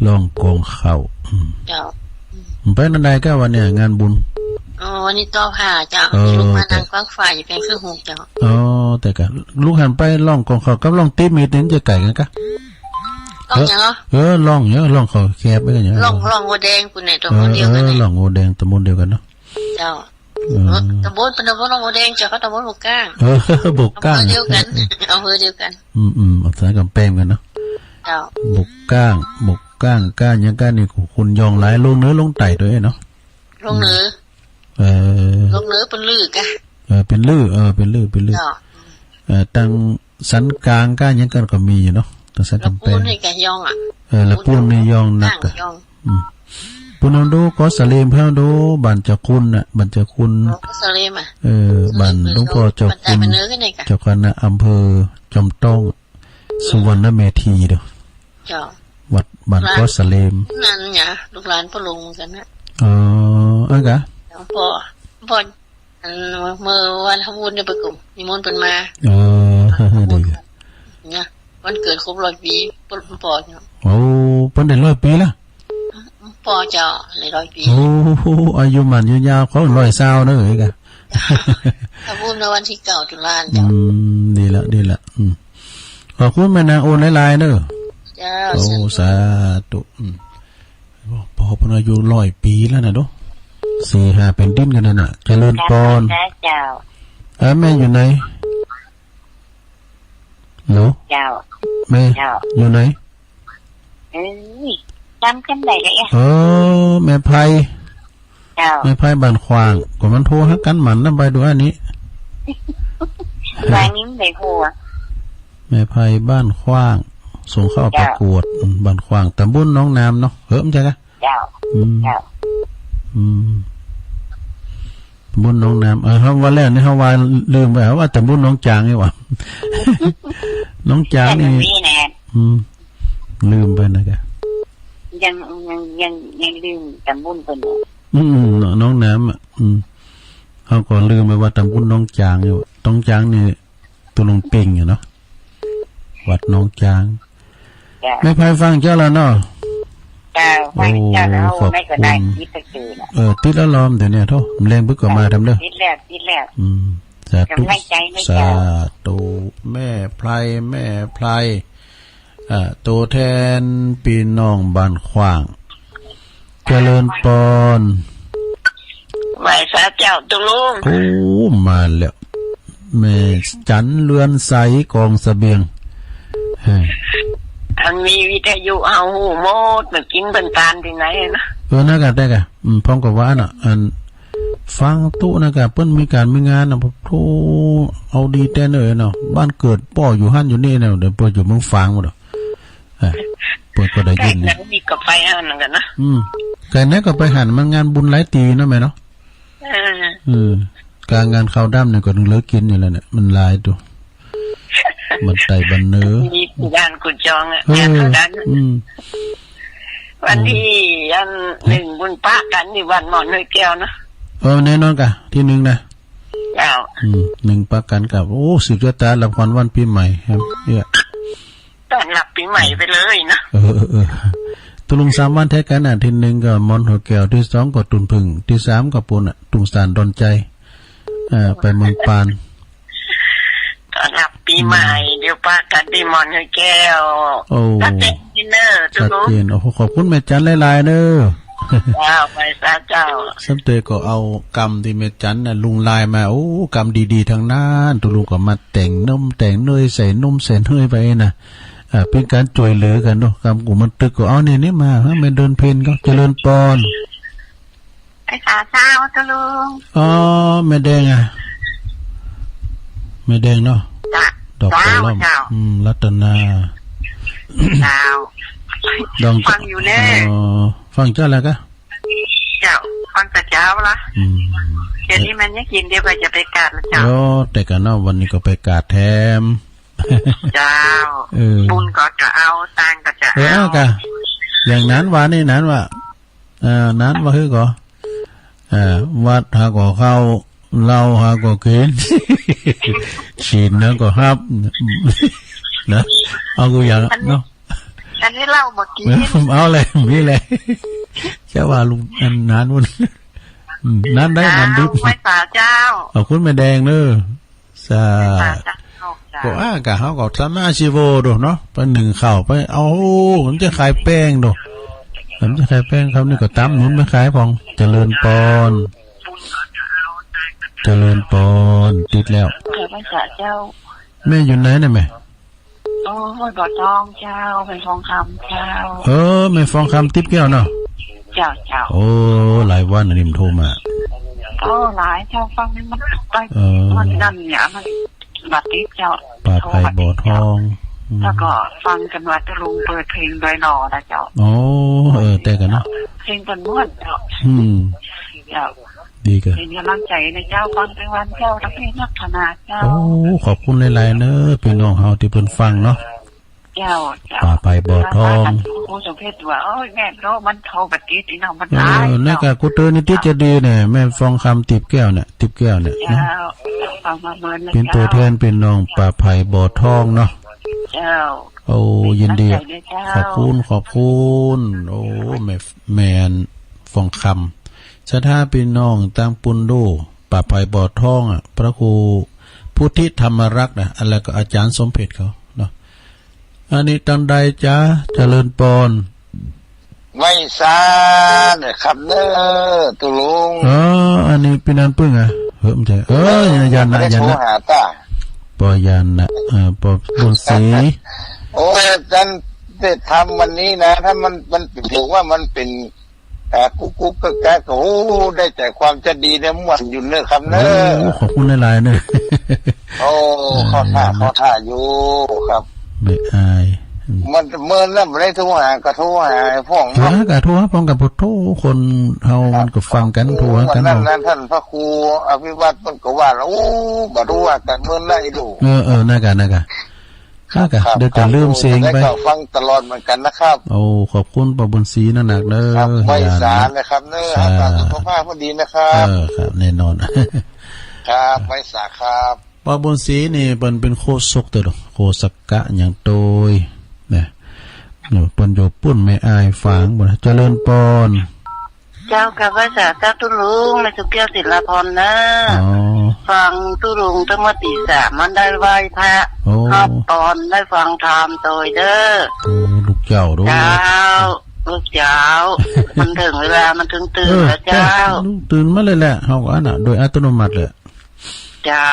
ร้องกองข้าว อืม เจ้า ไปอันใดก้าวันนี้ งานบุญ อ๋อ วันนี้ต่อผ้าเจ้า เออ ลูกมานั่งกว้างฝ่ายอยู่แปลงเครื่องหุงเจ้า อ๋อ แต่กะ ลูกหันไปร้องกองข้าวกับร้องตีมีดนี่มันจะไก๋กั๋นก้า ร้องหยังเหรอ เออ ร้องหยัง ร้องข้าวแคบไปกั๋นหยัง ร้อง ร้องหัวแดงปู้นแหละ ตำบลเดียวกั๋น เออ แหละ ร้องหัวแดง ตำบลเดียวกั๋นเนาะ เจ้า เออ เออ ตำบล ตำบลหัวแดงเจ้า เขาตำบลบวกก้าง เออ บวกก้าง อำเภอเดียวกั๋น อำเภอเดียวกั๋น อืม อืม เอาสายกำแพงกั๋นเนาะ เจ้า บวกก้าง บวกก้าง ก้างหยังก้างนี่ คนยองหลาย ลงเหนือลงใต้ตวยเนาะ ลงเหนือ เออ ลงเหนือเปิ้นลือก้า เออ เปิ้นลือ เออ เปิ้นลือ เปิ้นลือ เจ้า เออ ตังสันกลางก้าหยังก้าก็มีอยู่เนาะ ตังสันกำแพง ละปูนนี่ก้ายองอะ เออ ละปูนนี่ยองนักอะ ยอง อืม ปูนเอาดู เกาะสะเลม เฮาดู บ้านเจ้าคุณน่ะ บ้านเจ้าคุณ อ๋อ เกาะสะเลมอะ เออ บ้านหลวงพ่อเจ้าคุณ บ้านใต้บ้านเหนือกั๋นนี่ก้า เจ้าคณะอำเภอจอมต้อง สุวรรณเมธีเด้อ เจ้า วัดบ้านเกาะสะเลม นั่นไง ลูกหลานป้อหลวงเหมือนกั๋นนะ อ๋อ อันก้า หลวงพ่อ พ่อ อันเมื่อวันทำบุญเนี่ยไปกุ่มนิมนต์เปิ้นมา เออ ดี เนี่ย วันเกิดครบร้อยปี๋ ป้อ ป้อเนาะ โอ้ เปิ้นได้ร้อยปี๋ละ ป้อเจ้า ได้ร้อยปี๋ โอ้ อายุหมั้นยืนยาว ขอร้อยซาวเนาะ เอ้ยก้า ทำบุญในวันที่เก้าตุลา อื เจ้า ม ดีละ ดีละ อืม ขอบคุณแม่นางอ้วนหลายๆ เนาะ เจ้า โอ้ สาธุ สาธุ อืม ป้อเปิ้นอายุร้อยปี๋แล้วนะเนาะ สี่ห้าแผ่นดินกั๋นนั่นน่ะ เจริญปอน เจ้า เออ แม่อยู่ไหน ฮัลโหล เจ้า แม่ เจ้า อยู่ไหน เอ้ย จ๋ำกั๋นได้ละเอ๊ะ เออ แม่ไพ เจ้า แม่ไพบ้านขว้าง ก็มันโทรหากั๋นหมั้นนะ ไปดูอันนี้ บ้านนี้มันได้หัว แม่ไพบ้านขว้าง ส่งเข้าประกวด เจ้า อืม บ้านขว้าง ตำบลหนองน้ำเนาะ เฮ้ย บ่ใจ้ก้า เจ้า อืม เจ้า อืม ตำบลหนองน้ำ เออ เฮาว่าแล้วนี่ เฮาว่าลืมไป เฮาว่าตำบลหนองจางนี่หว่า หนองจางนี่ แต่มันมีแน่ อืม ลืมไปนะก้า ยัง ยัง ยัง ยังลืมตำบลเปิ้นอยู่ อืม หนองน้ำอะ อืม เฮาก็ลืมไปว่าตำบลหนองจางอยู่ หนองจางนี่ ตุ๊ลุงปิงอยู่เนาะ วัดหนองจาง เจ้า แม่ไพฟังเจ้าแล้วเนาะ เจ้า ฟังเจ้าแล้ว โอ้ ขอบคุณ แม่ก็ได้ยินตะกี้น่ะ เออ ติดแล้วลอมเดี๋ยวนี้ โธ่ แลงบึกก็มาทำเด้อ ติดแล้ว ติดแล้ว อืม สาธุ กำลังใจนะเจ้า สาธุ แม่ไพ แม่ไพ อ่า ตัวแทนปี้น้องบ้านขว้าง เจริญปอน ไหว้สาเจ้าตุ๊ลุง โอ้ มาแล้ว แม่จันเรือนใสกองเสบียง ฮะ อันมีวิทยุเฮาฮู้หมด มันกิ๋นเปิ้นตานตี้ไหนนะ เออ นั่นก้า แต่ก้า อืม พ่องก็ว่าน่ะ อัน ฟังตุ๊นะก้า เปิ้นมีก๋านมีงานน่ะ โธ่ เอาดีแต๊เน่อเนาะ บ้านเกิดป้ออยู่หั้นอยู่นี่เนาะ เดี๋ยวป้ออยู่เมืองฝางหมดอ่ะ อ่ะ เปิ้นก็ได้ยินนี่ ไก๋ไหนก็ไปหั้นกั๋นนะ อืม ไก๋ไหนก็ไปหั้น มันงานบุญหลายตี้เนาะแม่เนาะ เออ เออ ก๋านงานข้าวดำนี่ก็เลิกกิ๋นอยู่แล้วเนี่ย มันหลายตั๋ว บ้านใต้บ้านเหนือ มีกู้บ้านกู้จองอะ เออ งานข้าวดำ อืม วันตี้ อัน นึ่งบุญปะกั๋นตี้วัดหมอนห้วยแก้วนะ เออ แน่นอนก้า ตี้นึ่งนะ เจ้า อืม นึ่งปะกั๋นกับ โอ้ สืบจะต๋ารับขวัญวันปี๋ใหม่ครับ เนี่ย ต้อนรับปี๋ใหม่ไปเลยนะ เออ เออ เออ ตุ๊ลุงสามวันแต๊กั๋นน่ะ ตี้นึ่งก็หมอนห้วยแก้ว ตี้สองก็ตุ่นผึ้ง ตี้สามก็ปู๊นน่ะ ตุ่งสานดอนใจ๋ เออ ไปเมืองปาน ต้อนรับปี๋ใหม่ เดี๋ยวปะกั๋นตี้หมอนห้วยแก้ว โอ้ ชัดเจนเน่อ ชัดเจน ตุ๊ลุง โอ้โห ขอบคุณแม่จันหลายๆ เน่อ เจ้า ไหว้สาเจ้า ซ้ำเตยก็เอากำตี้แม่จันน่ะลุงไลน์มา โอ้ กำดีๆ ตังนั้น ตุ๊ลุงก็มาแต่งนมแต่งเนย ใส่นมใส่เนยไปน่ะ อ่า เป๋นก๋านจ้วยเหลือกั๋นเนาะ กำกูมันตึกก็เอานี่นี่มา ฮะ แม่เดือนเพ็ญก็ เจริญปอน ไปหาเจ้าตุ๊ลุง อ๋อ แม่แดงอะ แม่แดงเนาะ จ้ะ ดอกกระหล่อม เจ้า อืม รัตนา เจ้า ดอง ฟังอยู่แน่ อ๋อ ฟังเจ้าแล้วก้า เจ้า ฟังแต่เจ๊าละ อืม เดี๋ยวนี้มันยังกิ๋น เดี๋ยวก็จะไปกาดละเจ้า เดี๋ยวแต่กั๋นเนาะ วันนี้ก็ไปกาดแถม เจ้า เออ บุญก็จะเอา ตังค์ก็จะเอา เออ เอาก้า อย่างนั้นวานี่นั้นวา เออ นั้นว่าหื้อก่อ เออ วัดหาก่อเข้า เหล้าหาก่อกิ๋น ศีลหาก่อฮับ นะ เอากู้อย่างเนาะ อันนี้เหล้าบ่กิ๋น เอาเลย มีเลย จะว่าลุงอันนั้นมัน อืม นั้นได้ นั้นดิบ เจ้า ไหว้สาเจ้า ขอบคุณแม่แดงเนาะ สา สาธุ เจ้า ก็ อ่า กะเฮาก็สมมาชีโวโดเนาะ ไปนึ่งข้าว ไป เอา มันจะขายแป้งโด มันจะขายแป้งครับ นี่ก็ตำหนุนไปขายพ่อง เจริญปอน เจริญปอน ติดแล้ว เจริญพรเจ้า แม่อยู่ไหนเนี่ยแม่ โอ้ ห้วยบ่อทองเจ้า แม่ฟองคำเจ้า เออ แม่ฟองคำติ๊บแก้วเนาะ เจ้า เจ้า โอ้ หลายวันอันนี้มันโทรมา โอ้ หลายเจ้า ฟังนี่มันไป เออ มันนั่นเนี่ย มัน บ่ติดเจ้า ป่าไผ่บ่อทอง อืม แล้วก็ฟังกั๋นว่าตุ๊ลุงเปิดเพลงดอยหล่อนะเจ้า โอ้ เออ แต่กั๋นเนาะ เพลงเปิ้นม่วนเจ้า อืม เจ้า ดีเก้อ เป๋นก๋ำลังใจ๋นะเจ้า ฟังเปิ้นวันเจ้า แล้วเพลงนักขนาดเจ้า โอ้ ขอบคุณหลายๆ เนาะ ปี้น้องเฮาตี้เปิ้นฟังเนาะ เจ้า เจ้า ป่าไผ่บ่อทอง ครูสมเพชรว่า โอ้ย แม่นเนาะ มันโทรบ่ติดอีน้องมัน เออ ตาย ใน เจ้า กะกูเตือนนี่ติดจะดีเนี่ย แม่ฟองคำติ๊บแก้วเนี่ย ติ๊บแก้วเนี่ย เจ้า นะ ฟังมาเมินนะ เป๋นตั๋วแทนปี้น้องป่าไผ่บ่อทองเนาะ เจ้า โอ้ ยินดี ตั้งใจ๋นะเจ้า ขอบคุณ ขอบคุณ โอ้ แม่ แม่ฟองคำ ศรัทธาปี้น้องตางปูนดู ป่าไผ่บ่อทองอะ พระครูพุทธิธรรมรักษ์นะ แล้วก็อาจ๋ารย์สมเพชรเขาเนาะ อันนี้ตังใดจ๊ะ เจริญปอน ไหว้สานะครับเน้อ ตุ๊ลุง เออ อันนี้ปี้นันปึ้งอะ เฮ้ย บ่ใจ้ เออ ยานนะ บ่ได้ ยานนะ โทรหาต้า ปอยานนะ เออ ปอบุญศรี โอ้ย อาจ๋ารย์เทศน์ธรรมวันนี้นะ ถ้ามัน มันถือว่ามันเป๋น อ่า กุ๊กกุ๊กกั๊กกั๊ก โอ้ ได้ใจ๋ความจะดีเนี่ย ม่วนอยู่เน้อครับเน้อ โอ้ ขอบคุณหลายๆ เน้อ โอ้ เออ เข้าท่า เนาะ เข้าท่าอยู่ครับ แม่อาย อืม มันเมินแล้วบ่ได้โทรหา ก็โทรหาพ่องเนาะ เออ ก็โทรหาพ่องกับโทร คนเฮา ครับ มันก็ฟังกั๋น โทรหากั๋น วันนั้น เนาะ นะ ต้านพระครูอภิวัตรมันก็ว่าแล้ว โอ้ บ่ฮู้ว่ากั๋นเมินได้ดู เออ เออ นั่นกะ นั่นกะ ครับ ครับ เดี๋ยวจะลืมเสียงไป ครับ ก็ฟังตลอดเหมือนกันนะครับ โอ้ ขอบคุณป้อบุญศรีนักๆ เน้อ ครับ ไหว้สานะครับเน้อ สา รักษาสุขภาพให้ดีนะครับ เออ ครับ แน่นอน ครับ ไหว้สาครับ ป้อบุญศรีนี่เปิ้นเป๋นโฆษกเต๊อะ โฆษกะหยังโตย นะ เปิ้นอยู่ปุ้น แม่อายฝางปุ้น เจริญปอน เจ้า กราบไหว้สาเจ้าตุ๊ลุง แม่สุแก้ว ศิลาพรเน้อ อ๋อ ฟังตุ๊ลุงตั้งแต่ตีสาม มันได้ไหว้พระ โอ้ ฮับปอน ได้ฟังธรรมโตยเน้อ โอ้ ลูกเจ้าโดย เจ้า ลูกเจ้า มันเถิงเวลา มันเถิงตื่น เออ แล้วเจ้า ลูกตื่นมาเลยแหละ เฮาก็อันน่ะ โดยอัตโนมัติเลย เจ้า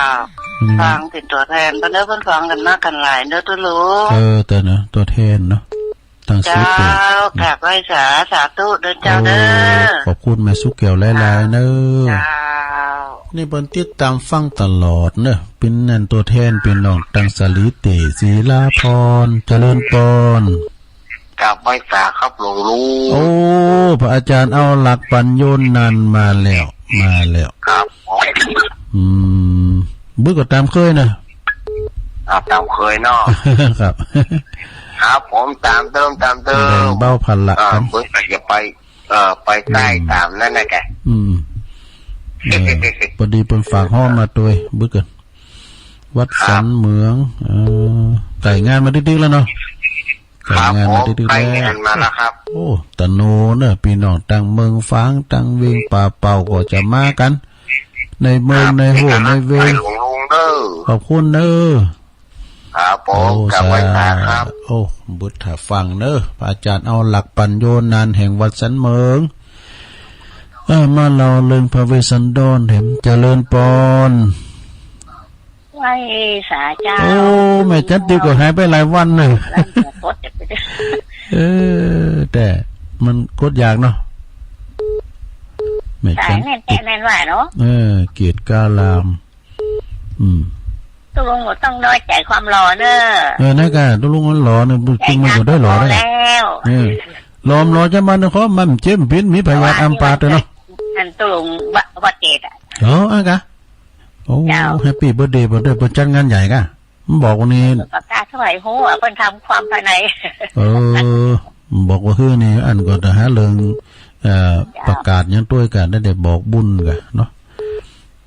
อืม ฟังเป๋นตั๋วแทน เปิ้นเน้อ เปิ้นฟังกั๋นนักกั๋นหลายเน้อตุ๊ลุง เออ แต่เนาะ ตั๋วแทนเนาะ ตางศรีเปรต เจ้า กราบไหว้สา สาธุเน้อเจ้าเน้อ โอ้ ขอบคุณแม่สุแก้วหลายๆ เน้อ เจ้า นี่เปิ้นติดต๋ามฟังตลอดเน้อ เป๋นนั่นตั๋วแทน เป๋นน้องตางสาลีเต ศิลาพร เจริญปอน กราบไหว้สาครับหลวงลุง โอ้ พระอาจ๋ารย์เอาหลักปั๋ญโญนันท์มาแล้ว มาแล้ว ครับ อืม บึกก็ต๋ามเกยเนาะ อ่า ต๋ามเกยเนาะ ครับ ครับผม ต๋ามเติม ต๋ามเติม แบ่งเบาภาระ อ่า กั๋น บึกก็จะไป เอ่อ ไปใต้ อืม ต๋ามนั้นนะแก อืม เออ ปอดีเปิ้นฝากฮ้องมาตวย บึกเกิน วัดสันเหมือง ครับ เออ ใก้งานมาติ๊กๆ แล้วเนาะ ครับ ใก้งานมาติ๊กๆ ใก้งานมาแล้วครับ โอ้ ตะโนเนอะ ปี้น้องตางเมืองฝาง ตางเวียงป่าเป้าก็จะมากั๋น ในเมือง ครับ ในห้วย ในเวง หลวงลุงเด้อ ขอบคุณเนอะ ครับผม โอ้ กราบไหว้สาครับ โอ้ บึดถ้าฟังเนอะ พระอาจ๋ารย์เอาหลักปั๋ญโญนันท์แห่งวัดสันเหมือง เออ มาเล่าเรื่องพระเวสสันดรแถม เจริญปอน ไหว้สาเจ้า โอ้ แม่จันติวก็หายไปหลายวันเนอะ เออ แต่มันกดยากเนาะ แม่จันติว สายแม่นแต๊แม่นว่าเนาะ เออ เกียรติกล้าลาม อืม ตุ๊ลุงบ่ต้องน้อยใจ๋ความหล่อเนอะ เออ นั่นกะ ตุ๊ลุงมันหล่อเนอะ จริงมันก็ได้หล่อได้ หล่อแล้ว เออ หล่อ หล่อจะมาเนอะ เพราะมันเจ็บเป๋น มีพยาธิอัมพาตด้วยเนาะ อันตุ๊ลุงว่า ว่าเกตอะ อ๋อ อ่ะกะ โอ้ เจ้า แฮปปี้เบิร์ธเดย์ เปิ้นด้วย เปิ้นจัดงานใหญ่กะ บอกวันนี้ ก็กาถวายฮู้อะ เปิ้นทำความภายใน เออ บอกว่าฮื้อนี่ อันก็จะหาเรื่อง เอ่อ เจ้า ประกาศหยังตวยกั๋น ได้ ได้บอกบุญกั๋นเนาะ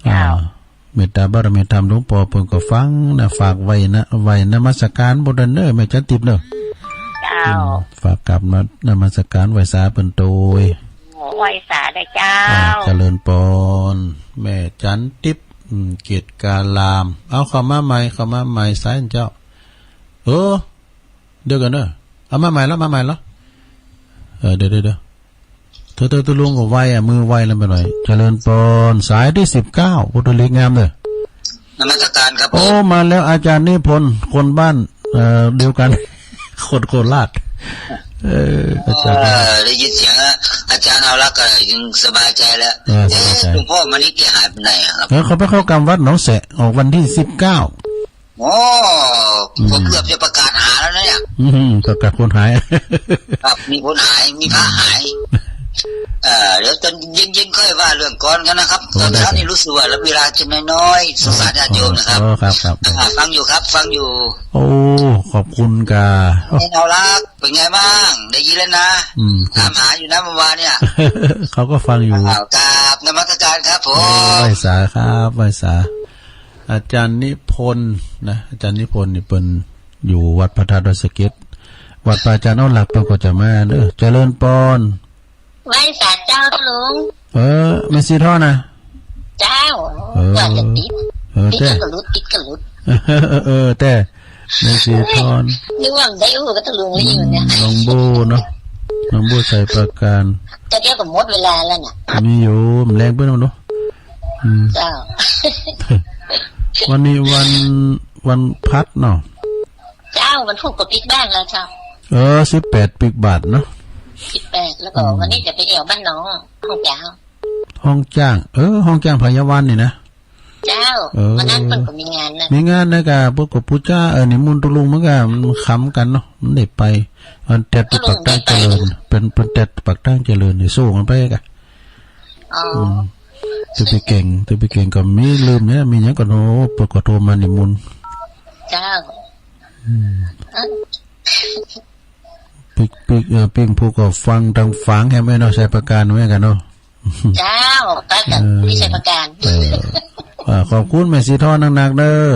เจ้า อ่า เมตต๋าบารมีธรรมหลวงป้อเปิ้นก็ฟังนะ ฝากไหว้นะ ไหว้นมัสการบุญเน่อ แม่จันทิพย์เน่อ เจ้า อืม ฝากกราบนมัสการไหว้สาเปิ้นตวย ไหว้สาเน่อเจ้า อ่า เจริญปอน แม่จันทิพย์ อืม เกตการาม เอาเข้ามาใหม่ เข้ามาใหม่ สายเจ้า เออ เดี๋ยวก่อนเน่อ เอามาใหม่แล้ว มาใหม่แล้ว เออ เดี๋ยว เดี๋ยว เดี๋ยว เธอ เธอ เธอลุงก็ไวอ่ะ มือไวแล้วไปหน่อย เจริญปอน สายตี้สิบเก้า ปุตตะลิกงามเน่อ นมัสการครับผม โอ้ มาแล้วอาจารย์นิพนธ์ คนบ้าน เอ่อ เดียวกั๋น คนโคราช เออ อาจารย์ เออ ได้ยินเสียงอาจารย์เอาละก็ยังสบายใจ๋แล้ว เออ สบายใจ๋ เอ๊ะ หลวงป้อมณีแกหายไปไหนอะครับ เออ เขาไปเข้ากรรมวัดหนองแสะ ออกวันตี้สิบเก้า โอ้ อืม ผมเกือบจะประกาศหาแล้วนะเนี่ย อืม ประกาศคนหาย ครับ มีคนหาย มีพระหาย เอ่อ เดี๋ยวตอนเย็นๆ ค่อยว่าเรื่องกลอนกั๋นนะครับ โอ้ ตอนเช้า ได้ครับ นี่รู้สึกว่าเวลาจะน้อยๆ สงสารญาติโยมนะครับ อ๋อ ครับ ครับ อ่า ฟังอยู่ครับ ฟังอยู่ โอ้ ขอบคุณก่า แม่เนารัก เป็นไงบ้าง ได้ยินแล้วนะ อืม ถามหาอยู่นะเมื่อวานเนี่ย เขาก็ฟังอยู่ อ้าว กราบนมัสการครับผม เออ ไหว้สาครับ ไหว้สา อาจารย์นิพนธ์นะ อาจารย์นิพนธ์นี่เปิ้นอยู่วัดพระธาตุดอยสะเก็ด วัดพระอาจารย์เอาหลักเปิ้นก็จะมาเน่อ เจริญปอน ไหว้สาเจ้าลุง เออ แม่สีทองนะ เจ้า เออ ว่าจะติด เออ ติด แต่ ก็หลุด ติดก็หลุด เออ แต่ แม่สีทอง นึกว่าได้อู้กับตะลุงแล้วอยู่เนี่ย อืม น้องโบ้เนาะ น้องโบ้ไชยประการ จะเดี๋ยวก็หมดเวลาแล้วน่ะ มีอยู่ มันแรงเปิ้นเอาเนาะ อืม เจ้า วันนี้วัน วันพลัดเนาะ เจ้า วันพุธก็ปิ๊กบ้านแล้วเจ้า เออ สิบแปดปิ๊กบาตรเนาะ สิบแปด แล้วก็ อืม วันนี้จะไปแอ่วบ้านน้อง ห้องจ้าง ห้องจ้าง เออ ห้องจ้างไพยวันนี่นะ เจ้า เออ วันนั้นเปิ้นก็มีงานนะ มีงานนะก่า เปิ้นก็ปู๋จา เออ นิมนต์ตะลุงเหมือนกั๋น มันขำกั๋นเนาะ มันได้ไป อันแต๊ดตี้ปากตางเจริญ เปิ้น เปิ้นแต๊ดปากตางเจริญนี่ สู้กั๋นไปก่า อ๋อ อืม ตี้ไปเก่ง ตี้ไปเก่งก็มีลืมเนี่ย มีหยังก็โทร เปิ้นก็โทรมานิมนต์ เจ้า อืม ปิ๊ก ปิ๊ก เออ ปิ๊กผู้ก็ฟังตางฝางแหมเนาะ ไชยประการเหมือนกั๋นเนาะ เจ้า ไปกับ เออ พี่ไชยประการ เออ อ่า ขอบคุณแม่สีทองนักๆ เน่อ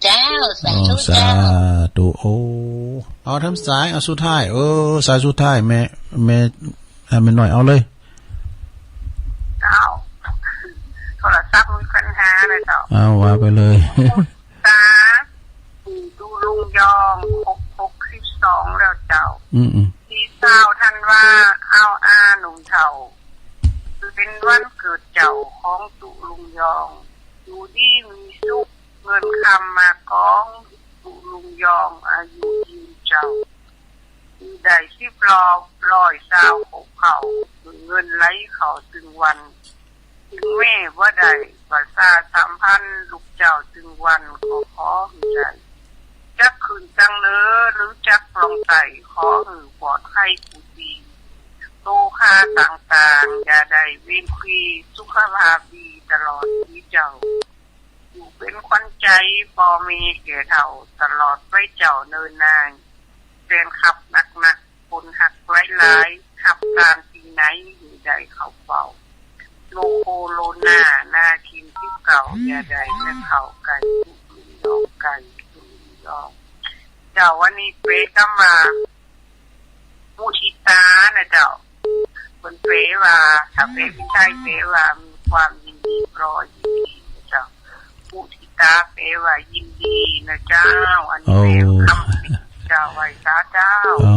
เจ้า สาธุ อ๋อ เจ้า สาธุ โอ้ เอาทางสาย เอาสุดท้าย เออ สายสุดท้าย แม่ แม่ อ่า แม่น้อย เอาเลย เจ้า โทรศัพท์มีปัญหาเลยเจ้า เอา ว่าไปเลย ตา ปู่ตุลุงยอง ครบ หกสิบสอง แล้วเจ้า อืมๆ ตี้ซาวธันวา เอาอาหนุ่มเฒ่า เป๋นวันเกิดเจ้าของตุลุงยอง อยู่ดีมีสุข เงินคำมากอง ตุลุงยอง อายุยืนเจ้า ได้สิบรอบ ร้อยซาวครบเข้า เงินไหลเข้าตึงวัน ตึงแม่บ่ได้ประชาสัมพันธ์ ลูกเจ้าตึงวัน ก็ขอหื้อได้ จักขึ้นตังเหนือ หรือจักปล่องใต้ ขอหื้อปลอดภัยกู้ตี้ โตคาต่างๆ อย่าได้เวรควี สุขภาพดีตลอดปีเจ้า อยู่เป๋นขวัญใจ๋ป้อแม่แก่เฒ่า ตลอดไปเจ้าเนินนาย แฟนคลับนักๆ คนฮักหลายๆ ฮับตานตี้ไหนหื้อได้เข้าเฝ้า โรคโคโรนา นาคินสิบเก้า อย่าได้มาเข้าใก้ ตุลุงยองใก้ ตุลุงยอง เจ้า วันนี้เป๋นกำว่า มุทิตานะเจ้า เปิ้นแป๋ว่า ถ้าแป๋เป๋นไทยแป๋ว่า มีความยินดี ปลอยินดีนะเจ้า มุทิตาแป๋ว่ายินดีนะเจ้า อันนี้แป๋คำเจ้า ไหว้สาเจ้า อ๋อ